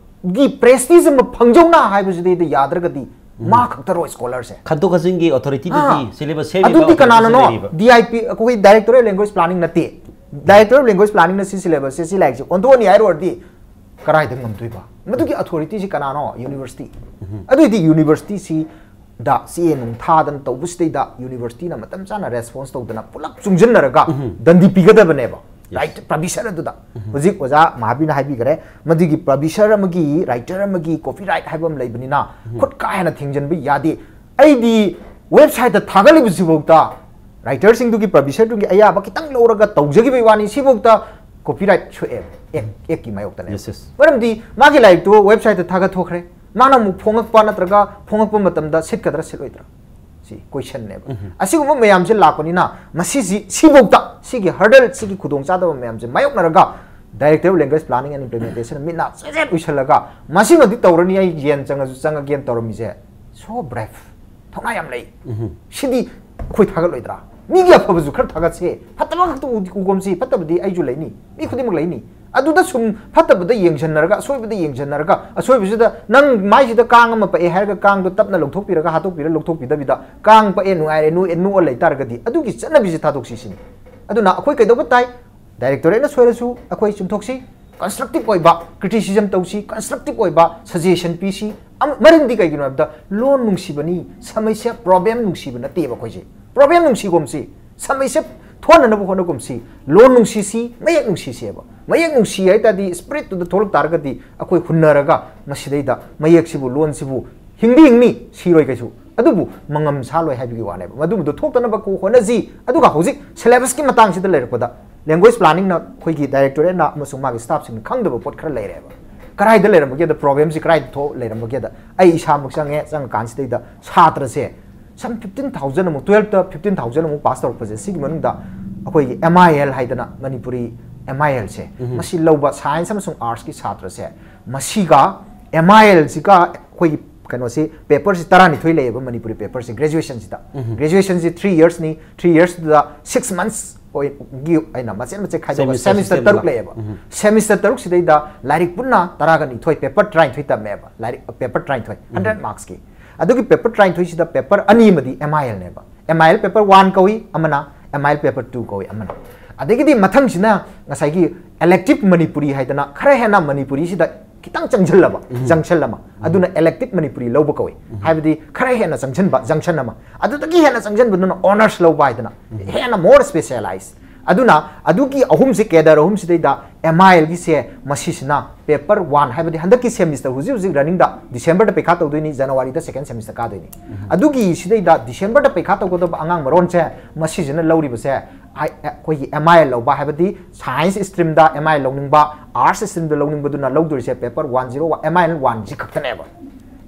ꯒꯤ ꯄ꯭ꯔꯦꯁꯇꯤꯖ ꯑꯃ ꯐꯪꯖꯧꯅ ꯍꯥꯏꯕꯁꯤꯗꯩꯗ ꯌꯥꯗ꯭ꯔꯒꯗꯤ ꯃꯥ ꯈꯛꯇꯔꯣ ꯁ꯭ꯀꯣꯂꯔꯁꯦ? ꯈꯟꯗꯣꯛ ꯈꯟꯖꯤꯟꯒꯤ ꯑꯣꯊꯣꯔꯤꯇꯤꯗꯨꯗꯤ ꯑꯥ. ꯁꯤꯂꯦꯕꯁ ꯁꯦꯝꯃꯤꯕ ꯑꯗꯨꯗꯤ ꯑꯣꯊꯣꯔꯤꯇꯤꯁꯤ ꯀꯅꯥꯅꯅꯣ? ꯂꯩꯔꯤꯕ. ꯗꯤ ꯑꯥꯏ ꯄꯤ, ꯑꯩꯈꯣꯏ Directorate of Language Planningꯅ ꯅꯠꯇꯦ, Directorate of Language Planningꯅ ꯁꯤ ꯁꯤꯂꯦꯕꯁ ꯁꯤ, ꯁꯤ ꯂꯥꯏꯔꯤꯛꯁꯦ ꯑꯣꯟꯊꯣꯛꯑꯅꯤ ꯍꯥꯏꯔꯨꯔꯗꯤ ꯀꯗꯥꯏꯗ ꯉꯝꯗꯣꯏꯕ? ꯃꯗꯨꯒꯤ ꯑꯣꯊꯣꯔꯤꯇꯤꯁꯤ ꯀꯅꯥꯅꯣ? ꯌꯨꯅꯤꯚꯔꯁꯤꯇꯤ. ꯑꯗꯨꯏꯗꯤ ꯌꯨꯅꯤꯚꯔꯁꯤꯇꯤꯁꯤꯗ ꯆꯦ ꯅꯨꯡ ꯊꯥꯗꯅ ꯇꯧꯕꯁꯤꯗꯩꯗ ꯌꯨꯅꯤꯚꯔꯁꯤꯇꯤꯅ ꯃꯇꯝ ꯆꯥꯅ ꯔꯦꯁꯄꯣꯟꯁ ꯇꯧꯗꯅ ꯄꯨꯂꯞ ꯆꯨꯡꯁꯤꯟꯅꯔꯒ ꯗꯟꯗꯤ ꯄꯤꯒꯗꯕꯅꯦꯕ. ꯔꯥꯏꯠ, ꯄꯕ꯭ꯂꯤꯁꯔ ꯑꯗꯨꯗ. ꯍꯧꯖꯤꯛ ꯑꯣꯖꯥ ꯃꯍꯥꯕꯤꯔꯅ ꯍꯥꯏꯕꯤꯈ꯭ꯔꯦ, ꯃꯗꯨꯒꯤ ꯄꯕ꯭ꯂꯤꯁꯔ ꯑꯃꯒꯤ, ꯔꯥꯏꯇꯔ ꯑꯃꯒꯤ ꯀꯣꯄꯤꯔꯥꯏꯠ ꯍꯥꯏꯕ ꯑꯃ ꯂꯩꯕꯅꯤꯅ ꯈꯨꯠ ꯀꯥ ꯍꯦꯟꯅ ꯊꯤꯡꯖꯤꯟꯕ ꯌꯥꯗꯦ. ꯑꯩꯗꯤ ꯋꯦꯕꯁꯥꯏꯠꯇ ꯊꯥꯒꯠꯂꯤꯕꯁꯤꯐꯥꯎꯗ, ꯔꯥꯏꯇꯔꯁꯤꯡꯗꯨꯒꯤ, ꯄꯕ꯭ꯂꯤꯁꯔꯗꯨꯒꯤ ꯑꯌꯥꯕ ꯈꯤꯇꯪ ꯂꯧꯔꯒ ꯇꯧꯖꯈꯤꯕꯩ ꯋꯥꯅꯤ, ꯁꯤꯐꯥꯎꯗ ꯀꯣꯄꯤꯔꯥꯏꯠ ꯁꯣꯛꯑꯦ, ꯑꯦꯛ, ꯑꯦꯛꯀꯤ ꯃꯥꯌꯣꯛꯇꯅꯦ. Yes, yes. ꯃꯔꯝꯗꯤ ꯃꯥꯒꯤ ꯂꯥꯏꯔꯤꯛꯇꯨ ꯋꯦꯕꯁꯥꯏꯠꯇ ꯊꯥꯒꯠꯊꯣꯛꯈ꯭ꯔꯦ, ꯃꯥꯅ ꯑꯃꯨꯛ ꯐꯣꯡꯉꯛꯄ ꯅꯠꯇ꯭ꯔꯒ ꯐꯣꯡꯉꯛꯄ ꯃꯇꯝꯗ ꯁꯤꯠꯀꯗ꯭ꯔꯥ ꯁꯤꯠꯂꯣꯏꯗ꯭ꯔꯥ? ꯁꯤ ꯀꯣꯏꯁꯟꯅꯦꯕ. ꯑꯁꯤꯒꯨꯝꯕ ꯃꯌꯥꯝꯁꯦ ꯂꯥꯛꯄꯅꯤꯅ ꯃꯁꯤꯁꯤ, ꯁꯤꯐꯧꯗ, ꯁꯤꯒꯤ ꯍꯔꯗꯜ, ꯁꯤꯒꯤ ꯈꯨꯗꯣꯡꯆꯥꯗꯕ ꯃꯌꯥꯝꯁꯦ ꯃꯥꯌꯣꯛꯅꯔꯒ Directorate of Language Planning and Implementation ꯃꯤꯠ ꯅꯥ ꯆꯦꯠ ꯆꯦꯠ ꯎꯏꯁꯜꯂꯒ ꯃꯁꯤꯃꯗꯤ ꯇꯧꯔꯅꯤ, ꯑꯩ ꯌꯦꯟ ꯆꯪꯉꯁꯨ ꯆꯪꯉꯒꯦꯅ ꯇꯧꯔꯝꯃꯤꯁꯦ, so brave, ꯊꯧꯅꯥ ꯌꯥꯝ ꯂꯩ. ꯁꯤꯗꯤ ꯑꯩꯈꯣꯏ ꯊꯥꯒꯠꯂꯣꯏꯗ꯭ꯔꯥ? ꯃꯤꯒꯤ ꯑꯐꯕꯁꯨ ꯈꯔ ꯊꯥꯒꯠꯁꯦ, ꯐꯠꯇꯕ ꯈꯛꯇ ꯎ-, ꯎꯒꯣꯝꯁꯤ, ꯐꯠꯇꯕꯗꯤ ꯑꯩꯁꯨ ꯂꯩꯅꯤ, ꯃꯤ ꯈꯨꯗꯤꯡꯃꯛ ꯂꯩꯅꯤ. ꯑꯗꯨꯗ ꯁꯨꯝ ꯐꯠꯇꯕꯗ ꯌꯦꯡꯁꯤꯟꯅꯔꯒ, ꯑꯁꯣꯏꯕꯗ ꯌꯦꯡꯁꯤꯟꯅꯔꯒ, ꯑꯁꯣꯏꯕꯁꯤꯗ ꯅꯪ ꯃꯥꯏꯁꯤꯗ ꯀꯥꯡ ꯑꯃ ꯄꯛꯑꯦ ꯍꯥꯏꯔꯒ ꯀꯥꯡꯗꯣ ꯇꯞꯅ ꯂꯧꯊꯣꯛꯄꯤꯔꯒ ꯍꯥꯠꯇꯣꯛꯄꯤꯔ ꯂꯧꯊꯣꯛꯄꯤꯗꯕꯤꯗ, "ꯀꯥꯡ ꯄꯛꯑꯦ, ꯅꯨꯡꯉꯥꯏꯔꯦ, ꯅꯣꯛꯑꯦ", ꯅꯣꯛꯑ ꯂꯩꯇꯥꯔꯒꯗꯤ ꯑꯗꯨꯒꯤ ꯆꯠꯅꯕꯤꯁꯦ ꯊꯥꯗꯣꯛꯁꯤ ꯁꯤꯅꯤ. ꯑꯗꯨꯅ ꯑꯩꯈꯣꯏ ꯀꯩꯗꯧꯕ ꯇꯥꯏ? ꯗꯥꯏꯔꯦꯛꯇꯣꯔꯦꯠꯅ ꯁꯣꯏꯔꯁꯨ ꯑꯩꯈꯣꯏ ꯆꯨꯝꯊꯣꯛꯁꯤ, ꯀꯟꯁꯇ꯭ꯔꯛꯇꯤꯞ ꯑꯣꯏꯕ ꯀ꯭ꯔꯤꯇꯤꯁꯤꯖꯝ ꯇꯧꯁꯤ, ꯀꯟꯁꯇ꯭ꯔꯛꯇꯤꯞ ꯑꯣꯏꯕ ꯁꯖꯦꯁꯟ ꯄꯤꯁꯤ. ꯑꯃ-, ꯃꯔꯝꯗꯤ ꯀꯩꯒꯤꯅꯣ ꯍꯥꯏꯕꯗ ꯂꯣꯟ ꯅꯨꯡꯁꯤꯕꯅꯤ, ꯁꯃꯁ꯭ꯌꯥ, ꯄ꯭ꯔꯣꯕ꯭ꯂꯦꯝ ꯅꯨꯡꯁꯤꯕ ꯅꯠꯇꯦꯕ ꯑꯩꯈꯣꯏꯁꯦ. ꯄ꯭ꯔꯣꯕ꯭ꯂꯦꯝ ꯅꯨꯡꯁꯤꯒꯨꯝꯁꯤ, ꯁꯃꯁ꯭ꯌꯥ ꯊꯣꯛꯍꯟꯅꯅꯕ ꯍꯣꯠꯅꯒꯨꯝꯁꯤ, ꯂꯣꯟ ꯅꯨꯡꯁꯤꯁꯤ, ꯃꯌꯦꯛ ꯅꯨꯡꯁꯤꯁꯦꯕ. ꯃꯌꯦꯛ ꯅꯨꯡꯁꯤ ꯍꯥꯏ ꯇꯥꯔꯗꯤ ꯁ꯭ꯄꯤꯔꯤꯠꯇꯨꯗ ꯊꯣꯛꯂꯛ ꯇꯥꯔꯒꯗꯤ ꯑꯩꯈꯣꯏ ꯍꯨꯟꯅꯔꯒ ꯃꯁꯤꯗꯩꯗ ꯃꯌꯦꯛꯁꯤꯕꯨ, ꯂꯣꯟꯁꯤꯕꯨ ꯍꯤꯡꯗꯤ ꯍꯤꯡꯅꯤ, ꯁꯤꯔꯣꯏ ꯀꯩꯁꯨ, ꯑꯗꯨꯕꯨ ꯃꯉꯝ ꯁꯥꯂꯣꯏ ꯍꯥꯏꯕꯒꯤ ꯋꯥꯅꯦꯕ. ꯃꯗꯨꯝꯕꯗꯣ ꯊꯣꯛꯇꯅꯕ ꯀꯣ ꯍꯣꯠꯅꯁꯤ. ꯑꯗꯨꯒ ꯍꯧꯖꯤꯛ ꯁꯤꯂꯦꯕꯁꯀꯤ ꯃꯇꯥꯡꯁꯤꯗ ꯂꯩꯔꯛꯄꯗ, ꯂꯦꯡꯒ꯭ꯋꯦꯖ ꯄ꯭ꯂꯥꯅꯤꯡꯅ ꯑꯩꯈꯣꯏꯒꯤ ꯗꯥꯏꯔꯦꯛꯇꯣꯔꯦꯠꯅ ꯑꯃꯁꯨꯡ ꯃꯥꯒꯤ ꯁ꯭ꯇꯥꯐꯁꯤꯡꯅ ꯈꯪꯗꯕ ꯄꯣꯠ ꯈꯔ ꯂꯩꯔꯦꯕ. ꯀꯗꯥꯏꯗ ꯂꯩꯔꯝꯕꯒꯦꯗ, ꯄ꯭ꯔꯣꯕ꯭ꯂꯦꯝꯁꯤ ꯀꯗꯥꯏꯗ ꯊꯣꯛ ꯂꯩꯔꯝꯕꯒꯦꯗ, ꯑꯩ ꯏꯁꯥꯃꯛ ꯆꯪꯉꯦ, ꯆꯪꯉꯀꯥꯟꯁꯤꯗꯩꯗ ꯁꯥꯇ꯭ꯔꯁꯦ ꯁꯝ ꯐꯤꯐꯇꯤꯟ ꯊꯥꯎꯖꯟ ꯑꯃꯨꯛ, ꯇꯨꯌꯦꯜꯞꯇ ꯐꯤꯐꯇꯤꯟ ꯊꯥꯎꯖꯟ ꯑꯃꯨꯛ ꯄꯥꯁ ꯇꯧꯔꯛꯄꯁꯦ, ꯁꯤꯒꯤ ꯃꯅꯨꯡꯗ ꯑꯩꯈꯣꯏꯒꯤ ꯑꯦꯝ ꯑꯥꯏ ꯑꯦꯜ ꯍꯥꯏꯗꯅ ꯃꯅꯤꯄꯨꯔꯤ ꯑꯦꯝ ꯑꯥꯏ ꯑꯦꯜꯁꯦ, ꯃꯁꯤ ꯂꯧꯕ ꯁꯥꯏꯟꯁ ꯑꯃꯁꯨꯡ ꯑꯥꯔꯠꯁꯀꯤ ꯁꯥꯇ꯭ꯔꯁꯦ, ꯃꯁꯤꯒ ꯑꯦꯝ ꯑꯥꯏ ꯑꯦꯜꯁꯤꯒ ꯑꯩꯈꯣꯏꯒꯤ ꯀꯩꯅꯣꯁꯤ, ꯄꯦꯄꯔꯁꯤ ꯇꯔꯥꯅꯤꯊꯣꯏ ꯂꯩꯌꯦꯕ ꯃꯅꯤꯄꯨꯔꯤ ꯄꯦꯄꯔꯁꯤ, ꯒ꯭ꯔꯦꯖꯨꯑꯦꯁꯟꯁꯤꯗ꯫ ꯒ꯭ꯔꯦꯖꯨꯑꯦꯁꯟꯁꯤ ꯊ꯭ꯔꯤ ꯌꯔꯁꯅꯤ, ꯊ꯭ꯔꯤ ꯌꯔꯁꯇꯨꯗ ꯁꯤꯛꯁ ꯃꯟꯁ ꯒꯤ ꯑꯩꯅ ꯃꯆꯦꯠ ꯃꯆꯦꯠ ꯈꯥꯏꯗꯣꯛꯑꯒ Semester ꯁꯦꯃꯤꯁꯇꯔ system ꯇꯔꯨꯛ ꯂꯩꯌꯦꯕ꯫ ꯁꯦꯃꯤꯁꯇꯔ ꯇꯔꯨꯛꯁꯤꯗꯩꯗ ꯂꯥꯏꯔꯤꯛ ꯄꯨꯟꯅ ꯇꯔꯥꯒ ꯅꯤꯊꯣꯏ, ꯄꯦꯄꯔ ꯇꯔꯥꯅꯤꯊꯣꯏ ꯇꯝꯃꯦꯕ, ꯂꯥꯏꯔꯤꯛ ꯄꯦꯄꯔ ꯇꯔꯥꯅꯤꯊꯣꯏ, ꯍꯟꯗ꯭ꯔꯦꯠ ꯃꯥꯔꯛꯁꯀꯤ꯫ ꯑꯗꯨꯒꯤ ꯄꯦꯄꯔ ꯇꯔꯥꯅꯤꯊꯣꯏꯁꯤꯗ ꯄꯦꯄꯔ ꯑꯅꯤ ꯑꯃꯗꯤ M I ꯑꯦꯜꯅꯦꯕ꯫ M I L paper one ꯀꯧꯏ ꯑꯃꯅ, M I L paper two ꯀꯧꯏ ꯑꯃꯅ꯫ ꯑꯗꯒꯤꯗꯤ ꯃꯊꯪꯁꯤꯅ ꯉꯁꯥꯏꯒꯤ elective ꯃꯅꯤꯄꯨꯔꯤ ꯍꯥꯏꯗꯅ ꯈꯔ ꯍꯦꯟꯅ ꯃꯅꯤꯄꯨꯔꯤꯁꯤꯗ ꯈꯤꯇꯪ ꯆꯪꯁꯤꯜꯂꯕ, ꯖꯪꯁꯟ ꯑꯃ, ꯑꯗꯨꯅ elective ꯃꯅꯤꯄꯨꯔꯤ ꯂꯧꯕ ꯀꯧꯏ꯫ ꯍꯥꯏꯕꯗꯤ ꯈꯔ ꯍꯦꯟꯅ ꯆꯪꯁꯤꯟꯕ, ꯖꯪꯁꯟ ꯑꯃ꯫ ꯑꯗꯨꯗꯒꯤ ꯍꯦꯟꯅ ꯆꯪꯁꯤꯟꯕꯗꯨꯅ ꯑꯣꯅꯔꯁ ꯂꯧꯕ ꯍꯥꯏꯗꯅ, ꯍꯦꯟꯅ more specialized꯫ ꯑꯗꯨꯅ ꯑꯗꯨꯒꯤ ꯑꯍꯨꯝꯁꯤ, ꯀꯦꯗꯔ ꯑꯍꯨꯝꯁꯤꯗꯩꯗ ꯑꯦꯝ ꯑꯥꯏ ꯑꯦꯜꯒꯤꯁꯦ, ꯃꯁꯤꯁꯤꯅ ꯄꯦꯄꯔ ꯋꯥꯟ, ꯍꯥꯏꯕꯗꯤ ꯍꯟꯗꯛꯀꯤ ꯁꯦꯃꯤꯁꯇꯔ ꯍꯧꯖꯤꯛ ꯍꯧꯖꯤꯛ ꯔꯟꯅꯤꯡꯗ, ꯗꯤꯁꯦꯝꯕꯔꯗ ꯄꯩꯈꯥ ꯇꯧꯗꯣꯏꯅꯤ, ꯖꯅꯋꯥꯔꯤꯗ ꯁꯦꯀꯦꯟ ꯁꯦꯃꯤꯁꯇꯔ ꯀꯥꯗꯣꯏꯅꯤ꯫ ꯑꯗꯨꯒꯤ ꯁꯤꯗꯩꯗ ꯗꯤꯁꯦꯝꯕꯔꯗ ꯄꯩꯈꯥ ꯇꯧꯒꯗꯕ ꯑꯉꯥꯡ ꯃꯔꯣꯟꯁꯦ, ꯃꯁꯤꯁꯤꯅ ꯂꯧꯔꯤꯕꯁꯦ, ꯑꯩꯈꯣꯏꯒꯤ ꯑꯦꯝ ꯑꯥꯏ ꯑꯦꯜ ꯂꯧꯕ, ꯍꯥꯏꯕꯗꯤ ꯁꯥꯏꯟꯁ ꯁ꯭ꯇ꯭ꯔꯤꯝꯗ ꯑꯦꯝ ꯑꯥꯏ ꯑꯦꯜ ꯂꯧꯅꯤꯡꯕ, ꯑꯥꯔꯠꯁ ꯁ꯭ꯇ꯭ꯔꯤꯝꯗ ꯂꯧꯅꯤꯡꯕꯗꯨꯅ ꯂꯧꯗꯣꯏꯁꯦ paper one zero one, M I L ꯋꯥꯟꯁꯤ ꯈꯛꯇꯅꯦꯕ꯫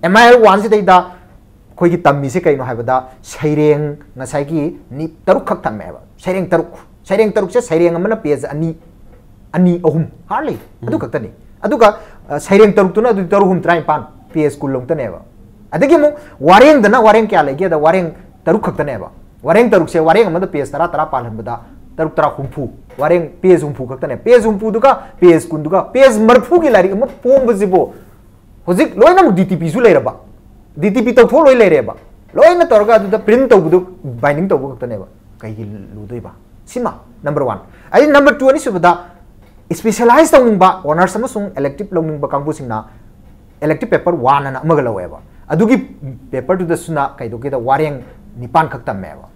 ꯑꯦꯝ ꯑꯥꯏ ꯑꯦꯜ ꯋꯥꯟꯁꯤꯗꯩꯗ ꯑꯩꯈꯣꯏꯒꯤ ꯇꯝꯃꯤꯁꯦ ꯀꯩꯅꯣ ꯍꯥꯏꯕꯗ, ꯁꯩꯔꯦꯡ ꯉꯁꯥꯏꯒꯤ ꯅꯤ-, ꯇꯔꯨꯛ ꯈꯛ ꯇꯝꯃꯦꯕ꯫ ꯁꯩꯔꯦꯡ ꯇꯔꯨꯛ꯫ ꯁꯩꯔꯦꯡ ꯇꯔꯨꯛꯁꯦ, ꯁꯩꯔꯦꯡ ꯑꯃꯅ ꯄꯦꯖ ꯑꯅꯤ, ꯑꯅꯤ, ꯑꯍꯨꯝ, hardly, ꯑꯗꯨ ꯈꯛꯇꯅꯤ꯫ ꯑꯗꯨꯒ, ꯑ, ꯁꯩꯔꯦꯡ ꯇꯔꯨꯛꯇꯨꯅ ꯑꯗꯨꯗꯤ ꯇꯔꯨꯛ ꯑꯍꯨꯝ ꯇꯔꯥꯅꯤꯄꯥꯟ, ꯄꯦꯖ ꯀꯨꯟ ꯂꯧꯇꯅꯦꯕ꯫ ꯑꯗꯒꯤ ꯑꯃꯨꯛ ꯋꯥꯔꯦꯡꯗꯅ ꯋꯥꯔꯦꯡ ꯀꯌꯥ ꯂꯩꯒꯦꯗ, ꯋꯥꯔꯦꯡ ꯇꯔꯨꯛ ꯈꯛꯇꯅꯦꯕ꯫ ꯋꯥꯔꯦꯡ ꯇꯔꯨꯛꯁꯦ, ꯋꯥꯔꯦꯡ ꯑꯃꯗ ꯄꯦꯖ ꯇꯔꯥ, ꯇꯔꯥ ꯄꯥꯜꯍꯟꯕꯗ ꯇꯔꯨꯛ ꯇꯔꯥ ꯍꯨꯝꯐꯨ, ꯋꯥꯔꯦꯡ ꯄꯦꯖ ꯍꯨꯝꯐꯨ ꯈꯛꯇꯅꯦ꯫ ꯄꯦꯖ ꯍꯨꯝꯐꯨꯗꯨꯒ ꯄꯦꯖ ꯀꯨꯟꯗꯨꯒ, ꯄꯦꯖ ꯃꯔꯤꯐꯨꯒꯤ ꯂꯥꯏꯔꯤꯛ ꯑꯃ ꯐꯣꯡꯕꯁꯤꯕꯨ ꯍꯧꯖꯤꯛ ꯂꯣꯏꯅꯃꯛ ꯗꯤ ꯇꯤ ꯄꯤꯁꯨ ꯂꯩꯔꯕ, ꯗꯤ ꯇꯤ ꯄꯤ ꯇꯧꯊꯣꯛ ꯂꯣꯏ ꯂꯩꯔꯦꯕ, ꯂꯣꯏꯅ ꯇꯧꯔꯒ ꯑꯗꯨꯗ ꯄ꯭ꯔꯤꯟ ꯇꯧꯕꯗꯨ, ꯕꯥꯏꯟꯗꯤꯡ ꯇꯧꯕ ꯈꯛꯇꯅꯦꯕ꯫ ꯀꯩꯒꯤ ꯂꯨꯗꯣꯏꯕ? ꯁꯤꯃ ꯅꯝꯕꯔ ꯋꯥꯟ꯫ ꯑꯩ ꯅꯝꯕꯔ ꯇꯨ, ꯑꯅꯤꯁꯨꯕꯗ, ꯁ꯭ꯄꯦꯁꯤꯌꯦꯂꯥꯏꯁ ꯇꯧꯅꯤꯡꯕ, ꯑꯣꯅꯔꯁ ꯑꯃꯁꯨꯡ ꯏꯂꯦꯛꯇꯤꯞ ꯂꯧꯅꯤꯡꯕ ꯀꯥꯡꯕꯨꯁꯤꯡꯅ ꯏꯂꯦꯛꯇꯤꯞ ꯄꯦꯄꯔ ꯋꯥꯟ ꯑꯅ ꯑꯃꯒ ꯂꯧꯋꯦꯕ꯫ ꯑꯗꯨꯒꯤ ꯄꯦꯄꯔꯗꯨꯗꯁꯨꯅ ꯀꯩꯗꯧꯒꯦꯗ, ꯋꯥꯔꯦꯡ ꯅꯤꯄꯥꯟ ꯈꯛ ꯇꯝꯃꯦꯕ꯫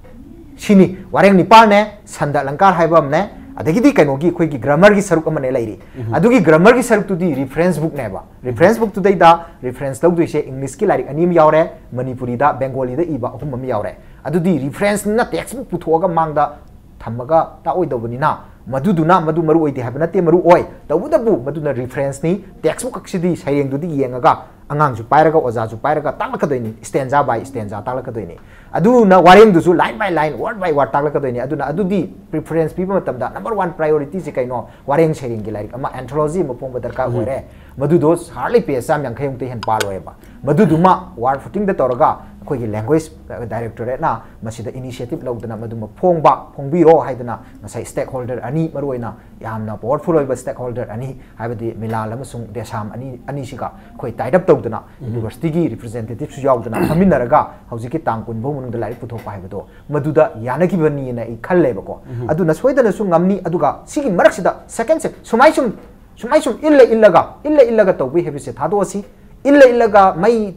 ꯁꯤꯅꯤ, ꯋꯥꯔꯦꯡ ꯅꯤꯄꯥꯟꯅꯦ, ꯁꯟꯗ ꯑꯂꯪꯀꯥꯔ ꯍꯥꯏꯕ ꯑꯃꯅꯦ, ꯑꯗꯒꯤꯗꯤ ꯀꯩꯅꯣꯒꯤ ꯑꯩꯈꯣꯏꯒꯤ ꯒ꯭ꯔꯥꯃꯔꯒꯤ ꯁꯔꯨꯛ ꯑꯃꯅꯦ ꯂꯩꯔꯤ꯫ ꯑꯗꯨꯒꯤ ꯒ꯭ꯔꯥꯃꯔꯒꯤ ꯁꯔꯨꯛꯇꯨꯗꯤ ꯔꯤꯐꯔꯦꯟꯁ ꯕꯨꯛꯅꯦꯕ꯫ ꯔꯤꯐꯔꯦꯟꯁ ꯕꯨꯛꯇꯨꯗꯩꯗ ꯔꯤꯐꯔꯦꯟꯁ ꯂꯧꯗꯣꯏꯁꯦ ꯏꯪꯂꯤꯁꯀꯤ ꯂꯥꯏꯔꯤꯛ ꯑꯅꯤ ꯑꯃ ꯌꯥꯎꯔꯦ, ꯃꯅꯤꯄꯨꯔꯤꯗ, ꯕꯦꯡꯒꯣꯂꯤꯗ ꯏꯕ ꯑꯍꯨꯝ ꯑꯃ ꯌꯥꯎꯔꯦ꯫ ꯑꯗꯨꯗꯤ ꯔꯤꯐꯔꯦꯟꯁꯅ ꯇꯦꯛꯁ ꯕꯨꯛ ꯄꯨꯊꯣꯛꯑꯒ ꯃꯥꯡꯗ ꯊꯝꯃꯒ ꯇꯥꯛꯑꯣꯏꯗꯧꯕꯅꯤꯅ, ꯃꯗꯨꯗꯨꯅ ꯃꯗꯨ ꯃꯔꯨ ꯑꯣꯏꯗꯦ ꯍꯥꯏꯕ ꯅꯠꯇꯦ, ꯃꯔꯨ ꯑꯣꯏ꯫ ꯇꯧꯕꯇꯕꯨ ꯃꯗꯨꯅ reference ꯅꯤ, text book ꯈꯛꯁꯤꯗꯤ ꯁꯩꯔꯦꯡꯗꯨꯗꯤ ꯌꯦꯡꯉꯒ ꯑꯉꯥꯡꯁꯨ ꯄꯥꯏꯔꯒ ꯑꯣꯖꯥꯁꯨ ꯄꯥꯏꯔꯒ ꯇꯥꯛꯂꯛꯀꯗꯣꯏꯅꯤ, stanza by stanza ꯇꯥꯛꯂꯛꯀꯗꯣꯏꯅꯤ꯫ ꯑꯗꯨꯅ ꯋꯥꯔꯦꯡꯗꯨꯁꯨ line by line, word by word ꯇꯥꯛꯂꯛꯀꯗꯣꯏꯅꯤ꯫ ꯑꯗꯨꯅ ꯑꯗꯨꯗꯤ preference ꯄꯤꯕ ꯃꯇꯝꯗ number one priority ꯁꯦ ꯀꯩꯅꯣ? ꯋꯥꯔꯦꯡ ꯁꯩꯔꯦꯡꯒꯤ ꯂꯥꯏꯔꯤꯛ ꯑꯃ, anthology ꯑꯃ ꯐꯣꯡꯕ ꯗꯔꯀꯥꯔ ꯎꯝ꯫ ꯑꯣꯏꯔꯦ꯫ ꯃꯗꯨꯗꯣ hardly page ꯆꯥꯝ ꯌꯥꯡꯈꯩꯃꯨꯛꯇ ꯍꯦꯟꯅ ꯄꯥꯜꯂꯣꯏꯕ꯫ ꯃꯗꯨꯗꯨꯃ word footing ꯗ ꯇꯧꯔꯒ ꯑꯩꯈꯣꯏꯒꯤ language directorate ꯅ ꯃꯁꯤꯗ initiative ꯂꯧꯗꯅ ꯃꯗꯨꯃ ꯐꯣꯡꯕ, ꯐꯣꯡꯕꯤꯔꯣ ꯍꯥꯏꯗꯅ ꯉꯁꯥꯏ stakeholder ꯑꯅꯤ, ꯃꯔꯨꯑꯣꯏꯅ ꯌꯥꯝꯅ powerful ꯑꯣꯏꯕ stakeholder ꯑꯅꯤ, ꯍꯥꯏꯕꯗꯤ ꯃꯤꯂꯥꯜ ꯑꯃꯁꯨꯡ ꯗꯦꯁꯥꯝ ꯑꯅꯤ, ꯑꯅꯤꯁꯤꯒ ꯑꯩꯈꯣꯏ tied up ꯇꯧꯗꯅ, ꯎꯝ꯫ University ꯒꯤ representative ꯁꯨ ꯌꯥꯎꯗꯅ ꯐꯝꯃꯤꯟꯅꯔꯒ ꯍꯧꯖꯤꯛꯀꯤ ꯇꯥꯡ ꯀꯨꯟ ꯐꯥꯎ ꯃꯅꯨꯡꯗ ꯂꯥꯏꯔꯤꯛ ꯄꯨꯊꯣꯛꯄ ꯍꯥꯏꯕꯗꯣ ꯃꯗꯨꯗ ꯌꯥꯅꯈꯤꯕꯅꯤꯅ ꯑꯩ ꯈꯜꯂꯦꯕꯀꯣ꯫ ꯎꯝ꯫ ꯑꯗꯨꯅ ꯁꯣꯏꯗꯅꯁꯨ ꯉꯝꯅꯤ꯫ ꯑꯗꯨꯒ ꯁꯤꯒꯤ ꯃꯔꯛꯁꯤꯗ second ꯁꯦ ꯁꯨꯃꯥꯏ ꯁꯨꯝ, ꯁꯨꯃꯥꯏ ꯁꯨꯝ ꯏꯜꯂ ꯏꯜꯂꯒ, ꯏꯜꯂ ꯏꯜꯂꯒ ꯇꯧꯕꯒꯤ habit ꯁꯦ ꯊꯥꯗꯣꯛꯑꯁꯤ꯫ ꯏꯜꯂ ꯏꯜꯂꯒ ꯃꯩ,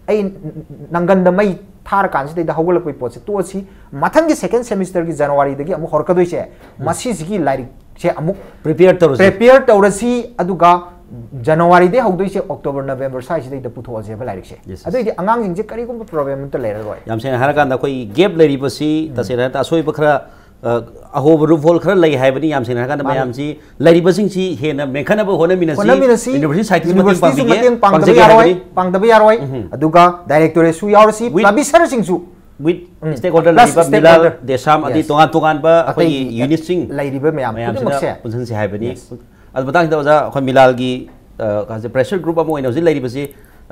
ꯑꯩ ꯅꯪꯒꯟꯗ ꯃꯩ ꯊꯥꯔꯀꯥꯟꯁꯤꯗꯩꯗ ꯍꯧꯒꯠꯂꯛꯄꯒꯤ ꯄꯣꯠꯁꯦ ꯇꯣꯛꯑꯁꯤ꯫ ꯃꯊꯪꯒꯤ second semester ꯒꯤ January ꯗꯒꯤ ꯑꯃꯨꯛ ꯍꯧꯔꯛꯀꯗꯣꯏꯁꯦ, ꯎꯝ꯫ ꯃꯁꯤꯁꯤꯒꯤ ꯂꯥꯏꯔꯤꯛꯁꯦ ꯑꯃꯨꯛ prepare ꯇꯧꯔꯁꯤ꯫ Prepare ꯇꯧꯔꯁꯤ, ꯑꯗꯨꯒ January ꯗꯩ ꯍꯧꯗꯣꯏꯁꯦ October, November ꯁ꯭ꯋꯥꯏꯁꯤꯗꯩꯗ ꯄꯨꯊꯣꯛꯑꯁꯦꯕ ꯂꯥꯏꯔꯤꯛꯁꯦ꯫ Yes, yes. ꯑꯗꯨꯑꯣꯏꯗꯤ ꯑꯉꯥꯡꯁꯤꯡꯁꯦ ꯀꯔꯤꯒꯨꯝꯕ problem ꯑꯝꯇ ꯂꯩꯔꯔꯣꯏ꯫ ꯌꯥꯝ ꯁꯦꯡꯅ ꯍꯥꯏꯔꯀꯥꯟꯗ ꯑꯩꯈꯣꯏ gap ꯂꯩꯔꯤꯕꯁꯤ, ꯎꯝ꯫ ꯇꯁꯦꯡꯅ ꯍꯥꯏꯔꯀꯥꯟꯗ ꯑꯁꯣꯏꯕ ꯈꯔ, ꯑ, ꯑꯍꯣꯕ loophole ꯈꯔ ꯂꯩ ꯍꯥꯏꯕꯅꯤ꯫ ꯌꯥꯝ ꯁꯦꯡꯅ ꯍꯥꯏꯔꯀꯥꯟꯗ ꯃꯥꯅꯤ꯫ ꯃꯌꯥꯝꯁꯤ ꯂꯩꯔꯤꯕꯁꯤꯡꯁꯤ ꯍꯦꯟꯅ ꯃꯦꯟꯈꯠꯅꯕ ꯍꯣꯠꯅꯃꯤꯟꯅꯁꯤ꯫ ꯍꯣꯠꯅꯃꯤꯟꯅꯁꯤ꯫ University side ꯇꯁꯨ ꯃꯇꯦꯡ University ꯁꯨ ꯄꯥꯡꯕꯤꯒꯦ, ꯃꯇꯦꯡ ꯄꯥꯡꯗꯕ ꯄꯥꯡꯖꯒꯦ ꯌꯥꯔꯣꯏ, ꯍꯥꯏꯕꯅꯤ꯫ ꯄꯥꯡꯗꯕ ꯌꯥꯔꯣꯏ꯫ ꯎꯝ꯫ ꯑꯗꯨꯒ directorate ꯁꯨ ꯌꯥꯎꯔꯁꯤ, With publisher ꯁꯤꯡꯁꯨ with ꯎꯝ꯫ Stakeholder Plus ꯂꯩꯔꯤꯕ ꯃꯤꯂꯥꯜ stakeholder꯫ ꯗꯦꯁꯥꯝ ꯑꯗꯩ Yes꯫ ꯇꯣꯉꯥꯟ ꯇꯣꯉꯥꯟꯕ ꯑꯩꯈꯣꯏꯒꯤ ꯑꯇꯩ unit ꯁꯤꯡ ꯂꯩꯔꯤꯕ ꯃꯌꯥꯝ ꯃꯌꯥꯝꯁꯤꯗ ꯈꯨꯗꯤꯡꯃꯛꯁꯦ꯫ ꯄꯨꯟꯁꯤꯟꯁꯤ ꯍꯥꯏꯕꯅꯤ꯫ Yes꯫ ꯑꯗꯨ ꯃꯇꯥꯡꯁꯤꯗ ꯑꯣꯖꯥ, ꯑꯩꯈꯣꯏ ꯃꯤꯂꯥꯜꯒꯤ, ꯑ, ꯀꯩ ꯍꯥꯏꯁꯦ, pressure group ꯑꯃ ꯑꯣꯏꯅ ꯍꯧꯖꯤꯛ ꯂꯩꯔꯤꯕꯁꯤ,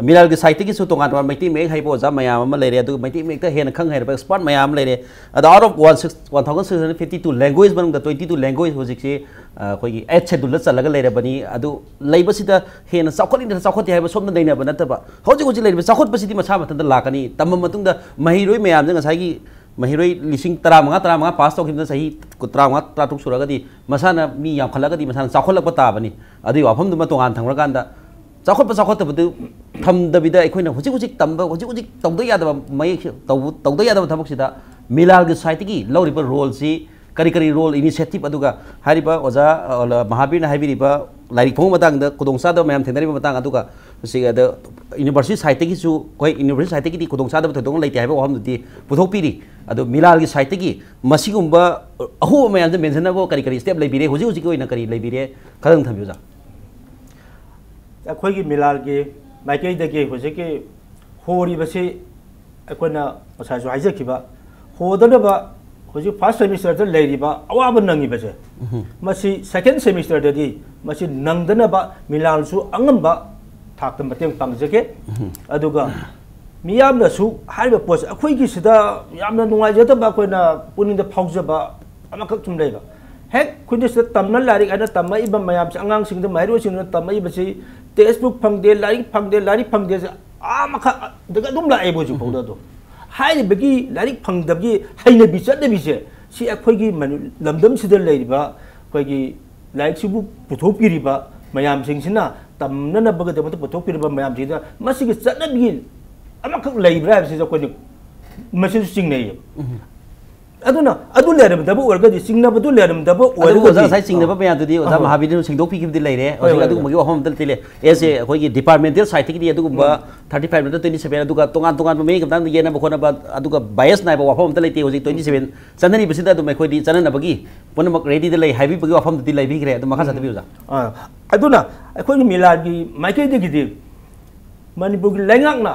ꯃꯤꯂꯥꯜꯒꯤ side ꯇꯒꯤꯁꯨ ꯇꯣꯉꯥꯟ ꯇꯣꯉꯥꯟꯕ ꯃꯩꯇꯩ ꯃꯌꯦꯛ ꯍꯩꯕ ꯑꯣꯖꯥ ꯃꯌꯥꯝ ꯑꯃ ꯂꯩꯔꯦ, ꯑꯗꯨꯒ ꯃꯩꯇꯩ ꯃꯌꯦꯛꯇ ꯍꯦꯟꯅ ꯈꯪ ꯍꯩꯔꯕ expert ꯃꯌꯥꯝ ꯑꯃ ꯂꯩꯔꯦ꯫ ꯑꯗ out of one six, one thousand six hundred fifty two language ꯃꯅꯨꯡꯗ twenty two language ꯍꯧꯖꯤꯛꯁꯤ, ꯑ, ꯑꯩꯈꯣꯏꯒꯤ eighth schedule ꯗ ꯆꯜꯂꯒ ꯂꯩꯔꯕꯅꯤ꯫ ꯑꯗꯨ ꯂꯩꯕꯁꯤꯗ ꯍꯦꯟꯅ ꯆꯥꯎꯈꯠꯂꯤꯗꯅ ꯆꯥꯎꯈꯠꯇꯦ ꯍꯥꯏꯕ ꯁꯣꯝꯗ ꯅꯩꯅꯕ ꯅꯠꯇꯕ, ꯍꯧꯖꯤꯛ ꯍꯧꯖꯤꯛ ꯂꯩꯔꯤꯕ ꯆꯥꯎꯈꯠꯄꯁꯤꯗꯤ ꯃꯁꯥ ꯃꯊꯟꯇ ꯂꯥꯛꯀꯅꯤ꯫ ꯇꯝꯕ ꯃꯇꯨꯡꯗ ꯃꯍꯩꯔꯣꯏ ꯃꯌꯥꯝꯁꯦ, ꯉꯁꯥꯏꯒꯤ ꯃꯍꯩꯔꯣꯏ ꯂꯤꯁꯤꯡ ꯇꯔꯥꯃꯉꯥ, ꯇꯔꯥꯃꯉꯥ pass ꯇꯧꯈꯤꯕꯗ ꯆꯍꯤ ꯀꯨꯟ, ꯇꯔꯥꯃꯉꯥ, ꯇꯔꯥꯇꯔꯨꯛ ꯁꯨꯔꯒꯗꯤ ꯃꯁꯥꯅ ꯃꯤ ꯌꯥꯝꯈꯠꯂꯒꯗꯤ ꯃꯁꯥꯅ ꯆꯥꯎꯈꯠꯂꯛꯄ ꯇꯥꯕꯅꯤ꯫ ꯑꯗꯨꯒꯤ ꯋꯥꯐꯝꯗꯨꯃ ꯇꯣꯉꯥꯟ ꯊꯝꯈ꯭ꯔꯀꯥꯟꯗ ꯆꯥꯎꯈꯠꯄ ꯆꯥꯎꯈꯠꯇꯕꯗꯨ ꯊꯝꯗꯕꯤꯗ ꯑꯩꯈꯣꯏꯅ ꯍꯧꯖꯤꯛ ꯍꯧꯖꯤꯛ ꯇꯝꯕ, ꯍꯧꯖꯤꯛ ꯍꯧꯖꯤꯛ ꯇꯧꯗ ꯌꯥꯗꯕ ꯃꯌꯦꯛꯁꯦ, ꯇꯧꯕ-, ꯇꯧꯗ ꯌꯥꯗꯕ ꯊꯕꯛꯁꯤꯗ ꯃꯤꯂꯥꯜꯒꯤ side ꯇꯒꯤ ꯂꯧꯔꯤꯕ role ꯁꯤ ꯀꯔꯤ ꯀꯔꯤ role, initiative, ꯑꯗꯨꯒ ꯍꯥꯏꯔꯤꯕ ꯑꯣꯖꯥ, ꯑ, ꯃꯍꯥꯕꯤꯔꯅ ꯍꯥꯏꯕꯤꯔꯤꯕ ꯂꯥꯏꯔꯤꯛ ꯐꯣꯡꯕ ꯃꯇꯥꯡꯗ ꯈꯨꯗꯣꯡꯆꯥꯗꯕ ꯃꯌꯥꯝ ꯊꯦꯡꯅꯔꯤꯕ ꯃꯇꯥꯡ, ꯑꯗꯨꯒ ꯃꯁꯤꯒꯤ ꯑꯗ ꯌꯨꯅꯤꯚꯔꯁꯤꯇꯤ ꯁꯥꯏꯠꯇꯒꯤꯁꯨ, ꯍꯣꯏ, ꯌꯨꯅꯤꯚꯔꯁꯤꯇꯤ ꯁꯥꯏꯠꯇꯒꯤꯗꯤ ꯈꯨꯗꯣꯡꯆꯥꯗꯕ ꯊꯣꯏꯗꯣꯛꯅ ꯂꯩꯇꯦ ꯍꯥꯏꯕ ꯋꯥꯐꯝꯗꯨꯗꯤ ꯄꯨꯊꯣꯛꯄꯤꯔꯤ꯫ ꯑꯗꯣ ꯃꯤꯂꯥꯜꯒꯤ ꯁꯥꯏꯠꯇꯒꯤ ꯃꯁꯤꯒꯨꯝꯕ ꯑꯍꯣꯕ ꯃꯌꯥꯝꯁꯦ ꯃꯦꯟꯁꯤꯟꯅꯕ ꯀꯔꯤ ꯀꯔꯤ ꯁ꯭ꯇꯦꯞ ꯂꯩꯕꯤꯔꯦ, ꯍꯧꯖꯤꯛ ꯍꯧꯖꯤꯛꯀꯤ ꯑꯣꯏꯅ ꯀꯔꯤ ꯂꯩꯕꯤꯔꯦ, ꯈꯔꯗꯪ ꯊꯝꯕꯤꯌꯨ, ꯑꯣꯖꯥ꯫ ꯑꯩꯈꯣꯏꯒꯤ ꯃꯤꯂꯥꯜꯒꯤ ꯃꯥꯏꯀꯩꯗꯒꯤ ꯍꯧꯖꯤꯛꯀꯤ ꯍꯣꯔꯤꯕꯁꯤ ꯑꯩꯈꯣꯏꯅ ꯉꯁꯥꯏꯁꯨ ꯍꯥꯏꯖꯈꯤꯕ, ꯍꯣꯗꯅꯕ ꯍꯧꯖꯤꯛ ꯐꯥꯔꯁ ꯁꯦꯃꯤꯁꯇꯔꯗ ꯂꯩꯔꯤꯕ ꯑꯋꯥꯕ ꯅꯪꯉꯤꯕꯁꯦ, ꯃꯁꯤ ꯁꯦꯀꯦꯟ ꯁꯦꯃꯤꯁꯇꯔꯗꯗꯤ ꯃꯁꯤ ꯅꯪꯗꯅꯕ ꯃꯤꯂꯥꯜꯁꯨ ꯑꯉꯝꯕ ꯊꯥꯛꯇ ꯃꯇꯦꯡ ꯄꯥꯡꯖꯒꯦ꯫ ꯑꯗꯨꯒ ꯃꯤꯌꯥꯝꯅꯁꯨ ꯍꯥꯏꯔꯤꯕ ꯄꯣꯠꯁꯦ ꯑꯩꯈꯣꯏꯒꯤ ꯁꯤꯗ ꯌꯥꯝꯅ ꯅꯨꯡꯉꯥꯏꯖꯗꯕ, ꯑꯩꯈꯣꯏꯅ ꯄꯨꯛꯅꯤꯡꯗ ꯐꯥꯎꯖꯕ ꯑꯃꯈꯛ ꯁꯨꯝ ꯂꯩꯕ꯫ ꯍꯦꯛ ꯑꯩꯈꯣꯏꯅ ꯁꯤꯗ ꯇꯝꯅ ꯂꯥꯏꯔꯤꯛ ꯍꯥꯏꯅ ꯇꯝꯃꯛꯏꯕ ꯃꯌꯥꯝꯁꯦ, ꯑꯉꯥꯡꯁꯤꯡꯗ, ꯃꯍꯩꯔꯣꯏꯁꯤꯡꯗ ꯇꯝꯃꯛꯏꯕꯁꯤ ꯇꯦꯛꯁ ꯕꯨꯛ ꯐꯪꯗꯦ, ꯂꯥꯏꯔꯤꯛ ꯐꯪꯗꯦ, ꯂꯥꯏꯔꯤꯛ ꯐꯪꯗꯦꯁꯦ ꯑꯥ ꯃꯈꯥꯗꯒꯤ ꯑꯗꯨꯝ ꯂꯥꯛꯑꯦꯕ ꯍꯧꯖꯤꯛ ꯐꯥꯎꯗ꯫ ꯑꯗꯣ ꯍꯥꯏꯔꯤꯕꯒꯤ ꯂꯥꯏꯔꯤꯛ ꯐꯪꯗꯕꯒꯤ ꯍꯩꯅꯕꯤ ꯆꯠꯅꯕꯤꯁꯦ, ꯁꯤ ꯑꯩꯈꯣꯏꯒꯤ ꯃꯅꯤ-, ꯂꯝꯗꯝꯁꯤꯗ ꯂꯩꯔꯤꯕ ꯑꯩꯈꯣꯏꯒꯤ ꯂꯥꯏꯔꯤꯛꯁꯤꯕꯨ ꯄꯨꯊꯣꯛꯄꯤꯔꯤꯕ ꯃꯌꯥꯝꯁꯤꯡꯁꯤꯅ, ꯇꯝꯅꯅꯕꯒꯤꯗꯃꯛꯇ ꯄꯨꯊꯣꯛꯄꯤꯔꯤꯕ ꯃꯌꯥꯝꯁꯤꯗ ꯃꯁꯤꯒꯤ ꯆꯠꯅꯕꯤ ꯑꯃꯈꯛ ꯂꯩꯕ꯭ꯔꯥ ꯍꯥꯏꯕꯁꯤꯗ ꯑꯩꯈꯣꯏꯅ ꯃꯁꯤꯁꯨ ꯆꯤꯡꯅꯩꯌꯦꯕ꯫ ꯑꯗꯨꯅ ꯑꯗꯨ ꯂꯩꯔꯝꯗꯕ ꯑꯣꯏꯔꯒꯗꯤ, ꯆꯤꯡꯅꯕꯗꯨ ꯂꯩꯔꯝꯗꯕ ꯑꯗꯨꯕꯨ ꯑꯣꯏꯔꯒꯗꯤ, ꯑꯣꯖꯥ ꯉꯁꯥꯏ ꯆꯤꯡꯅꯕ ꯑꯥ꯫ ꯃꯌꯥꯝꯗꯨꯗꯤ ꯑꯣꯖꯥ ꯑꯍꯣꯏ꯫ ꯃꯍꯥꯕꯤꯔꯅ ꯁꯦꯡꯗꯣꯛꯄꯤꯈꯤꯕꯗꯤ ꯂꯩꯔꯦ꯫ ꯍꯣꯏ, ꯍꯧꯖꯤꯛ ꯍꯣꯏ, ꯑꯗꯨꯒꯨꯝꯕꯒꯤ ꯍꯣꯏ꯫ ꯋꯥꯐꯝ ꯑꯝꯇ ꯂꯩꯇꯦ꯫ ꯑꯦꯁ ꯑꯦ, ꯑꯩꯈꯣꯏꯒꯤ ꯗꯤꯄꯥꯔꯠꯃꯦꯟꯇꯦꯜ ꯁꯥꯏꯠꯇꯒꯤꯗꯤ ꯑꯗꯨꯒꯨꯝꯕ ꯎꯝ꯫ ꯊꯥꯔꯇꯤ ꯐꯥꯏꯚ ꯅꯠꯇ꯭ꯔ ꯇ꯭ꯋꯦꯟꯇꯤ ꯁꯚꯦꯟ, ꯑꯗꯨꯒ ꯇꯣꯉꯥꯟ ꯇꯣꯉꯥꯟꯕ ꯃꯤ ꯈꯛꯇꯪꯗ ꯌꯦꯟꯅꯕ ꯈꯣꯠꯅꯕ, ꯑꯗꯨꯒ ꯕꯥꯏꯑꯦꯁ ꯅꯥꯏꯕ ꯋꯥꯐꯝ ꯑꯝꯇ ꯂꯩꯇꯦ꯫ ꯍꯧꯖꯤꯛ ꯇ꯭ꯋꯦꯟꯇꯤ ꯁꯚꯦꯟ ꯆꯠꯅꯔꯤꯕꯁꯤꯗ ꯑꯗꯨꯝ ꯑꯩꯈꯣꯏꯗꯤ ꯆꯠꯅꯅꯕꯒꯤ ꯄꯨꯝꯅꯃꯛ ꯔꯦꯗꯤꯗ ꯂꯩ ꯍꯥꯏꯕꯤꯕꯒꯤ ꯋꯥꯐꯝꯗꯨꯗꯤ ꯂꯩꯕꯤꯈ꯭ꯔꯦ꯫ ꯑꯗꯨꯝ ꯃꯈꯥ ꯆꯠꯊꯕꯤꯌꯨ, ꯑꯣꯖꯥ꯫ ꯑꯥ, ꯑꯗꯨꯅ ꯑꯩꯈꯣꯏꯒꯤ ꯃꯤꯂꯥꯟꯒꯤ ꯃꯥꯏꯀꯩꯗꯒꯤꯗꯤ ꯃꯅꯤꯄꯨꯔꯒꯤ ꯂꯩꯉꯥꯛꯅ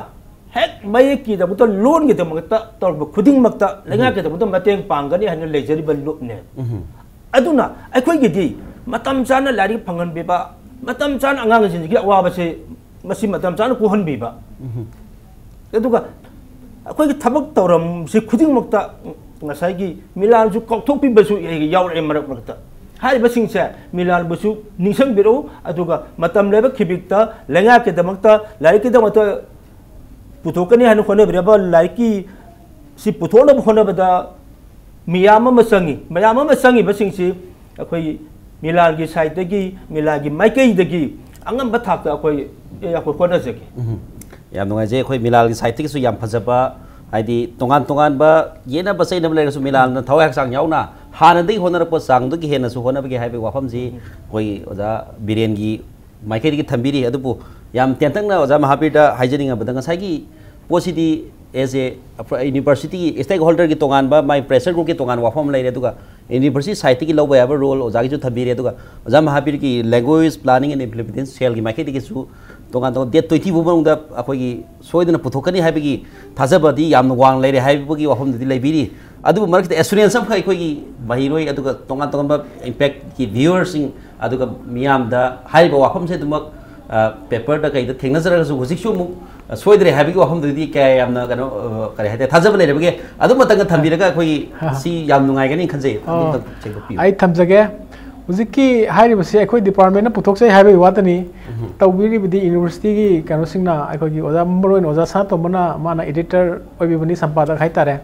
ꯍꯦꯛ ꯃꯌꯦꯛꯀꯤꯗꯃꯛꯇ, ꯂꯣꯟꯒꯤꯗꯃꯛꯇ ꯇꯧꯔꯛꯄ ꯈꯨꯗꯤꯡꯃꯛꯇ ꯂꯩꯉꯥꯛꯀꯤꯗꯃꯛꯇ ꯃꯇꯦꯡ ꯄꯥꯡꯒꯅꯤ ꯍꯥꯏꯅ ꯂꯩꯖꯔꯤꯕ ꯂꯨꯞꯅꯦ꯫ ꯎꯝ꯫ ꯑꯗꯨꯅ ꯑꯩꯈꯣꯏꯒꯤꯗꯤ ꯃꯇꯝ ꯆꯥꯅ ꯂꯥꯏꯔꯤꯛ ꯐꯪꯍꯟꯕꯤꯕ, ꯃꯇꯝ ꯆꯥꯅ ꯑꯉꯥꯡꯁꯤꯡꯁꯤꯒꯤ ꯑꯋꯥꯕꯁꯦ ꯃꯁꯤ ꯃꯇꯝ ꯆꯥꯅ ꯀꯣꯛꯍꯟꯕꯤꯕ, ꯎꯝ꯫ ꯑꯗꯨꯒ ꯑꯩꯈꯣꯏꯒꯤ ꯊꯕꯛ ꯊꯧꯔꯝꯁꯤ ꯈꯨꯗꯤꯡꯃꯛꯇ ꯉꯁꯥꯏꯒꯤ ꯃꯤꯂꯥꯟꯁꯨ ꯀꯥꯎꯊꯣꯛꯄꯤꯕꯁꯨ ꯌꯥꯎꯔꯛꯑꯦ ꯃꯔꯛ ꯃꯔꯛꯇ꯫ ꯍꯥꯏꯔꯤꯕꯁꯤꯡꯁꯦ ꯃꯤꯂꯥꯟꯕꯨꯁꯨ ꯅꯤꯡꯁꯤꯡꯕꯤꯔꯛꯎ, ꯑꯗꯨꯒ ꯃꯇꯝ ꯂꯩꯕ ꯈꯤꯕꯤꯛꯇ ꯂꯩꯉꯥꯛꯀꯤꯗꯃꯛꯇ, ꯂꯥꯏꯔꯤꯛꯀꯤꯗꯃꯛꯇ ꯄꯨꯊꯣꯛꯀꯅꯤ ꯍꯥꯏꯅ ꯍꯣꯠꯅꯕꯤꯔꯕ ꯂꯥꯏꯔꯤꯛꯀꯤ ꯁꯤ ꯄꯨꯊꯣꯛꯅꯕ ꯍꯣꯠꯅꯕꯗ ꯃꯤꯌꯥꯝ ꯑꯃ ꯆꯪꯉꯤ꯫ ꯃꯌꯥꯝ ꯑꯃ ꯆꯪꯉꯤꯕꯁꯤꯡꯁꯤ ꯑꯩꯈꯣꯏ ꯃꯤꯂꯥꯟꯒꯤ ꯁꯥꯏꯠꯇꯒꯤ, ꯃꯤꯂꯥꯟꯒꯤ ꯃꯥꯏꯀꯩꯗꯒꯤ ꯑꯉꯝꯕ ꯊꯥꯛꯇ ꯑꯩꯈꯣꯏ, ꯑꯩꯈꯣꯏ ꯍꯣꯠꯅꯖꯒꯦ꯫ ꯎꯝ꯫ ꯌꯥꯝ ꯅꯨꯡꯉꯥꯏꯖꯩ꯫ ꯑꯩꯈꯣꯏ ꯃꯤꯂꯥꯟꯒꯤ ꯁꯥꯏꯠꯇꯒꯤꯁꯨ ꯌꯥꯝ ꯐꯖꯕ, ꯍꯥꯏꯗꯤ ꯇꯣꯉꯥꯟ ꯇꯣꯉꯥꯟꯕ ꯌꯦꯠꯅꯕ ꯆꯩꯅꯕ ꯂꯩꯔꯁꯨ ꯃꯤꯂꯥꯟꯅ ꯊꯋꯥꯏ ꯍꯛꯆꯥꯡ ꯌꯥꯎꯅ ꯍꯥꯟꯅꯗꯒꯤ ꯍꯣꯠꯅꯔꯛꯄ ꯆꯥꯡꯗꯨꯒꯤ ꯍꯦꯟꯅꯁꯨ ꯍꯣꯠꯅꯕꯒꯦ ꯍꯥꯏꯕꯒꯤ ꯋꯥꯐꯝꯁꯤ ꯑꯩꯈꯣꯏ ꯑꯣꯖꯥ ꯕꯤꯔꯦꯟꯒꯤ ꯃꯥꯏꯀꯩꯗꯒꯤ ꯊꯝꯕꯤꯔꯤ꯫ ꯑꯗꯨꯕꯨ ꯌꯥꯝ ꯇꯦꯟꯇꯛꯅ ꯑꯣꯖꯥ ꯃꯍꯥꯕꯤꯔꯗ ꯍꯥꯏꯖꯅꯤꯡꯉꯕꯗ, ꯉꯁꯥꯏꯒꯤ ꯄꯣꯠꯁꯤꯗꯤ as a universityꯒꯤ stakeholderꯒꯤ ꯇꯣꯉꯥꯟꯕ, ꯃꯥꯏ pressure groupꯀꯤ ꯇꯣꯉꯥꯟꯕ ꯋꯥꯐꯝ ꯑꯃ ꯂꯩꯔꯦ, ꯑꯗꯨꯒ university sideꯇꯒꯤ ꯂꯧꯕ ꯌꯥꯕ role ꯑꯣꯖꯥꯒꯤꯁꯨ ꯊꯝꯕꯤꯔꯦ, ꯑꯗꯨꯒ ꯑꯣꯖꯥ ꯃꯍꯥꯕꯤꯔꯒꯤ language planning and implementation cellꯒꯤ ꯃꯥꯏꯀꯩꯗꯒꯤꯁꯨ ꯇꯣꯉꯥꯟ ꯇꯣꯉꯥꯟ date twenty ꯐꯥꯎ ꯃꯅꯨꯡꯗ ꯑꯩꯈꯣꯏꯒꯤ ꯁꯣꯏꯗꯅ ꯄꯨꯊꯣꯛꯀꯅꯤ ꯍꯥꯏꯕꯒꯤ ꯊꯥꯖꯕꯗꯤ ꯌꯥꯝꯅ ꯋꯥꯡ ꯂꯩꯔꯦ ꯍꯥꯏꯕꯒꯤ ꯋꯥꯐꯝꯗꯨꯗꯤ ꯂꯩꯕꯤꯔꯤ꯫ ꯑꯗꯨꯕꯨ ꯃꯔꯛꯇ assurance ꯑꯃꯈꯛ ꯑꯩꯈꯣꯏꯒꯤ ꯃꯍꯩꯔꯣꯏ ꯑꯗꯨꯒ ꯇꯣꯉꯥꯟ ꯇꯣꯉꯥꯟꯕ impactꯀꯤ viewerꯁꯤꯡ ꯑꯗꯨꯒ ꯃꯤꯌꯥꯝꯗ ꯍꯥꯏꯔꯤꯕ ꯋꯥꯐꯝꯁꯦ ꯑꯗꯨꯃꯛ, ꯑ, paperꯗ ꯀꯩꯗ ꯊꯦꯡꯅꯖꯔꯒꯁꯨ ꯍꯧꯖꯤꯛꯁꯨ ꯑꯃꯨꯛ, ꯑ, ꯁꯣꯏꯗ꯭ꯔꯦ ꯍꯥꯏꯕꯒꯤ ꯋꯥꯐꯝꯗꯨꯗꯤ ꯀꯌꯥ ꯌꯥꯝꯅ ꯀꯩꯅꯣ, ꯑ, ꯀꯔꯤ ꯍꯥꯏꯇꯥꯔꯦ, ꯊꯥꯖꯕ ꯂꯩꯔꯕꯒꯦ? ꯑꯗꯨꯃꯇꯪꯒ ꯊꯝꯕꯤꯔꯒ ꯑꯩꯈꯣꯏꯒꯤ ꯁꯤ ꯌꯥꯝ ꯅꯨꯡꯉꯥꯏꯒꯅꯤ ꯈꯟꯖꯩ꯫ ꯑꯗꯨꯝꯇꯪ ꯁꯦꯡꯗꯣꯛꯄꯤꯌꯨ꯫ ꯑꯩ ꯊꯝꯖꯒꯦ꯫ ꯍꯧꯖꯤꯛꯀꯤ ꯍꯥꯏꯔꯤꯕꯁꯤ ꯑꯩꯈꯣꯏ departmentꯅ ꯄꯨꯊꯣꯛꯆꯩ ꯍꯥꯏꯕꯒꯤ ꯋꯥꯇꯅꯤ꯫ ꯎꯝ꯫ ꯇꯧꯕꯤꯔꯤꯕꯗꯤ universityꯒꯤ ꯀꯩꯅꯣꯁꯤꯡꯅ, ꯑꯩꯈꯣꯏꯒꯤ ꯑꯣꯖꯥ, ꯃꯔꯨꯑꯣꯏꯅ ꯑꯣꯖꯥ ꯁꯅꯥꯇꯣꯝꯕꯅ, ꯃꯥꯅ editor ꯑꯣꯏꯕꯤꯕꯅꯤ, ꯁꯝꯄꯥꯗꯛ ꯍꯥꯏꯇꯥꯔꯦ꯫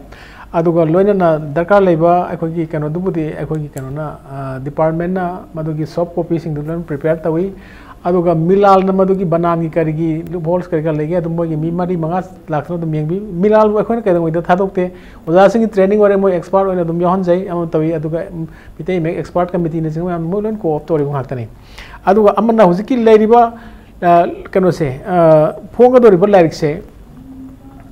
ꯑꯗꯨꯒ ꯂꯣꯏꯅꯅ ꯗꯔꯀꯥꯔ ꯂꯩꯕ ꯑꯩꯈꯣꯏꯒꯤ ꯀꯩꯅꯣꯗꯨꯕꯨꯗꯤ ꯑꯩꯈꯣꯏꯒꯤ ꯀꯩꯅꯣꯅ, ꯑ, departmentꯅ ꯃꯗꯨꯒꯤ soft copyꯁꯤꯡꯗꯨ ꯂꯣꯏꯅ prepare ꯇꯧꯏ꯫ ꯑꯗꯨꯒ ꯃꯤꯂꯥꯜꯅ ꯃꯗꯨꯒꯤ ꯕꯅꯥꯟꯒꯤ ꯀꯔꯤꯒꯤ loopholes ꯀꯔꯤ ꯀꯔꯥ ꯂꯩꯒꯦ, ꯑꯗꯨꯝ ꯃꯣꯏꯒꯤ ꯃꯤ ꯃꯔꯤ ꯃꯉꯥ ꯂꯥꯛꯇꯨꯅ ꯑꯗꯨꯝ ꯌꯦꯡꯕꯤ꯫ ꯃꯤꯂꯥꯜꯕꯨ ꯑꯩꯈꯣꯏꯅ ꯀꯩꯗꯧꯉꯩꯗ ꯊꯥꯗꯣꯛꯇꯦ꯫ ꯑꯣꯖꯥꯁꯤꯡꯒꯤ training ꯑꯣꯏꯔꯦ, ꯃꯣꯏ expert ꯑꯣꯏꯅ ꯑꯗꯨꯝ ꯌꯥꯎꯍꯟꯖꯩ, ꯑꯃ ꯇꯧꯏ꯫ ꯑꯗꯨꯒ, ꯎꯝ, ꯃꯤꯇꯩ ꯃꯌꯦꯛ expert committeeꯅꯆꯤꯡꯕ ꯃꯌꯥꯝ ꯃꯣꯏ ꯂꯣꯏꯅ co-opt ꯇꯧꯔꯤꯕ ꯉꯥꯛꯇꯅꯤ꯫ ꯑꯗꯨꯒ ꯑꯃꯅ ꯍꯧꯖꯤꯛꯀꯤ ꯂꯩꯔꯤꯕ, ꯑ, ꯀꯩꯅꯣꯁꯦ, ꯑ, ꯐꯣꯡꯒꯗꯧꯔꯤꯕ ꯂꯥꯏꯔꯤꯛꯁꯦ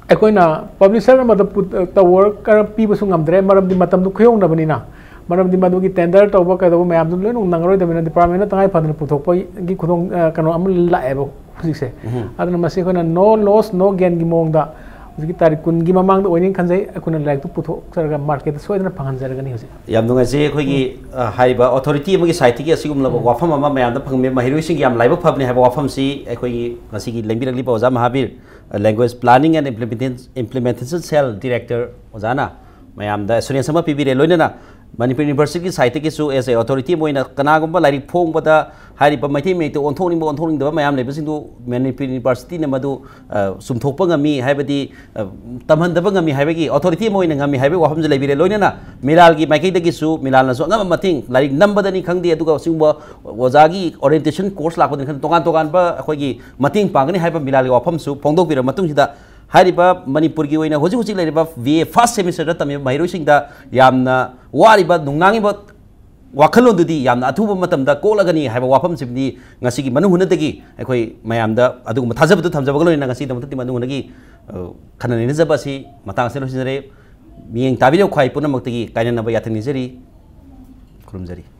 ꯑꯩꯈꯣꯏꯅ publisher ꯑꯃꯗ ꯄꯨ-, ꯇꯧꯔꯒ ꯄꯤꯕꯁꯨ ꯉꯝꯗ꯭ꯔꯦ, ꯃꯔꯝꯗꯤ ꯃꯇꯝꯗꯨ ꯈꯨꯌꯧꯅꯕꯅꯤꯅ꯫ ꯃꯔꯝꯗꯤ ꯃꯗꯨꯒꯤ tender ꯇꯧꯕ ꯀꯩꯗꯧꯕ ꯃꯌꯥꯝꯗꯨ ꯂꯣꯏꯅꯃꯛ ꯅꯪꯉꯔꯣꯏꯗꯕꯅꯤꯅ departmentꯅ ꯇꯉꯥꯏ ꯐꯗꯅ ꯄꯨꯊꯣꯛꯄꯒꯤ ꯈꯨꯗꯣꯡ, ꯑ, ꯀꯩꯅꯣ ꯑꯃ ꯂꯥꯛꯑꯦꯕ ꯍꯧꯖꯤꯛꯁꯦ꯫ ꯎꯝ꯫ ꯑꯗꯨꯅ ꯃꯁꯤ ꯑꯩꯈꯣꯏꯅ no loss no gainꯒꯤ ꯃꯑꯣꯡꯗ ꯍꯧꯖꯤꯛꯀꯤ ꯇꯥꯔꯤꯛ ꯀꯨꯟꯒꯤ ꯃꯃꯥꯡꯗ ꯑꯣꯏꯅꯤ ꯈꯟꯖꯩ꯫ ꯑꯩꯈꯣꯏꯅ ꯂꯥꯏꯔꯤꯛꯇꯨ ꯄꯨꯊꯣꯛꯆꯔꯒ marketꯇ ꯁꯣꯏꯗꯅ ꯐꯪꯍꯟꯖꯔꯒꯅꯤ ꯍꯧꯖꯤꯛ꯫ ꯌꯥꯝ ꯅꯨꯡꯉꯥꯏꯖꯩ꯫ ꯑꯩꯈꯣꯏꯒꯤ, ꯎꯝ꯫ ꯑ, ꯍꯥꯏꯔꯤꯕ authority ꯑꯃꯒꯤ sideꯇꯒꯤ ꯑꯁꯤꯒꯨꯝꯂꯕ, ꯎꯝ, ꯋꯥꯐꯝ ꯑꯃ ꯃꯌꯥꯝꯗ ꯐꯪꯕ ꯃꯍꯩꯔꯣꯏꯁꯤꯡꯒꯤ ꯌꯥꯝ ꯂꯥꯏꯕꯛ ꯐꯕꯅꯤ ꯍꯥꯏꯕ ꯋꯥꯐꯝꯁꯤ ꯑꯩꯈꯣꯏꯒꯤ ꯉꯁꯤꯒꯤ ꯂꯦꯡꯕꯤꯔꯛꯂꯤꯕ ꯑꯣꯖꯥ ꯃꯍꯥꯕꯤꯔ, ꯑ, language planning and implementation, implementation cell director ꯑꯣꯖꯥꯅ ꯃꯌꯥꯝꯗ assurance ꯑꯃ ꯄꯤꯕꯤꯔꯦ꯫ ꯂꯣꯏꯅꯅ ꯃꯅꯤꯄꯨꯔ universityꯒꯤ sideꯇꯒꯤꯁꯨ as a authority ꯑꯃ ꯑꯣꯏꯅ ꯀꯅꯥꯒꯨꯝꯕ ꯂꯥꯏꯔꯤꯛ ꯐꯣꯡꯕꯗ ꯍꯥꯏꯔꯤꯕ ꯃꯩꯇꯩ ꯃꯌꯦꯛꯇ ꯑꯣꯟꯊꯣꯛꯅꯤꯡꯕ, ꯑꯣꯟꯊꯣꯛꯅꯤꯡꯗꯕ ꯃꯌꯥꯝ ꯂꯩꯕꯁꯤꯡꯗꯨ ꯃꯅꯤꯄꯨꯔ universityꯅ ꯃꯗꯨ, ꯑ, ꯆꯨꯝꯊꯣꯛꯄ ꯉꯝꯃꯤ, ꯍꯥꯏꯕꯗꯤ, ꯑ, ꯇꯝꯍꯟꯗꯕ ꯉꯝꯃꯤ ꯍꯥꯏꯕꯒꯤ authority ꯑꯃ ꯑꯣꯏꯅ ꯉꯝꯃꯤ ꯍꯥꯏꯕꯒꯤ ꯋꯥꯐꯝꯁꯨ ꯂꯩꯕꯤꯔꯦ꯫ ꯂꯣꯏꯅꯅ ꯃꯤꯂꯥꯜꯒꯤ ꯃꯥꯏꯀꯩꯗꯒꯤꯁꯨ ꯃꯤꯂꯥꯜꯅꯁꯨ ꯑꯉꯝꯕ ꯃꯇꯦꯡ, ꯂꯥꯏꯔꯤꯛ ꯅꯝꯕꯗꯅꯤ ꯈꯪꯗꯦ, ꯑꯗꯨꯒ ꯑꯁꯤꯒꯨꯝꯕ ꯑꯣꯖꯥꯒꯤ orientation course ꯂꯥꯛꯄꯗꯅꯤ ꯈꯪꯗꯦ, ꯇꯣꯉꯥꯟ ꯇꯣꯉꯥꯟꯕ ꯑꯩꯈꯣꯏꯒꯤ ꯃꯇꯦꯡ ꯄꯥꯡꯒꯅꯤ ꯍꯥꯏꯕ ꯃꯤꯂꯥꯜꯒꯤ ꯋꯥꯐꯝꯁꯨ ꯐꯣꯡꯗꯣꯛꯄꯤꯔꯕ ꯃꯇꯨꯡꯁꯤꯗ, ꯍꯥꯏꯔꯤꯕ ꯃꯅꯤꯄꯨꯔꯒꯤ ꯑꯣꯏꯅ ꯍꯧꯖꯤꯛ ꯍꯧꯖꯤꯛ ꯂꯩꯔꯤꯕ BA first semesterꯗ ꯇꯝꯃꯤꯕ ꯃꯍꯩꯔꯣꯏꯁꯤꯡꯗ ꯌꯥꯝꯅ ꯋꯥꯔꯤꯕ, ꯅꯨꯡꯅꯥꯡꯉꯤꯕ ꯋꯥꯈꯜꯂꯣꯟꯗꯨꯗꯤ ꯌꯥꯝꯅ ꯑꯊꯨꯕ ꯃꯇꯝꯗ ꯀꯣꯛꯂꯒꯅꯤ ꯍꯥꯏꯕ ꯋꯥꯐꯝꯁꯤꯃꯗꯤ ꯉꯁꯤꯒꯤ ꯃꯅꯨꯡ ꯍꯨꯅꯗꯒꯤ ꯑꯩꯈꯣꯏ ꯃꯌꯥꯝꯗ ꯑꯗꯨꯒꯨꯝꯕ ꯊꯥꯖꯕꯗꯨ ꯊꯝꯖꯕꯒ ꯂꯣꯏꯅꯅ ꯉꯁꯤꯒꯤꯗꯃꯛꯇꯗꯤ ꯃꯅꯨꯡ ꯍꯨꯅꯒꯤ, ꯑ, ꯈꯟꯅ ꯅꯩꯅꯖꯕ ꯑꯁꯤ ꯃꯇꯥꯡ ꯑꯁꯤꯗ ꯂꯣꯏꯁꯤꯟꯖꯔꯦ꯫ ꯃꯤꯠꯌꯦꯡ ꯇꯥꯕꯤꯔꯤꯕ ꯈ꯭ꯋꯥꯏ ꯄꯨꯝꯅꯃꯛꯇꯒꯤ ꯀꯥꯏꯅꯅꯕ ꯌꯥꯊꯪ ꯅꯤꯖꯔꯤ꯫ ꯈꯨꯔꯨꯝꯖꯔꯤ꯫